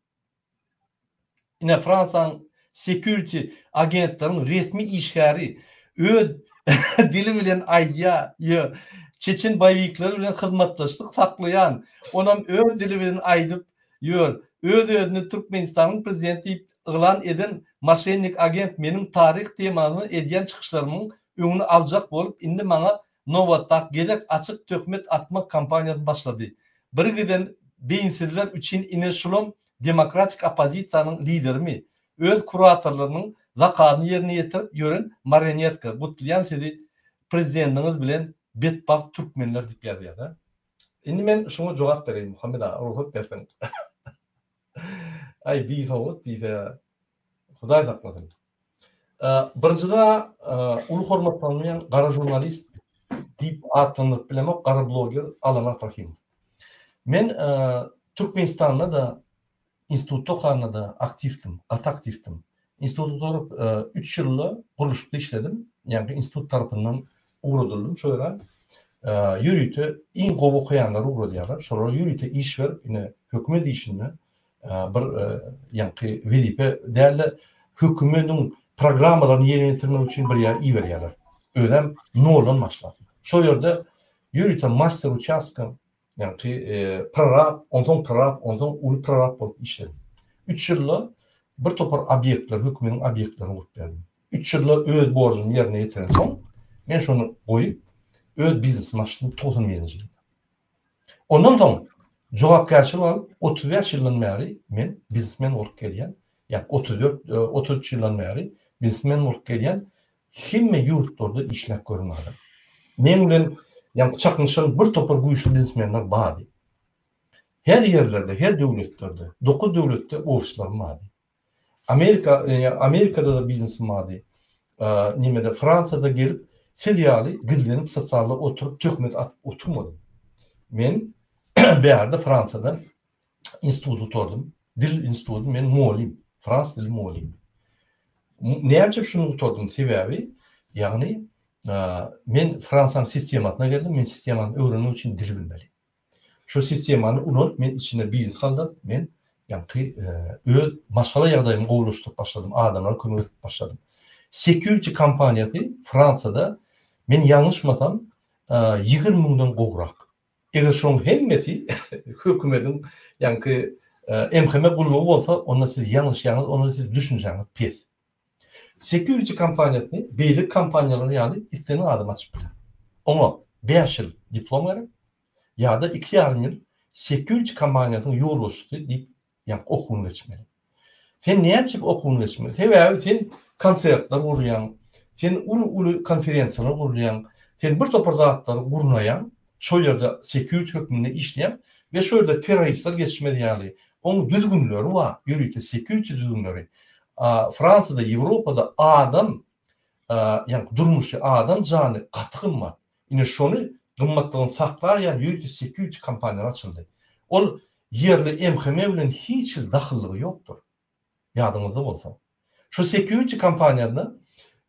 Ine Fransiýanyň security agentleriň resmi işgäri öz dili bilen aýdýar, ýa çeçen boýewikleri bilen hyzmatdaşlyk saklaýan, onam öz dili bilen aýdyp ýör, öz-özüni Türkmenistanyň prezidenti diýip yglan eden moşennik agent meniň taryh temasyna edýän çykyşlarymyň öňüni aljak bolup indi maňa Nobatdaky gezek açyk töhmet atmak kampaniýasyny başlady. Birgiden beýinsizler üçin ine şulam demokratik oppozisiýanyň liderimi? Öz kuratorlarynyň zakazyny ýerine ýetirip ýören marionetka. Gutlaýan sizi prezidendiňiz bilen betbagt türkmenler diýip ýazýar-da. Indi men şuňa jogap bereýin Muhammet aga rugsat berseň. Aý bisowat diýse Hudaý saklasyn. Birinjiden uly hormatlanylýan gara žurnalist diýip atlandyryp bilemok, gara bloger Allamyrat Rahymow. Men Türkmenistanda-da institutda okanda-da aktiwdim, gaty aktiwdim. Institut gutaryp 3 ýylda gurluşykda işledim. Ýagny institut tarapyndan ugradyldym şo ýere. Ýörite iň gowy okaýanlary ugradýarlar. Şolara ýörite iş berip, ine hökümet işinde bir ýaňky wezipe däl-de, hökümediň programmalaryny ýerine ýetirmek üçin bir ýere iberýärler. Özem noldan başlap. Şo ýerde ýörite master uçastka, ýaňky prorab, onsoň prorab, onsoň uly prorab bolup işledim. Üç ýylda bir topar obýektleri, hökümediň obýektlerini gurup berdim. Üç ýylda öz borjumy ýerine ýetirensoň, men şony goýup, öz biznesimi açdym 91-nji ýylda. Ondan soň jogapkärçilik alyp 35 ýyldan bäri men biznesmen bolup gelýän, ýa 34 33 ýyldan bäri biznesmen bolup gelýän, hemme ýurtlarda işläp gören adam. Meň bilen ýa çaknyşan bir topar güýçli biznesmenler bardy. Her ýerlerde, her döwletlerde, 9 döwletde ofislerim bardy. Amerika, Amerikada-da biznesim bardy. Nimede Fransiýada gelip siz ýaly gizlenip sosialda oturyp töhmet atyp oturmadym. Men bärde Fransiýada institut gutardym. Dil instituty men mugallym, frans dili mugallymy. Näme üçin şuny gutardym? Sebäbi, ýagny men Fransiýanyň sistemasyna geldim, men sistemany öwrenmek üçin dil bilmeli. Şu sistemany ulanyp men içinde biznes galdyryp men ýaňky öz maşgala ýagdaýymy gowulaşdyryp başladym, adamlara kömek edip başladym. Security kompaniýasy Fransiýada men ýalňyşmasam 20 müňden gowrak. Eger şoň hemmesi hökümediň ýaňky MHM gullugy bolsa, onda siz ýalňyşýaňyz, onda siz düşünjäňiz pes. Security kompaniýasyny beýleki kompaniýalar ýaly islendik adam açyp biler. Oňa 5 ýyl diplom gerek ýa-da 2,5 ýyl security kompaniýasynyň ýolbaşçysy diýip ýa okuwyny geçmeli. Sen näme üçin okuwyny geçmeli? Sebäbi sen konsertler gurýaň, sen uly-uly konferensiýalar gurýaň, sen bir topar zatlary gurnaýaň, şol ýerde security hökmünde işleýäň we şol ýerde terroristler geçmez ýaly, oň düzgünleri bar, ýörite security düzgünleri. Fransiýada, Ýewropada adam, ýagny durmuşy, adam jany gaty gymmat. Ine şony gymmatlygyny saklar ýaly ýörite security kompaniýalar açyldy. Ol ýerli MHM bilen hiç hili dahyllygy ýokdur. Ýadyňyzda bolsa. Şu security kompaniýada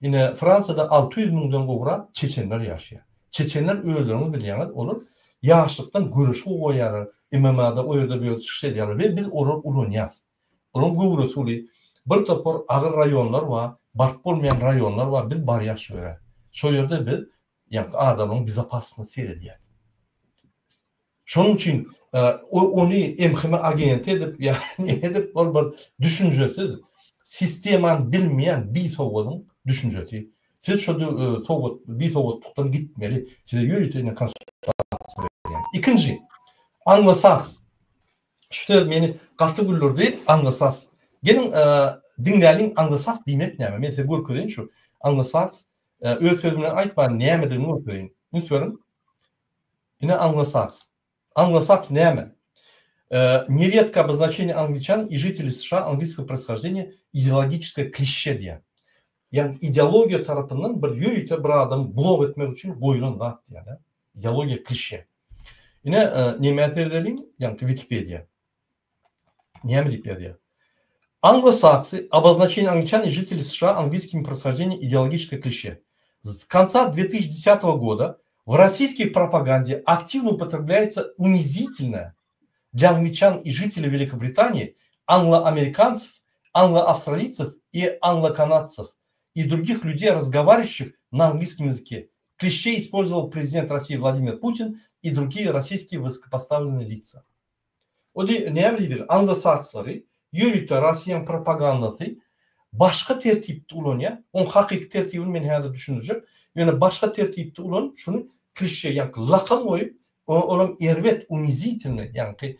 ine Fransiýada 600 müňden gowrak çeçenler ýaşaýar. Çeçenler özleriňiz bilýäňiz, olar ýaşlykdan göreşi gowy goýýarlar, MMA-da o ýerde bu ýerde çykyş edýärler we biz olary ulanýas. Olaryň göwresi uly. Bir topar agyr raýonlar bar, baryp bolmaýan raýonlar bar, biz barýas şo ýere. Şo ýerde biz ýagny adamyň bezopasnyna seredýäs. Şonuň üçin ony MHM agenti edip ýa neme edip ol bir düşünjesiz, sistemany bilmeýän bisowadyň düşünjesi. Siz şo sowat bisowatlykdan gitmeli. Size ýörite ine konsultasiýa berýän. Ikinji, anglosaks. Şu söz meni gaty güldürdi, anglosaks. Geliň diňläliň anglosaks diýmek näme? Men size görkezeýin şu anglosaks. Öz sözüm bilen aýtman nämedigini görkezeýin. Üns beriň. Ine anglosaks. Anglosaks näme? Нередко обозначение англичан и жителей США английского происхождения ideologiçeskoe klişe diýýär. Ýagny ideologiýa tarapyndan bir ýörite bir adamy blok etmek üçin goýlan zat diýýär. Ideologiýa klişe. Ine nämä seredeliň? Ýagny Wikipediýa. Näme diýip ýazýar? Anglosaksy, обозначение англичан и жителей США английским происхождением идеологическое клише. С конца 2010 года в российской пропаганде активно употребляется унизительное для англичан и жителей Великобритании, англоамериканцев, англоавстралийцев и англоканадцев и других людей, разговаривающих на английском языке. Клише использовал президент России Владимир Путин и другие российские высокопоставленные лица. O diý, näme diýdigi, anglosakslary ýörite Rossiýanyň propagandasy başga tertipde ulanýar. Oň hakyky tertibini men häzir düşündirjek. Ýöne başga tertipde ulanyp, şuny klişe, ýaňky lakam goýup, olam erbet, unizitelnyý, ýaňky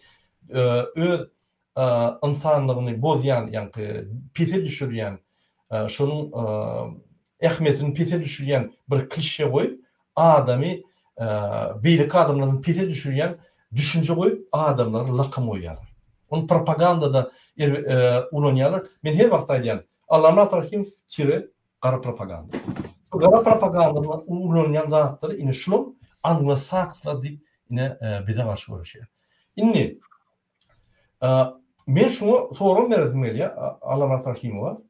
öz ynsanlygyny bozýan, ýaňky pese düşürýän, şonuň ähmiýetini pese düşürýän bir klişe goýup, adamy beýleki adamlardan pese düşürýän düşünje goýup, adamlara lakam goýýarlar. Ony propagandada ulanýarlar. Men her wagt aýdýan, Allamyrat Rahymow tire gara propaganda. Şu gara propagandada ulanýan zatlary ine şulam anglosakslar diýip ine bize garşy göreşýär. Indi men şuňa sorag beresim gelýär Allamyrat Rahymowa.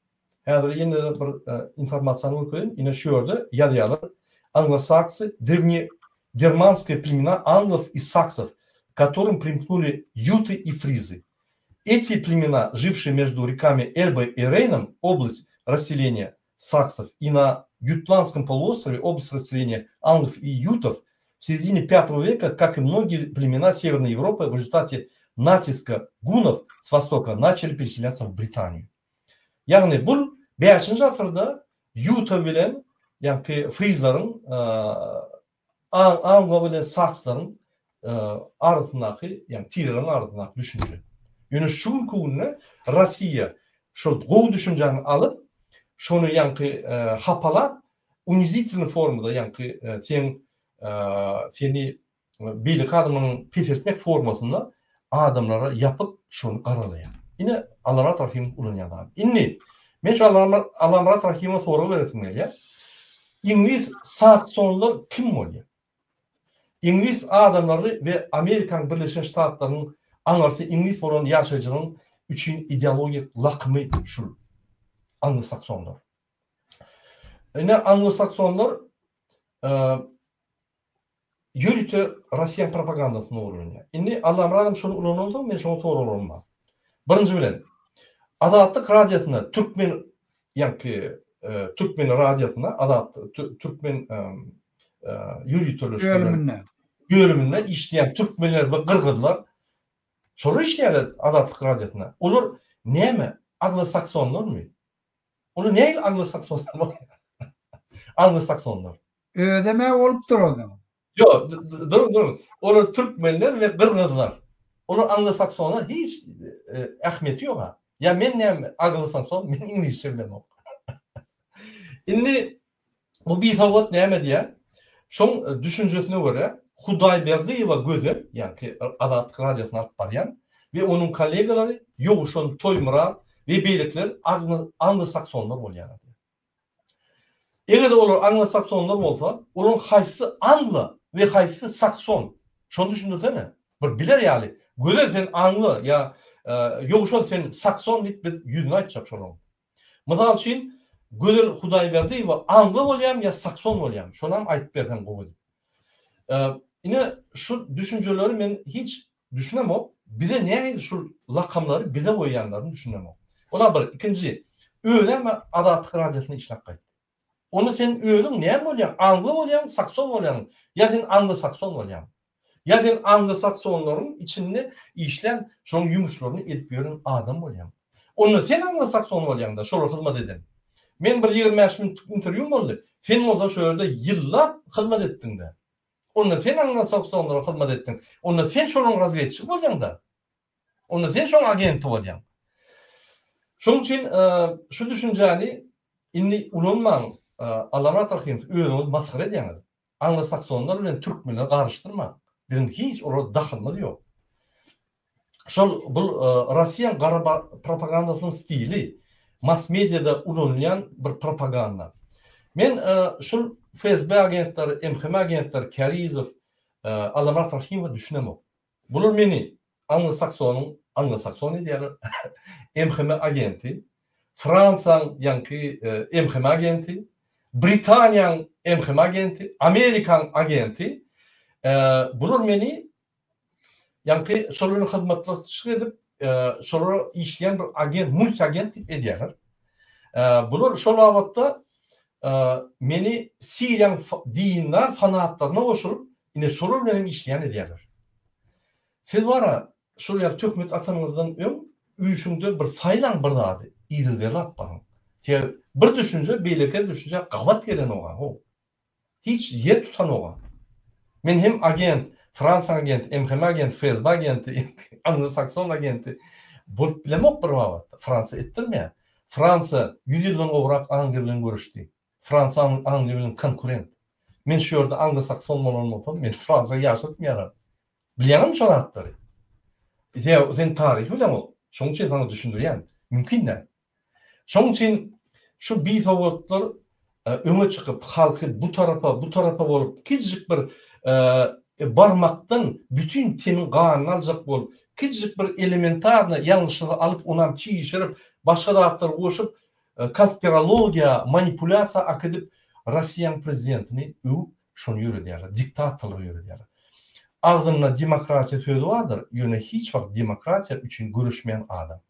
Häzir ýene-de bir informasiýany görkezeýin. Ine şu ýerde ýazýarlar. Anglosaksy drewnegermanskiýe plemena anglov i saksov, k kotorym priмкнули юты и фризы. Эти племена, жившие между реками Эльбой и Рейном, область расселения саксов, и на Ютландском полуострове, область расселения англов и ютов, в середине V века, как и многие племена Северной Европы, в результате натиска гуннов с востока начали переселяться в Британию. Ýagny bul bäşinji asyrda ýuta bilen ýaňky frizleriň anglo bilen sakslaryň arasyndaky ýagny tireleriň arasyndaky düşünje. Ýöne şu günki günde Rossiýa şol gowy düşünjäni alyp şony ýaňky hapalap unizitelnyý formada ýaňky seň seni beýleki adamlaryň peseltmek formasynda adamlara ýapyp şony garalaýar. Ine Allamyrat Rahymow ulanýan zady. Indi men şu Allamyrat Rahymowa sorag beresim gelýär. Iňlis saksonlar kim bolýar? Iňlis adamlary we Amerikanyň Birleşen Ştatlarynyň aňyrsy iňlis bolan ýaşaýjylaryň üçin ideologik lakymy şul. Anglosaksonlar. Ine anglosaksonlar ýörite Rossiýanyň propagandasyny ulanýar. Indi Allamyradam şony ulanansoň men şoňa soraglarym bar. Birinji bilen Azatlyk radiosynda türkmen ýaňky türkmen radiosynda Azat türkmen ýöriteleşdirilen bölüminde bölüminde işleýän türkmenler we gyrgyzlar şolar işleýärler Azatlyk radiosynda. Olar näme anglosaksonlarmy? Olar nähili anglosaksonlar bolýar? Anglosaksonlar. Özem-ä bolupdyr onuň. Ýok, duruň, duruň. Olar türkmenler we gyrgyzlar. Olar anglosaksona hiç ähmiýeti ýok-a. Ýa men näme anglosakson, men iňlisçe bilemok. Indi bu bisowat näme diýýär? Şoň düşünjesine görä, Hudaýberdiýewa Gözel, ýagny Azatlyk radiosyny alyp barýan we onuň kollegalary Ýowşan Toýmyrat we beýlekiler anglosaksonlar bolýarlar diýýär. Eger-de olar anglosaksonlar bolsa, olaryň haýsysy anglo we haýsysy sakson? Şony düşündirsene. Bir biler ýaly. Gözel sen anglo ýa Ýowşan sen sakson diýip biz ýüzüne aýtjak şolaryň. Mysal üçin, Gözel Hudaýberdiýewa anglo bolýarmy ýa sakson bolýarmy? Şonam aýdyp berseň gowy edip. Ine şu düşünjeleri men hiç düşünemok. Bize nähili şul lakamlary bize goýýanlaryny düşünemok. Ola bir. Ikinji, özem Azatlyk Radiosynda işläp gaýtdy. Onda sen özüň näme bolýaň? Anglo bolýaň, sakson bolýaň? Ýa sen anglo-sakson bolýaň? Ýa sen anglo-saksonlaryň içinde işlän, şolaryň ýumuşlaryny edip ýören adam bolýaň? Onda sen anglo-sakson bolýaň-da, şolara hyzmat eden. Men bir 25 minutlyk interwýum boldy. Sen bolsa şo ýerde ýyllap hyzmat etdiň-dä. Onda sen anglo-saksonlara hyzmat etdiň. Onda sen şolaryň razwedçigi bolýaň-da. Onda sen şoň agenti bolýaň. Şonuň üçin şu düşünjäni indi ulanmaň, Allamyrat Rahymow, özüňizi masgara edýäňiz. Anglosaksonlar bilen türkmenleri garyşdyrmaň. Biziň hiç olara dahylymyz ýok. Şol bul Rossiýaň gara propagandasynyň stili, mass mediada ulanylýan bir propaganda. Men şul FSB agentleri, MHM agentleri, Kärizow, Allamyrat Rahymowa düşünemok. Bular meni anglosaksonyň anglosakson edýärler, MHM agenti, Fransiýaň ýaňky MHM agenti, Britaniýaň MHM agenti, Amerikaň agenti. Bular meni ýaňky şolar bilen hyzmatdaşlyk edip, şolara işleýän bir agent, multiagent diýip edýärler. Bular şol babatda meni Siriýaň dindar fanatlaryna goşulyp, Ine şolar bilen hem işleýän edýärler. Siz bara şol ýaly töhmet atanyňyzdan öň üýşüňde bir saýlaň bir zady yzygiderli alyp baryň. Sebäbi bir düşünje beýleki düşünjä gabat gelenoga how. Hiç ýer tutanoga. Men hem agent, Fransiýaň agenti, MHM agenti, FSB agenti, anglo-sakson agenti bolup bilemok bir babatda. Fransiýa etdirmeýär. Fransiýa 100 ýyldan gowrak Angliýa bilen göreşdi. Fransiýa Angliýa bilen konkurent. Men şu ýerde anglo-sakson bolan bolsam, meni Fransiýa ýaşatmaýarlar. Bilýäňmi şo zatlary? Sebäbi sen taryhy bileňok. Şonuň üçin saňa düşündirýän. Mümkin däl. Şonuň üçin şu bisowatlar öňe çykyp, halky bu tarapa, bu tarapa bolup, kiçijik bir barmakdan bütin teniň ganyny aljak bolup, kiçijik bir elementarny ýalňyşlygy alyp, onam çişirip, başga zatlary goşup, Konspirologiýa, manipulýasiýa akidip Rossiýaň prezidentini öwüp şony ýöredýärler, diktatorlygy ýöredýärler. Agzynda demokratiýa sözi bardyr, ýöne hiç wagt demokratiýa üçin göreşmeýän adam.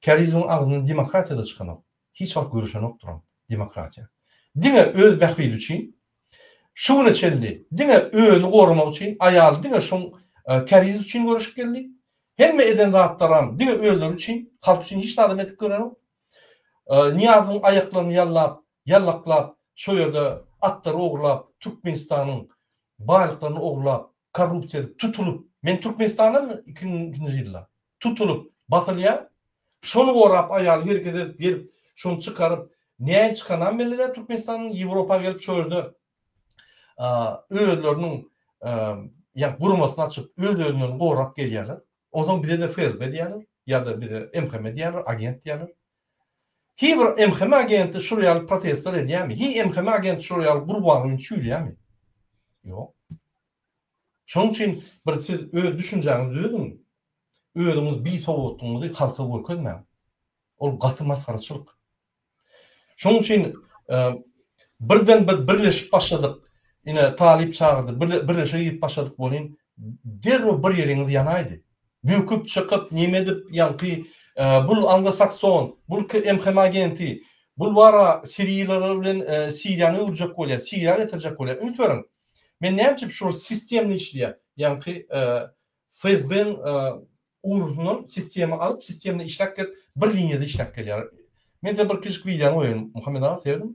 Kärizowyň agzyndan demokratiýa-da çykanok, hiç wagt göreşenokdyram demokratiýa. Diňe öz bähbidi üçin, şu güne çenli diňe özüni goramak üçin, aýaly diňe şoň Kärizow üçin göreşip geldi. Hemme eden zatlaram diňe özleri üçin, halk üçin hiç zadam edip görenok. Nyýazowyň aýaklaryny ýallap, ýallaklap, şo ýerde atlary ogurlap, Türkmenistanyň baýlyklaryny ogurlap, korrupsiýa edip, tutulyp, men Türkmenistandan 2002-nji ýylda tutulyp, basylýar. Şony gorap aýaly hereket edip gelip, şony çykaryp, nähili çykanam belli däl Türkmenistandan, Ýewropa gelip şo ýerde özleriniň ýa guramasyny açyp, öz-özünden gorap gelýärler. Onsoň bize-de FSB diýýärler, ýa-da bize MHM diýýärler, agent diýýärler. Hiý bir MHM agenti şul ýaly protestler edýärmi? Hiý MHM agenti şul ýaly Gurbangulyny çüýleýärmi? Ýok. Şonuň üçin bir siz öz düşünjäňizi düzediň. Özüňiz bisowatlygyňyzy halka görkezmäň. Ol gaty masgaraçylyk. Şonuň üçin birden biz birleşip başladyk. Ine talyp çagyrdy, birleşige girip başladyk welin, derrew bir ýeriňiz ýanaýdy. Böküp çykyp, neme edip, ýaňky bul anglosakson, bul MHM agenti, bul bara siriýalylar bilen Siriýany öwürjek bolýar, Siriýa getirjek bolýar. Üns beriň. Men näme üçin şular sistemli işleýär? Ýaňky FSB-niň ugrundan sistema alyp, sistemde işläp gelip, bir liniýada işläp gelýär. Men size bir kiçijik wideony goýaýyn, Muhammet aga serediň.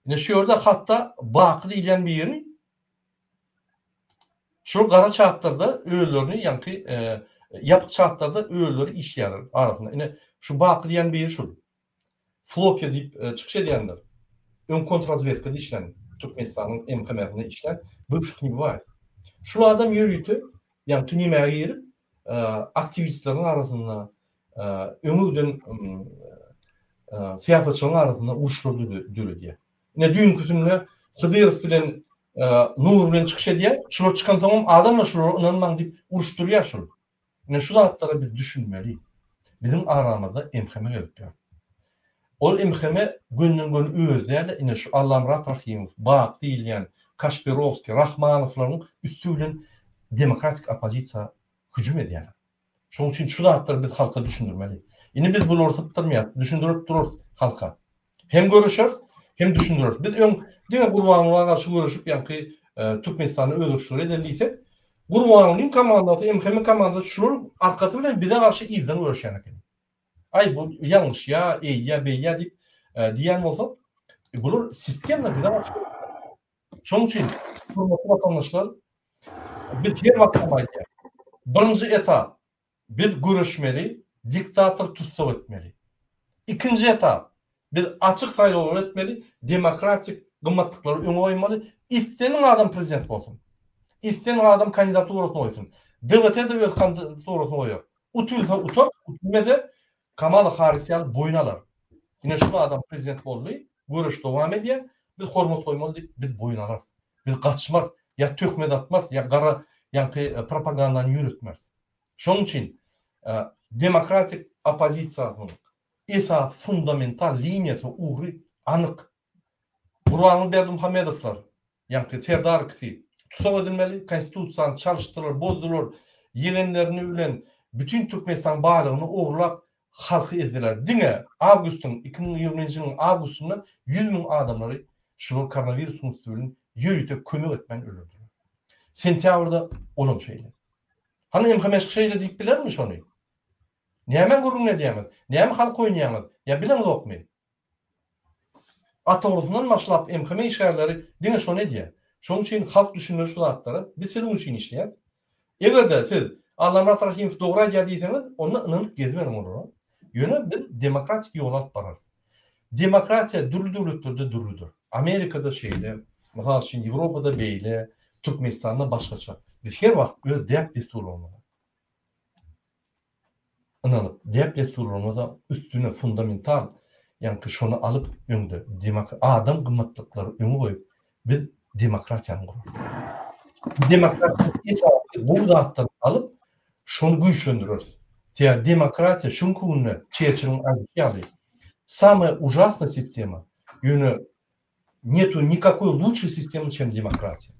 Ine şu ýerde hatda Baky diýilýän biri şu gara çatlarda özlerini ýaňky e, ýapyk çatlarda özleri işleýärler arasynda. Ine şu Baky diýen biri şul. Flokiýa diýip çykyş edýändir. Öň kontrazwedkada işlän, Türkmenistanyň MHM-sinde işlän bywşy ne bywaýt. Şul adam ýörite ýaňky nemäge girip, aktiwistleriň arasynda, öňe giden syýasatçylaryň arasynda uruşlar döredýär. Ine düýnküsinde Hydyrow bilen Nur bilen çykyş edýär. Şular çykansoňam adamlar şulara ynanmaň diýip uruşdyrýar şul. Ine şu zatlara biz düşünmeli. Biziň aramyzda MHM gezip ýör. Ol MHM gönden-göni özi däl-de ine şu Allamyrat Rahymow, Bak diýilýän Kaşpirowskiý, Rahmanowlaryň üsti bilen demokratik oppozisiýa hüjüm edýärler. Şonuň üçin şu zatlary biz halka düşündirmeli. Indi biz bulary sypdyrmaýarys, düşündirip durarys halka. Hem göreşeris, hem düşündireris. Biz öň diňe Gurbangulyga garşy göreşip ýaňky Türkmenistanda özgerişler edeli diýsek, Gurbangulyň komandasy, MHM komandasy şular arkasy bilen bize garşy yzdan göreşýän eken. Aý bu ýalňyşýa, eýýä, beýýä diýip diýýän bolsak, bular sistemno bize garşy göreşýär. Şonuň üçin hormatly watandaşlar, biz her wagt hem aýdýarys. Birinji etap, biz göreşmeli, diktator tussag etmeli. Ikinji etap, biz açyk saýlawlar etmeli, demokratik gymmatlyklary öňe goýmaly, islenen adam prezident bolsun. Islenen adam kandidaturasyny goýsun. DWT-de öz kandidaturasyny goýar. Utulsa utar, utulmasa Kamala Harris ýaly boýun alar. Ine şul adam prezident boldy, göreş dowam edýär, biz hormat goýmaly diýip biz boýun alarys. Biz gaçmarys, ýa töhmet atmarys, ýa gara ýaňky propagandany ýöretmeris. Şonuň üçin demokratik oppozisiýanyň esasy fundamental liniýasy, ugry anyk. Gurbanguly Berdimuhamedowlar, ýaňky Serdar ikisi tussag edilmeli, konstitusiýany çalyşdylar, bozdular, ýegenlerini bilen bütin Türkmenistanyň baýlygyny ogurlap halky ezdiler. Diňe awgustyň, 2020-nji ýylyň awgustynda 100 müň adamlary şular koronawirusyň üsti bilen ýörite kömek etmän öldürdiler. Sentýabrda olam şeýle. Hany MHM-şk şeýle diýip bilermi şony? Nämäň gürrüňini edýäňiz? Näme halk oýnaýaňyz? Ýa bileňizokmy? Atogrusyndan başlap MHM işgärleri diňe şony edýär. Şonuň üçin halk düşünmeli şu zatlara. Biz siziň üçin işleýäs. Eger-de siz Allamyrat Rahymow dogry aýdýar diýseňiz, onda ynanyp geziberiň olara. Ýöne biz demokratik ýoly alyp bararys. Demokratiýa dürli döwletlerde dürlüdir. Amerikada şeýle, mysal üçin Ýewropada beýle, Türkmenistanda başgaça. Biz her wagt öz däp-dessurlarymyza ynanyp, däp-dessurlarymyza üstüne fundamental, ýaňky şony alyp öňde adam gymmatlyklary öňe goýup biz demokratiýany gurarys. Demokratiýanyň esasy gowy zatlaryny alyp, şony güýçlendireris. Sebäbi demokratiýa şu günki günde Çerçiliň aýdyşy ýaly, samaya ujasna sistema, ýöne netu nikakoý luçşeý sistema çem demokratiýa.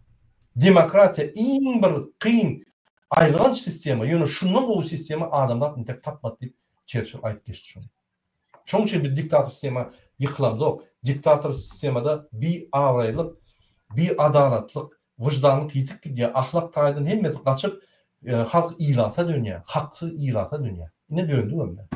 Demokratiýa iň bir kyn, aýylganç sistema, ýöne şundan gowy sistema adamzat intek tapmady diýip Çerçil aýdyp geçdi şony. Şonuň üçin biz diktator sistema ýykylamzok. Diktator sistemada bi abraýlyk, bi adalatlyk, wyždanlyk ýitip gidýär, ahlak taýdan hemmesi gaçyp, halk ilata dönýär, haksyz ilata dönýär. Ine döndügem-de.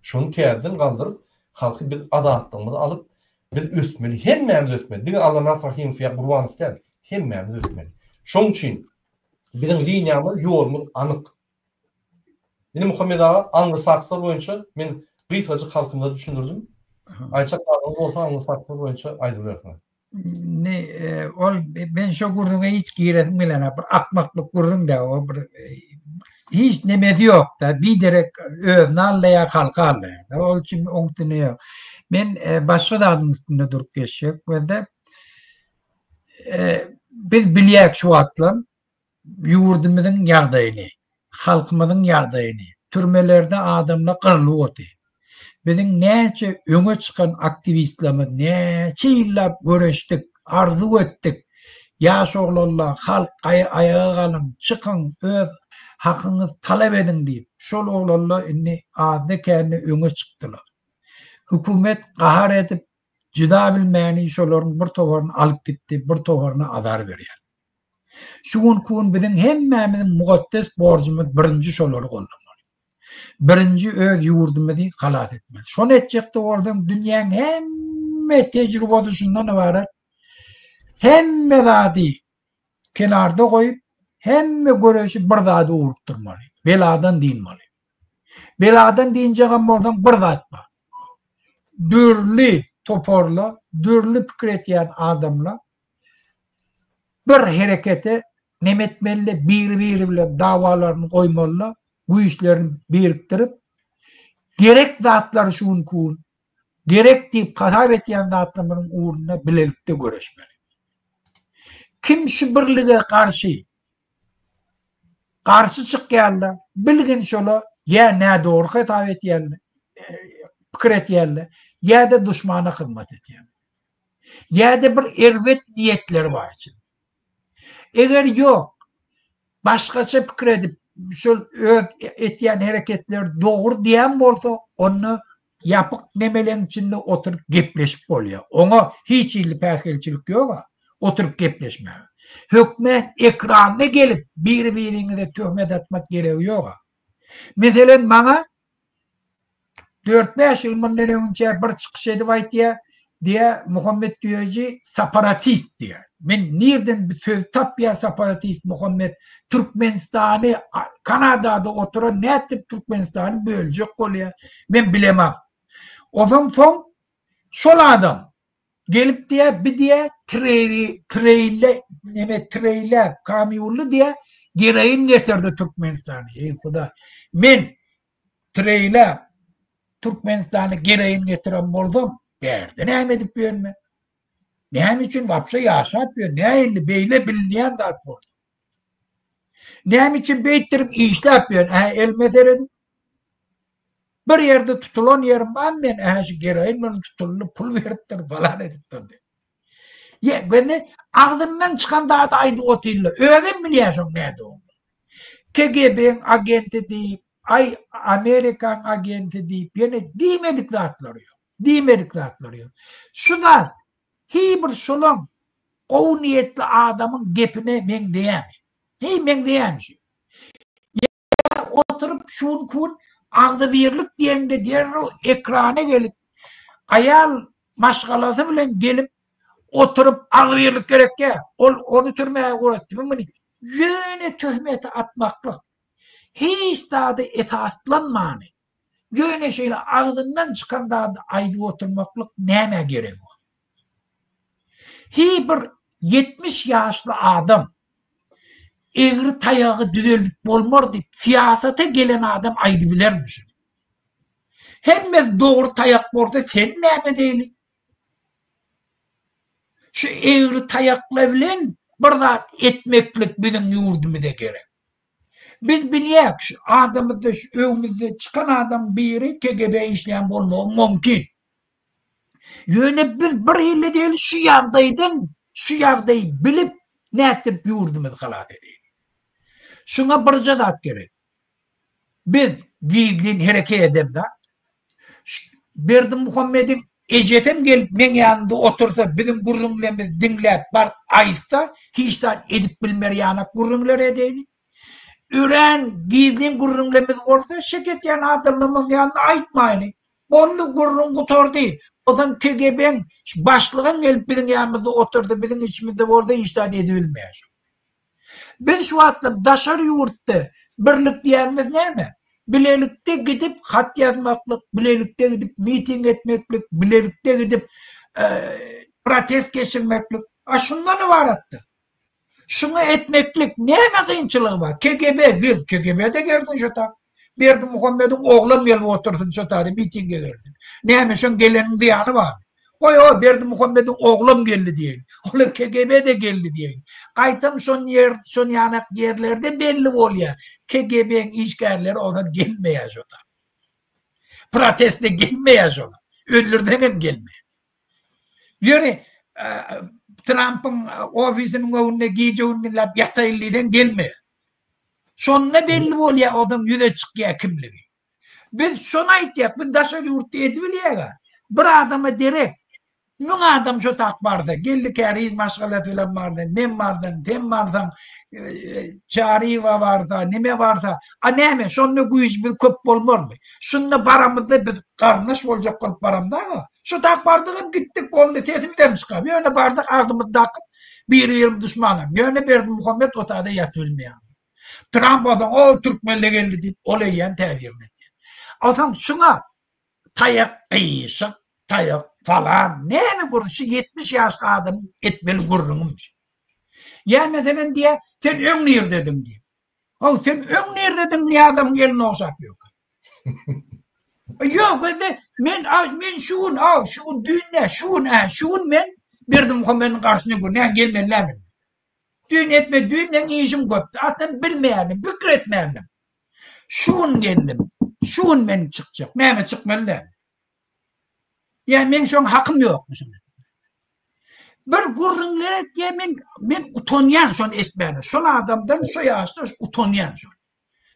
Şony täzeden galdyryp, halky biz azatlygymyzy alyp, biz ösmeli, hemmämiz ösmeli. Diňe Allamyrat Rahymow ýa Gurbanow däl, hemmämiz ösmeli. Şonuň üçin biziň liniýamyz, ýolumyz anyk. Indi Muhammet aga anglo-sakslar boýunça men gysgajyk halkymyza düşündirdim. Aýtjak zadyňyz bolsa anglo-sakslar boýunça aýdybersiňiz. Ne e, ol men şo gürrüňe hiç giresim gelenok. Bir akmaklyk gürrüň dä o bir e, hiç nemesi ýok da biderek özüni aldaýar, halky aldaýar. Ol üçin oň üstüne ýok. Men e, başga zadyň üstünde durup geçjek. Gözde e, biz bilýäk şu wagtlar ýurdumyzyň ýagdaýyny, halkymyzyň ýagdaýyny, türmelerde adamlar gyrlyp otyr. Biziň näçe öňe çykan aktiwistlerimiz näçe ýyllap göreşdik, arzuw etdik. Ýaş oglanlar, halk aýaga galyň, çykyň, öz hakyňyzy talap ediň diýip. Şol oglanlar indi azda-kände öňe çykdylar. Hökümet gahar edip, jyda bilmäni şolaryň bir toparyny alyp gitdi, bir toparyna azar berýär. Şu günki gün biziň hemmämiziň mukaddes borjumyz birinji şolary goldamaly. Birinji öz ýurdumyzy halas etmeli. Şony etjekde bolsaň dünýäň hemme tejrubasy şundan ybarat. Hemme zady kenarda goýup, hemme göreşi bir zada ugrukdyrmaly. Beladan dynmaly. Beladan dynjagam bolsaň bir zat bar. Dürli toparla, dürli pikir etýän adamla bir herekete neme etmeli, biri-biri bilen dawalaryny goýmaly, güýçlerini birikdirip, gerek zatlary şu günki gün. Gerek diýip hasap etýän zatlarymyzyň ugrunda bilelikde göreşmeli. Kim şu birlige garşy garşy çykýarlar, bilgin şola ýa nädogry hesap etýärler, pikir etýärler, ýa-da duşmana hyzmat etýärler. Ýa-da bir erbet niýetleri bar içinde. Eger ýok, başgaça pikir edip, şol öz etýän hereketleri dogry diýen bolsa, onda ýapyk nemeleň içinde oturyp gepleşip bolýar. Oňa hiç hili päsgelçilik ýog-a, oturyp gepleşmäge. Hökmän ekranda gelip biri-biriňize töhmet atmak geregi ýog-a. Meselem, maňa Dört-bäş ýyl mundan öňünçä bir çykyş edip aýtýar, diýýär, Muhammet Düýeji separatist diýýär. Men nirden bu sözi tapýar separatist Muhammet Türkmenistany Kanadada oturan nätdip Türkmenistany böljek bolýar, men bilemok. Onsoň soň şol adam gelip diýýär, bi diýýär treýli treýle neme treýläp kamýunly diýýär geroin getirdi Türkmenistana. Eý hudaý. Men Treýläp Türkmenistana gereýin getiren bolsam, bärde näme edip ýörün men? Näme üçin wapşe ýaşap ýörün? Nähili beýle bilinýän zat bolsa? Näme üçin beýtdirip işläp ýörün? Ä elime serediň. Bir ýerde tutulan ýerim barmy men? Ä şu geroin bilen tutuldy, pul beripdir, falan edipdir diýip. Ýa, göni agzyndan çykan zady aýdyp otyrlar. Özem bilýär şoň nädogry. KGB-iň agenti diýip, aý Amerikaň agenti diýip, ýene diýmedik zatlary ýok. Diýmedik zatlary ýok. Şu zat hiý bir şolaň gowy niýetli adamyň gepine meňzeýärmi? Hiý meňzeýärmi şu? Ýa oturyp şu günki gün agzybirlik diýende derrew ekrana gelip, aýal maşgalasy bilen gelip oturyp agzybirlik gerekýä, ol ony türmäge ugratdy, muny Ýöne töhmeti atmaklyk, hiç zada esaslanmany, ýöne şeýle agzyndan çykan zady aýdyp oturmaklyk nämä geregi bar? Hiý bir 70 ýaşly adam egri taýagy düzeldip bolmar diýip syýasata gelen adam aýdybilermi şuny? Hemmesi dogry taýak bolsa sen näme edeýli? Şu egri taýaklar bilen bir zat etmeklik biziň ýurdumyza gerek. Biz bilýäk şu adamyzda şu öňümizde çykan adam biri KGB işleýän bolmagy mümkin. Ýöne biz bir hili däl şu ýagdaýdan şu ýagdaýy bilip nätdip ýurdumyzy halas edeýin. Şuňa birje zat gerek. Biz gizlin hereket edemzok. Berdimuhamediň ejesem gelip meň ýanymda otursa, biziň gürrüňlerimizi diňläp baryp aýtsa, hiç zat edip bilmer ýanak gürrüňler edeýli. Örän gizlin gürrüňlerimiz bolsa, şek etýän adamlarymyzyň ýanynda aýtmaýly. Boldy, gürrüň gutardy. Onsoň KGB-iň başlygam gelip biziň ýanymyzda otursa, biziň içimizde bolsa hiç zat edibilmeýär. Biz şu wagtlar daşary ýurtda birlik diýenimiz näme? Bilelikde gidip hat ýazmaklyk, bilelikde gidip miting etmeklik, bilelikde gidip protest geçirmeklik. A şundan ybaratda. Şuňa etmeklik näme kynçylygy bar? KGB gel, KGB-de gelsin şu tak. Berdimuhamediň oglam gelip otursyn şo taýda mitinge gelsin. Näme şoň geleniň zyýany barmy? Goý o Berdimuhamediň oglam geldi diýeýin. Ol KGB-de geldi diýeýin. Gaýtam şon ýer şon ýanak ýerlerde belli bolýar. KGB-iň işgärleri oňa gelmeýär şo taýda. Proteste gelmeýär şolar. Öldürseňem gelmeýär. Ýöne Trampyň ofisiniň öňünde gije-gündizläp ýataýyn diýseň gelmeýär. Şonda belli bolýar onuň ýüze çykýar kimligi. Biz şony aýtýak, biz daşary ýurtda edibilýäga. Bir adama derek müň adam şo tak barsa, Geldi Käriz maşgalasy bilen barsa, men barsam, sen barsaň, Çaryýewa barsa, nime barsa, a näme, şonda güýjümiz köp bolmarmy? Şunda baramyzda biz garyndaş boljak bolup baramda-ga. Şo tak bardygam gitdik, boldy, sesimizem çykar. Ýöne bardyk agzymyzy dakyp, biri-birimiz duşmanam. Ýöne Berdimuhamet o taýda ýatybilmeýär. Tramp bolsa, o türkmenle geldi diýip, ol eýýäm täsirini etýär. Onsoň şuňa taýak gyşyk, taýak falan, näme gürrüň, şu 70 ýaşly adamyň etmeli gürrüňimi şu. Ýa meselem diýýär, sen öň nirdediň diýýär. Haw, sen öň nirdediň Nyýazowyň elini ogşap ýörkäň? Ýok, gözde men men şu gün, aw, şu gün düýn nä, şu gün, ä, şu gün men Berdimuhamediň garşyna gör, nä gelmeli näme? Düýn etme, düýn meň işim köpdi. Aslynda bilmeýärdim, pikir etmändim. Şu gün geldim. Şu gün men çykjak. Näme çykmaly däl. Ýa meň şoň hakym ýokmy şoňa? Bir gürrüňler etýär, men men utanýan şony eşitmäne. Şol adamdan şu ýaşda utanýan şol.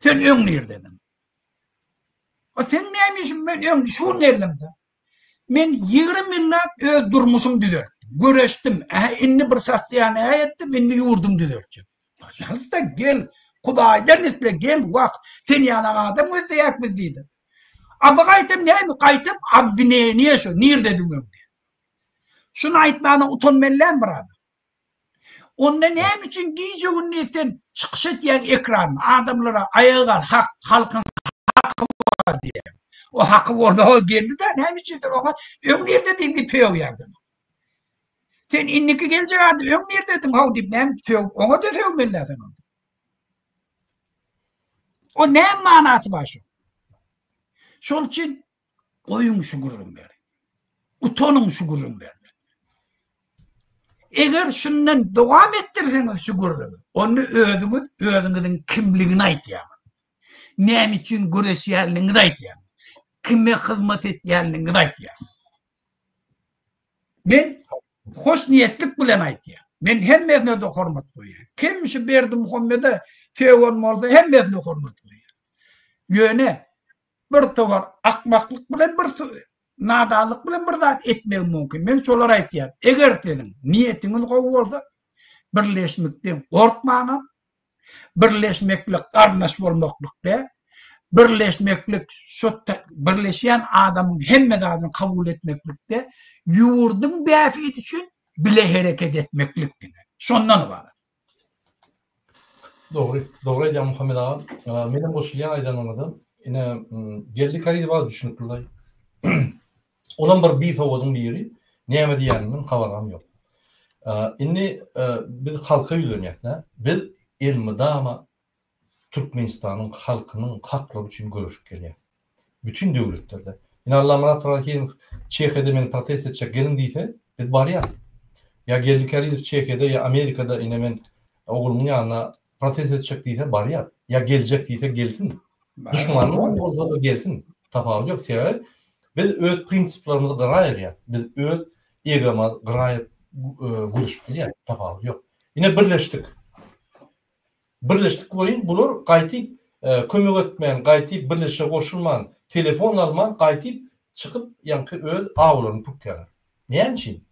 Sen öň nirdediň? O sen näme işin men öň şu gün geldim-de. Men 20 ýyllap öz durmuşym düzeltdim. Göreşdim. Ähä indi bir sostoýaniýa etdim, indi ýurdum düzeltjek. Pažalsta gel, Hudaýdan isle gel wah, sen ýaly adam gözleýäk biz diýdi. A bu gaýtam näme? Gaýtam obwineniýe şu, nirdediň öň diýdi. Şuny aýtmana utanmaly dälmi bir adam? Onda näme üçin gije-gündiz sen çykyş etýäň ekranda, adamlara aýaga gal, hak, halkyň haky bar diýýäň. O haky bolsa o geldi-de, näme üçin sen oňa öň nirdediň diýip sögýäň. Sen indiki geljek adam öň nirdediň how diýip näme sög, oňa-da sögmeli sen onda. O näme manasy bar şu? Şol üçin Goýuň şu gürrüňleri. Utanyň şu gürrüňlerden. Eger şundan dowam etdirseňiz şu gürrüňi, onda özüňiz özüňiziň kimligini aýtýaňyz. Näme üçin göreşýänligiňizi aýtýaňyz. Kime hyzmat etýänligiňizi aýtýaňyz. Men hoşniýetlik bilen aýtýan. Men hemmesine-de hormat goýýan. Kim şu Berdimuhamede sögen bolsa hemmesine hormat goýýan. Ýöne Bir towar akmaklyk bilen bir nadanlyk bilen bir zat etmegi mümkin. Men şolary aýtýan. Eger siziň niýetiňiz gowy bolsa, birleşmekden gorkmaňam. Birleşmeklik garyndaş bolmaklyk däl. Birleşmeklik şo birleşýän adamyň hemme zadyny kabul etmeklik däl. Ýurduň bähbidi üçin bile hereket etmeklik diňe. Şondan ybarat. Dogry, dogry aýdýaň Muhammet aga. Menem goşulýan aýdanyňyza. Ine, Geldi Kärizowa düşünipdirler. Olam bir bisowadyň biri. Näme diýýäninden habaram ýok. Indi biz halka ýüzlenýäs-dä. Biz elmydama Türkmenistanyň halkynyň haklary üçin göreşip gelýäs. Bütin döwletlerde. Ine Allamyrat Rahymow Çehiýada meni protest etjek geliň diýse, biz barýas. Ýa Geldi Kärizow Çehiýada ýa Amerikada ine men oglumyň ýanyna protest etjek diýse barýas. Ýa geljek diýse gelsin. Duşmanyň bolsa-da gelsin. Tapawudy ýok. Sebäbi biz öz prinsiplerimizi gyraýyrýas. Biz öz egomyzy gyraýyp göreşip bilýäs. Tapawudy ýok. Ine birleşdik. Birleşdik welin bular gaýtyp kömek etmän, gaýtyp birleşige goşulman, telefon alman gaýtyp çykyp ýaňky öz awlaryny pürkýärler. Näme üçin?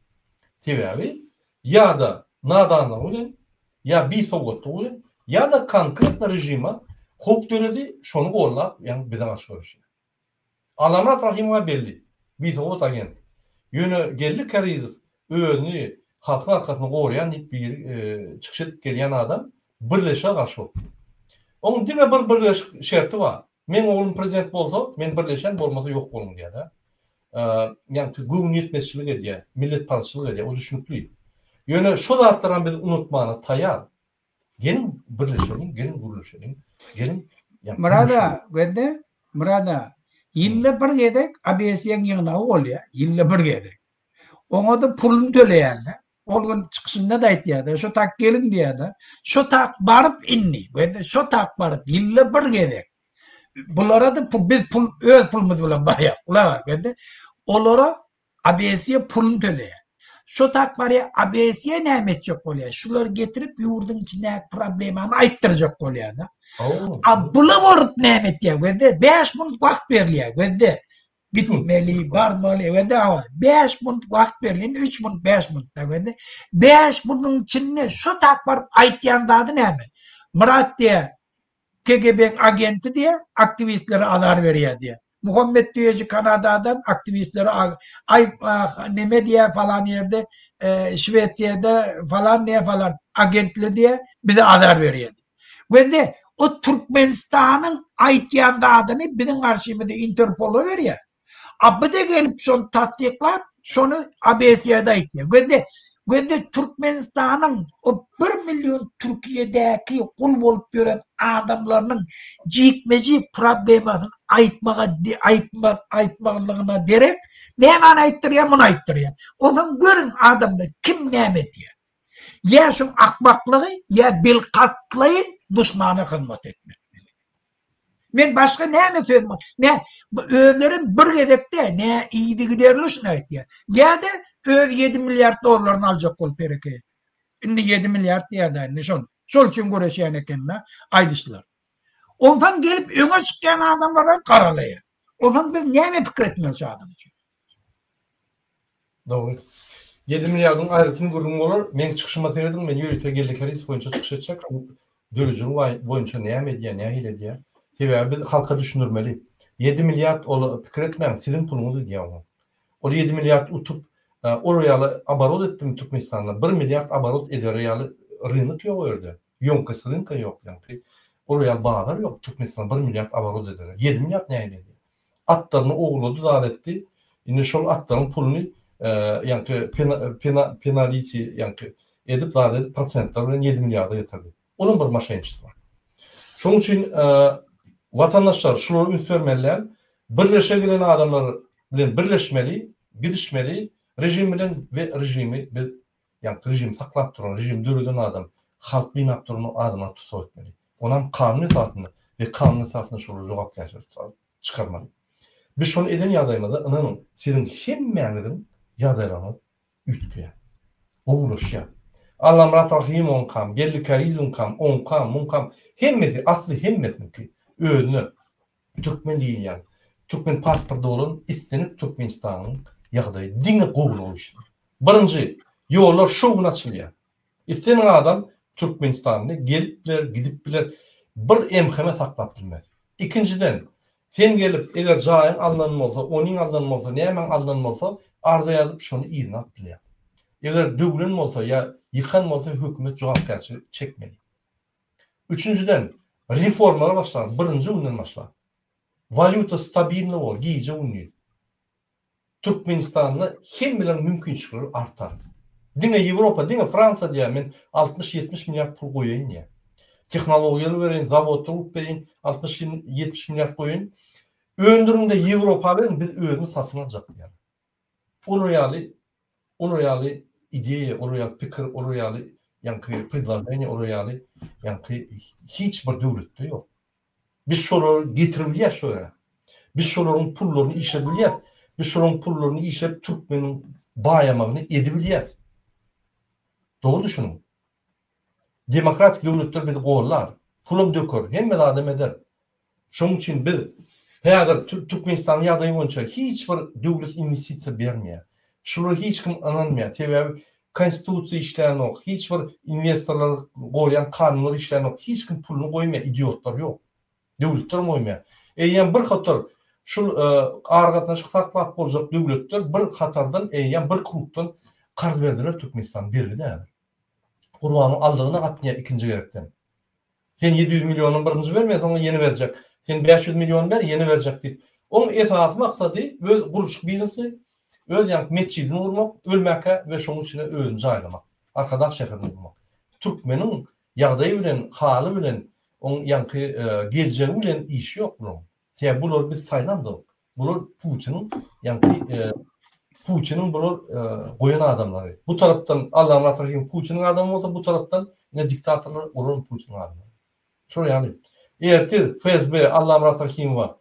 Sebäbi ýa-da nadanlygy bilen, ýa bisowatlygy bilen, ýa-da konkretno režime howp döredi, şony gollap ýaňy bize garşy göreşýär. Allamyrat Rahymowa belli, bisowat agent. Ýöne Geldi Kärizow özüni halkyň arkasynda goraýan diýip biri çykyş edip gelýän adam birleşige garşy bolupdyr. Oň diňe bir birleşik şerti bar. Meň oglum prezident bolsa, men birleşen, bolmasa ýok boluň diýýär-de. Ýaňky göwniýetmezçilik edýär, milletparazçylyk edýär, o düşnükli. Ýöne şu zatlaram biz unutmana taýar. Geliň birleşeliň, geliň gürleşeliň, geliň Murada, gözle, Murada, ýylda bir gezek ABS-iň ýygnagy bolýar, ýylda bir gezek. Oňa-da puluny töleýärler. Ol gün çykyşynda-da aýtýar-da, şo tak geliň diýýär-de. Şo tak baryp indi, gözle, şo tak baryp ýylda bir gezek. Bulara-da biz pul öz pulumyz bilen barýar. Gulak as, gözle. Olara ABS-e puluny töleýär. Şo tak barýar, ABS-e näme etjek bolýar? Şulary getirip ýurduň içindäki problemany aýtdyrjak bolýar-da. A bula baryp näme etýär? Gözle, 5 minut wagt berilýär, gözle. Gitmeli, barmaly, gözle, hawa. 5 minut wagt berilýär, 3 minut, 5 minut da gözle. 5 minutyň içinde şo tak baryp aýtýan zady näme? Myrat diýär, KGB-iň agenti diýýär, aktiwistlere azar berýär diýýär. Muhammet Düýeji Kanadadan aktiwistlere aý neme diýýär falan ýerde Şwesiýada falan ne falan agentler diýýär, bize azar berýär diýýär. Gözle, o Türkmenistanyň aýtýan zadyny biziň garşymyza Interpola berýär. A bu-da gelip şony tassyklap, şony ABS-de aýtýar. Gözle. Gözde Türkmenistanyň o bir million Türkiýedäki gul bolup ýören adamlarynyň jikme-jik problemasyny aýtmaga aýtmaz aýtmalygyna derek nämäni aýtdyrýar muny aýtdyrýar. Onsoň görüň adamlar kim näme edýär. Ýa şuň akmaklygy ýa bilkastlaýyn duşmana hyzmat etmek. Men başga näme sözüm bar? Ne özlerem bir gezek däl, ne yzygiderli şuny aýtýar. Ýa-da öz 7 milliard dollaryny aljak bolup hereket edýär. Indi 7 milliard diýýär-dä indi şol. Şol üçin göreşýän eken-dä aýdyşlar. Onsoň gelip öňe çykýan adamlaram garalaýar. Onsoň biz näme pikir etmeli şu adam üçin? Dogry. 7 milliardyň aýratyn gürrüňi bolar. Meň çykyşyma serediň, men ýörite Geldi Kärizow boýunça çykyş etjek. Şu döredijilik boýunça näme edýär, nähili edýär. Sebäbi biz halka düşündirmeli. 7 milliard ol pikir etmäň, siziň puluňyz edýär oňa. Ol 7 milliard utup, ol ýaly oborot etdimi Türkmenistanda? 1 milliard oborot edere ýaly rynok ýok o ýerde. Ýomkosty rynka ýok ýaňky. Ol ýaly bazar ýok Türkmenistanda 1 milliard oborot edere. 7 milliard nähili edýär? Atlaryny ogurlady zat etdi. Indi şol atlaryň puluny ýaňky penaliti ýaňky edip zat edip prosentler bilen 7 milliarda getirdi. Olam bir moşenniçestvo. Şonuň üçin watandaşlar şulara üns bermeli däl. Birleşe gelen adamlar bilen birleşmeli, gidişmeli režim bilen we režimi biz Ýagny režimi saklap duran, režimi döreden adam, halk gynap duran adamlary tussag etmeli. Onam kanun esasynda we kanun esasynda şolary jogapkärçilige çykarmaly. Biz şony eden ýagdaýymyzda ynanyň siziň hemmäňiziň ýagdaýlaryňyz üýtgeýär. Gowulaşýar. Allamyrat Rahymowyňkam, Geldi Kärizowyňkam, oňkam, muňkam hemmesi asly hemmesiniňki özüne Türkmen diýilýän, türkmen pasporty bolan islendik türkmenistanyň ýagdaýy diňe gowulyga işler. Birinji, ýollar şo gün açylýar. Islendik adam Türkmenistanda gelip biler, gidip biler, bir MHM saklap bilmez. Ikinjiden, sen gelip, eger jaýyň alnan bolsa, onyň alnan bolsa, nämäň alnan bolsa, arza ýazyp şony yzyna alyp bilýär. Eger döwlen bolsa ýa ýykan bolsa hökümet jogapkärçilik çekmeli. Üçünjiden, reformalar başlar, birinji günden başlap. Walýuta stabilny bor, gije-gündiz. Türkmenistanda hemmeleriň mümkinçilikleri artar. Diňe Ýewropa, diňe Fransiýa diýýär, men 60-70 milliard pul goýaýyn diýýär. Tehnologiýaly bereýin, zawodlar gurup bereýin, 60-70 milliard goýaýyn. Öndüriň-de Ýewropa beriň, biz özümiz satyn aljak diýýär. Olar ýaly, olar ýaly ideýa, olar ýaly pikir, olar ýaly ýaňky predloženiýe, olar ýaly ýaňky hiç bir döwletde ýok. Biz şolary getirip bilýäs şo ýere. Biz şolaryň pullaryny işledip bilýäs. Biz şolaryň pullaryny işledip türkmeniň baýamagyny edibilýäs. Dogry düşüniň. Demokratik döwletler bizi gollar. Pulam döker, hemme zadam eder. Şonuň üçin biz häzir Türkmenistanyň ýagdaýy boýunça hiç bir döwlet inwestisiýa bermeýär. Şulara hiç kim ynanmaýar. Sebäbi konstitusiýa işlänok, hiç bir inwestorlary gorýan kanunlar işlänok, hiç kim puluny goýmaýar, idiotlar ýok. Döwletlerem goýmaýar. Eýýäm bir hatar şul aragatnaşyk saklap boljak döwletler bir hatardan eýýäm bir klubdan karz berdiler Türkmenistana bergi däl. Gurbanyň aldygyna gatnaýar ikinji gezekden. Sen 700 millionyň birinji ber, men soňra ýene berjek. Sen 500 million ber, ýene berjek diýip. Oň esasy maksady öz gurluşyk biznesi, öz ýaňky metjidini gurmak, ölmäkä we şoň içine özüni jaýlamak. Arkadag şäherini gurmak. Türkmeniň ýagdaýy bilen, haly bilen, oň ýaňky geljegi bilen işi ýok bularyň. Sebäbi bulary biz saýlamzok. Bular Putiniň ýaňky Putiniň bular goýan adamlary. Bu tarapdan Allamyrat Rahimow Putiniň adamy bolsa, bu tarapdan ine diktatorlar olar Putiniň adamlary. Şol ýaly. Ertir FSB Allamyrat Rahimowa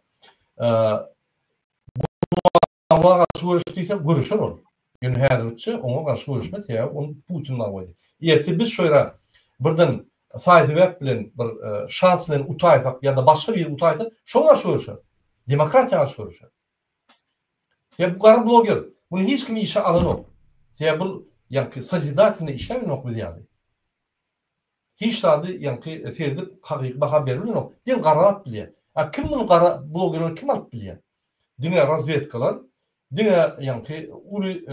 Gurbanguly garşy göreş diýse göreşer ol. Ýöne häzirlikçe oňa garşy göreşmez sebäbi ony Putin bar goýdy. Ertir biz şo ýere birden saý-sebäp bilen bir şans bilen utaýsak ýa-da başga biri utaýsa şoňa garşy göreşer. Demokratiýa garşy göreşer. Sebäbi bu gara bloger muny hiç kim işe alanok. Sebäbi bu ýaňky sozidatelnyý işläp biz ýaly. Hiç zady ýaňky seredip hakyky baha beribilenok. Diňe gara alyp bilýär. A kim muny gara blogerleri kim alyp bilýär? Diňe razwedkalar, diňe ýaňky uly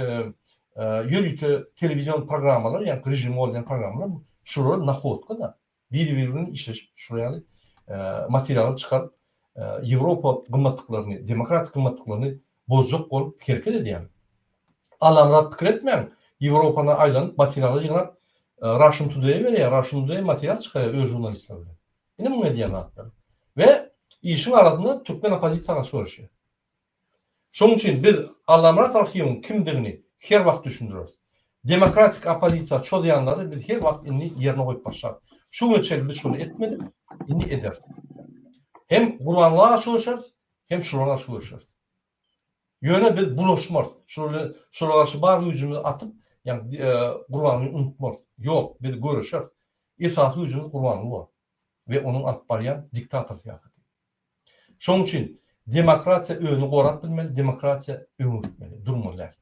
ýörite telewizion programmalar, ýaňky režim bolýan programmalar şular nahodka-da. Biri-biri bilen işleşip şular ýaly materiallar çykaryp Ýewropa gymmatlyklaryny, demokratik gymmatlyklaryny bozjak bolup hereket edýär. Allamyrat pikir etmäň. Ýewropany aýlanyp materiallar ýygnap Russian Today-e berýär, Russian Today material çykarýar öz žurnalistleri bilen. Ine muň edýän zatlary. We işiň arasynda türkmen oppozisiýa garşy göreşýär. Şonuň üçin biz Allamyrat Rahymyň kimdigini her wagt düşündireris. Demokratik oppozisiýa çozýanlary biz her wagt indi ýerine goýup başlarys. Şu güne çenli biz şony etmedik, indi ederis. Hem Gurbanguly garşy göreşeris, hem şulara garşy göreşeris. Ýöne biz bulaşmarys. Şular bilen şulara garşy bar güýjümizi atyp, ýagny Gurbangulyny unutmarys. Ýok, biz göreşeris. Esasy güýjümiz Gurbanguly bolar we onuň alyp barýan diktator syýasaty. Şonuň üçin demokratiýa özüni gorap bilmeli, demokratiýa öňe gitmeli, durmaly däl.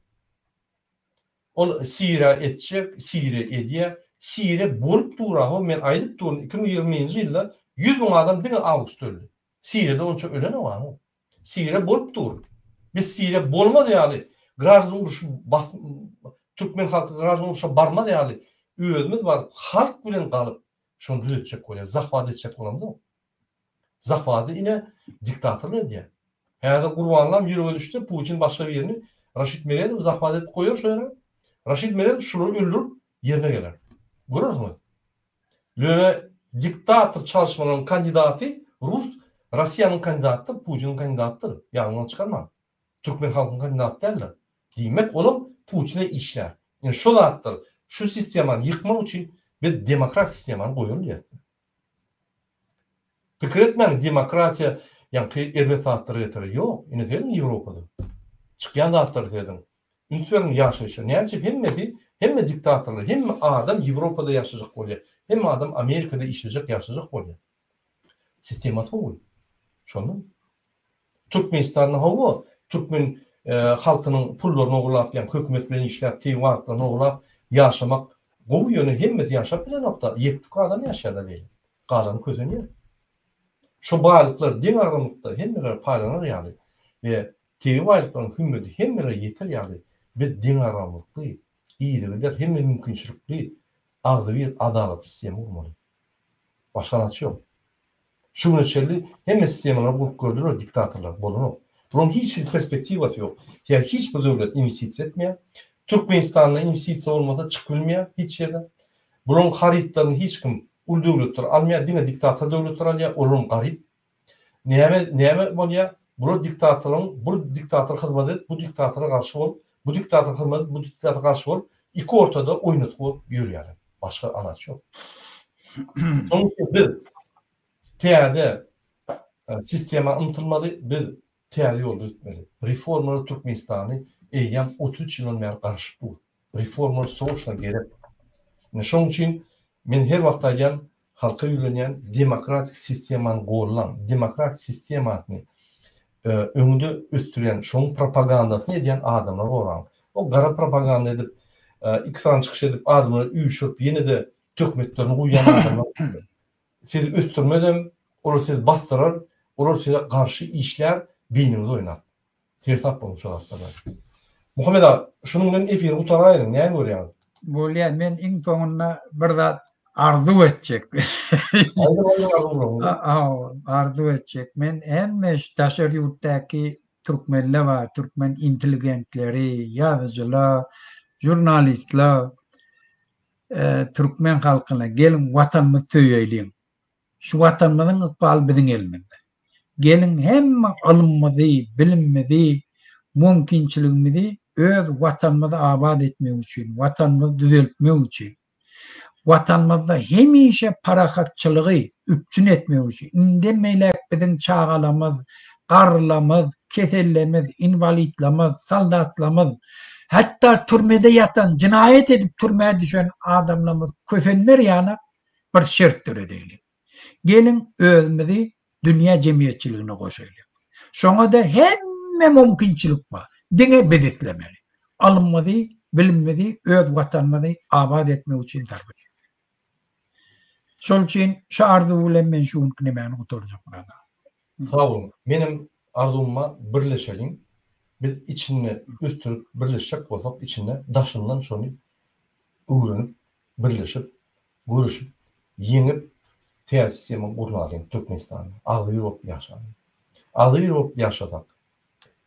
Ol Siriýa etjek, Siriýa edýär. Siriýa bolup dur aho, men aýdyp durun, 2020-nji ýylda 100 müň adam diňe awgustda öldi. Siriýada onça ölenok aho. Siriýa bolup dur. Biz Siriýa bolmaz ýaly, graždan urşy bas türkmen halky graždan urşa barmaz ýaly özümiz baryp halk bilen galyp şony düzetjek bolýar, zahwat etjek bolamzok. Zahwady ine diktatorlar edýär. Häzir Gurbanlam ýürege düşse Putin başga birini Raşid Meredowy zahwat edip goýar şo ýere. Raşid Meredow şulary öldürip ýerine geler. Görersiňiz. Ýöne diktator çalyşmalaryň kandidaty rus Rossiýanyň kandidatydyr, Putiniň kandidatydyr. Ýadyňdan çykarmaň. Türkmen halkynyň kandidaty däldir. Diýmek olam Putine işlär. Ine şo zatlar, şu sistemany ýykmak üçin biz demokratik sistemany goýaly diýýäs. Pikir etmäň demokratiýa ýaňky erbet zatlara getirer. Ýok, ine serediň Ýewropada. Çykýan zatlara serediň. Üns beriň ýaşaýşa. Näme üçin hemmesi, hemme diktatorlar, hemme adam Ýewropada ýaşajak bolýar. Hemme adam Amerikada işlejek, ýaşajak bolýar. Sistemasy gowy. Şondan. Türkmenistanda hawa, türkmen halkynyň pullaryny ogurlap, ýa hökümet bilen işläp, tebigy baýlyklaryny ogurlap ýaşamak gowy, ýöne hemmesi ýaşap bilenokda, ýek-tük adam ýaşaýar-da beýle. Galany kösenýär. Şo baýlyklar deňagramlykda hemmelere paýlanar ýaly we tebigy baýlyklaryň hümmeti hemmelere ýeter ýaly biz deňagramlykly, yzygider, hemme mümkinçilikli, agzybir, adalatly sistema gurmaly. Başga alaç ýok. Şu güne çenli hemme sistemalary gurup gördüler diktatorlar, bolanok. Bularyň hiç hili perspektiwasy ýok. Sebäbi hiç bir döwlet inwestisiýa etmeýär. Türkmenistanda inwestisiýa bolmasa çykyp bilmeýär hiç ýerde. Bularyň harytlaryny hiç kim uly döwletler almaýar, diňe diktator döwletler alýar, olaram garyp. Näme näme bolýar? Bular diktatorlaryň bir diktatora hyzmat edip, bu diktatora garşy bolup, bu diktatora hyzmat edip, bu diktatora garşy bolup, iki ortada oýnatgy bolup ýörýärler. Başga alaç ýok. Şonuň üçin biz täze sistema ymtylmaly, biz täze ýolda gitmeli. Reformalar Türkmenistany eýýäm 33 ýyldan bäri garaşyp dur. Reformalar sroçno gerek. Ine şonuň üçin men her wagt aýdýan, halka ýüzlenýän, demokratik sistemany gollaň, demokratik sistemasyny öňde ösdürýän, şonuň propagandasyny edýän adamlary goraň. O gara propaganda edip, iki sany çykyş edip, adamlary üýşürip, ýene-de töhmetlerini guýýan adamlar sizi ösdürmezem, olar sizi basdyrar, olar size garşy işlär, beýniňizi oýnar. Seresap boluň şo zatlardan. Muhammet aga, şunuň bilen efiri gutaraýyň, näme görýäňiz? Bolýar, men iň soňunda bir zat arzuw etjek. Arzuw etjek. Men hemme şu daşary ýurtdaky türkmenler bar, türkmen intelligentleri, ýazyjylar, žurnalistler, türkmen halkyna geliň watanymyzy söýeýliň. Şu watanymyzyň ykbaly biziň elimizde. Geliň hemme ylmymyzy, bilimimizi, mümkinçiligimizi öz watanymyzy abat etmek üçin, watanymyzy düzeltmek üçin, watanymyzda hemişe parahatçylygy üpjün etmek üçin, indem beýläk biziň çagalarymyz, garrylarymyz, kesellerimiz, inwalidlerimiz, soldatlarymyz, hatda türmede ýatan, jenaýat edip türmä düşen adamlarymyz kösenmer ýaly bir şert döredeýlik. Geliň özümizi dünýä jemgyýetçiligine goşaýlyk. Şoňa-da hemme mümkinçilik bar. Diňe biz islemeli. Ylmymyzy, bilimimizi öz Watanymyzy abat etmek üçin sarp etmeli. Şol üçin şu arzuw bilen men şu günki nemäni gutarjak myrat aga. Sag boluň. Menem arzuwym bar birleşeliň. Biz içinde ösdürip birleşjek bolsak içinde daşyndan şony öwrenip birleşip göreşip ýeňip täze sistema gurnalyň Türkmenistanda. Agzybir bolup ýaşalyň. Agzybir bolup ýaşasak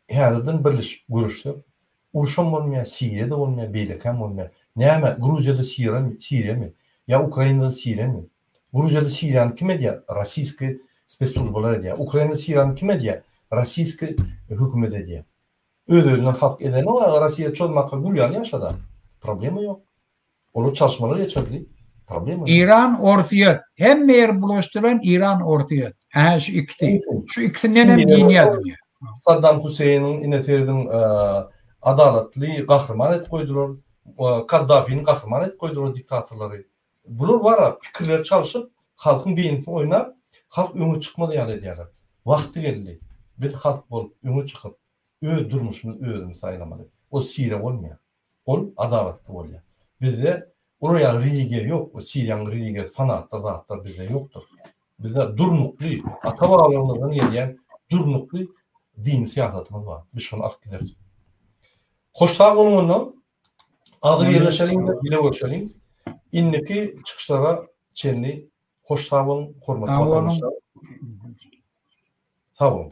häzirden birleşip göreşsek. Urşam bolmaýar, Siriýada bolmaýar, beýlekäm bolmaýar. Näme, Gruziýada Siriýami, Siriýami? Ýa Ukrainada Siriýami? Gruziýada Siriýany kim edýär? Rossiýski spesslujbalar edýär. Ukrainada Siriýany kim edýär? Rossiýski hökümet edýär. Öz-özünden halk edenok, a Rossiýa çozmaka gül ýaly ýaşada. Problema ýok. Olar çalyşmalar geçirdi. Problema ýok. Iran, Orsýet. Hemme ýeri bulaşdyran Iran, Orsýet. Ähä şu ikisi. Şu ikisinden hem dünýä dünýä. Saddam Huseýniň ine serediň adalatly gahryman edip goýdular. Kaddafini gahryman edip goýdular diktatorlary. Bular bara pikirleri çalşyp halkyň beýnisini oýnap halk öňe çykmaz ýaly edýärler. Wagty geldi. Biz halk bolup öňe çykyp öz durmuşymyzy özümiz saýlamaly. Ol Siriýa bolmaýar. Ol adalatly bolýar. Bizde olar ýaly religiýa ýok. O Siriýanyň religiýasy fanatlar zatlar bizde ýokdur. Bizde durnukly ata-babalarymyzdan gelýän durnukly dini syýasatymyz bar. Biz şony alyp gideris. Hoş sag boluň onda. Agzybirleşeliň, bile görşeliň. Indiki çykyşlara çenli hoş sag boluň, hormatly watandaşlar. Sag boluň.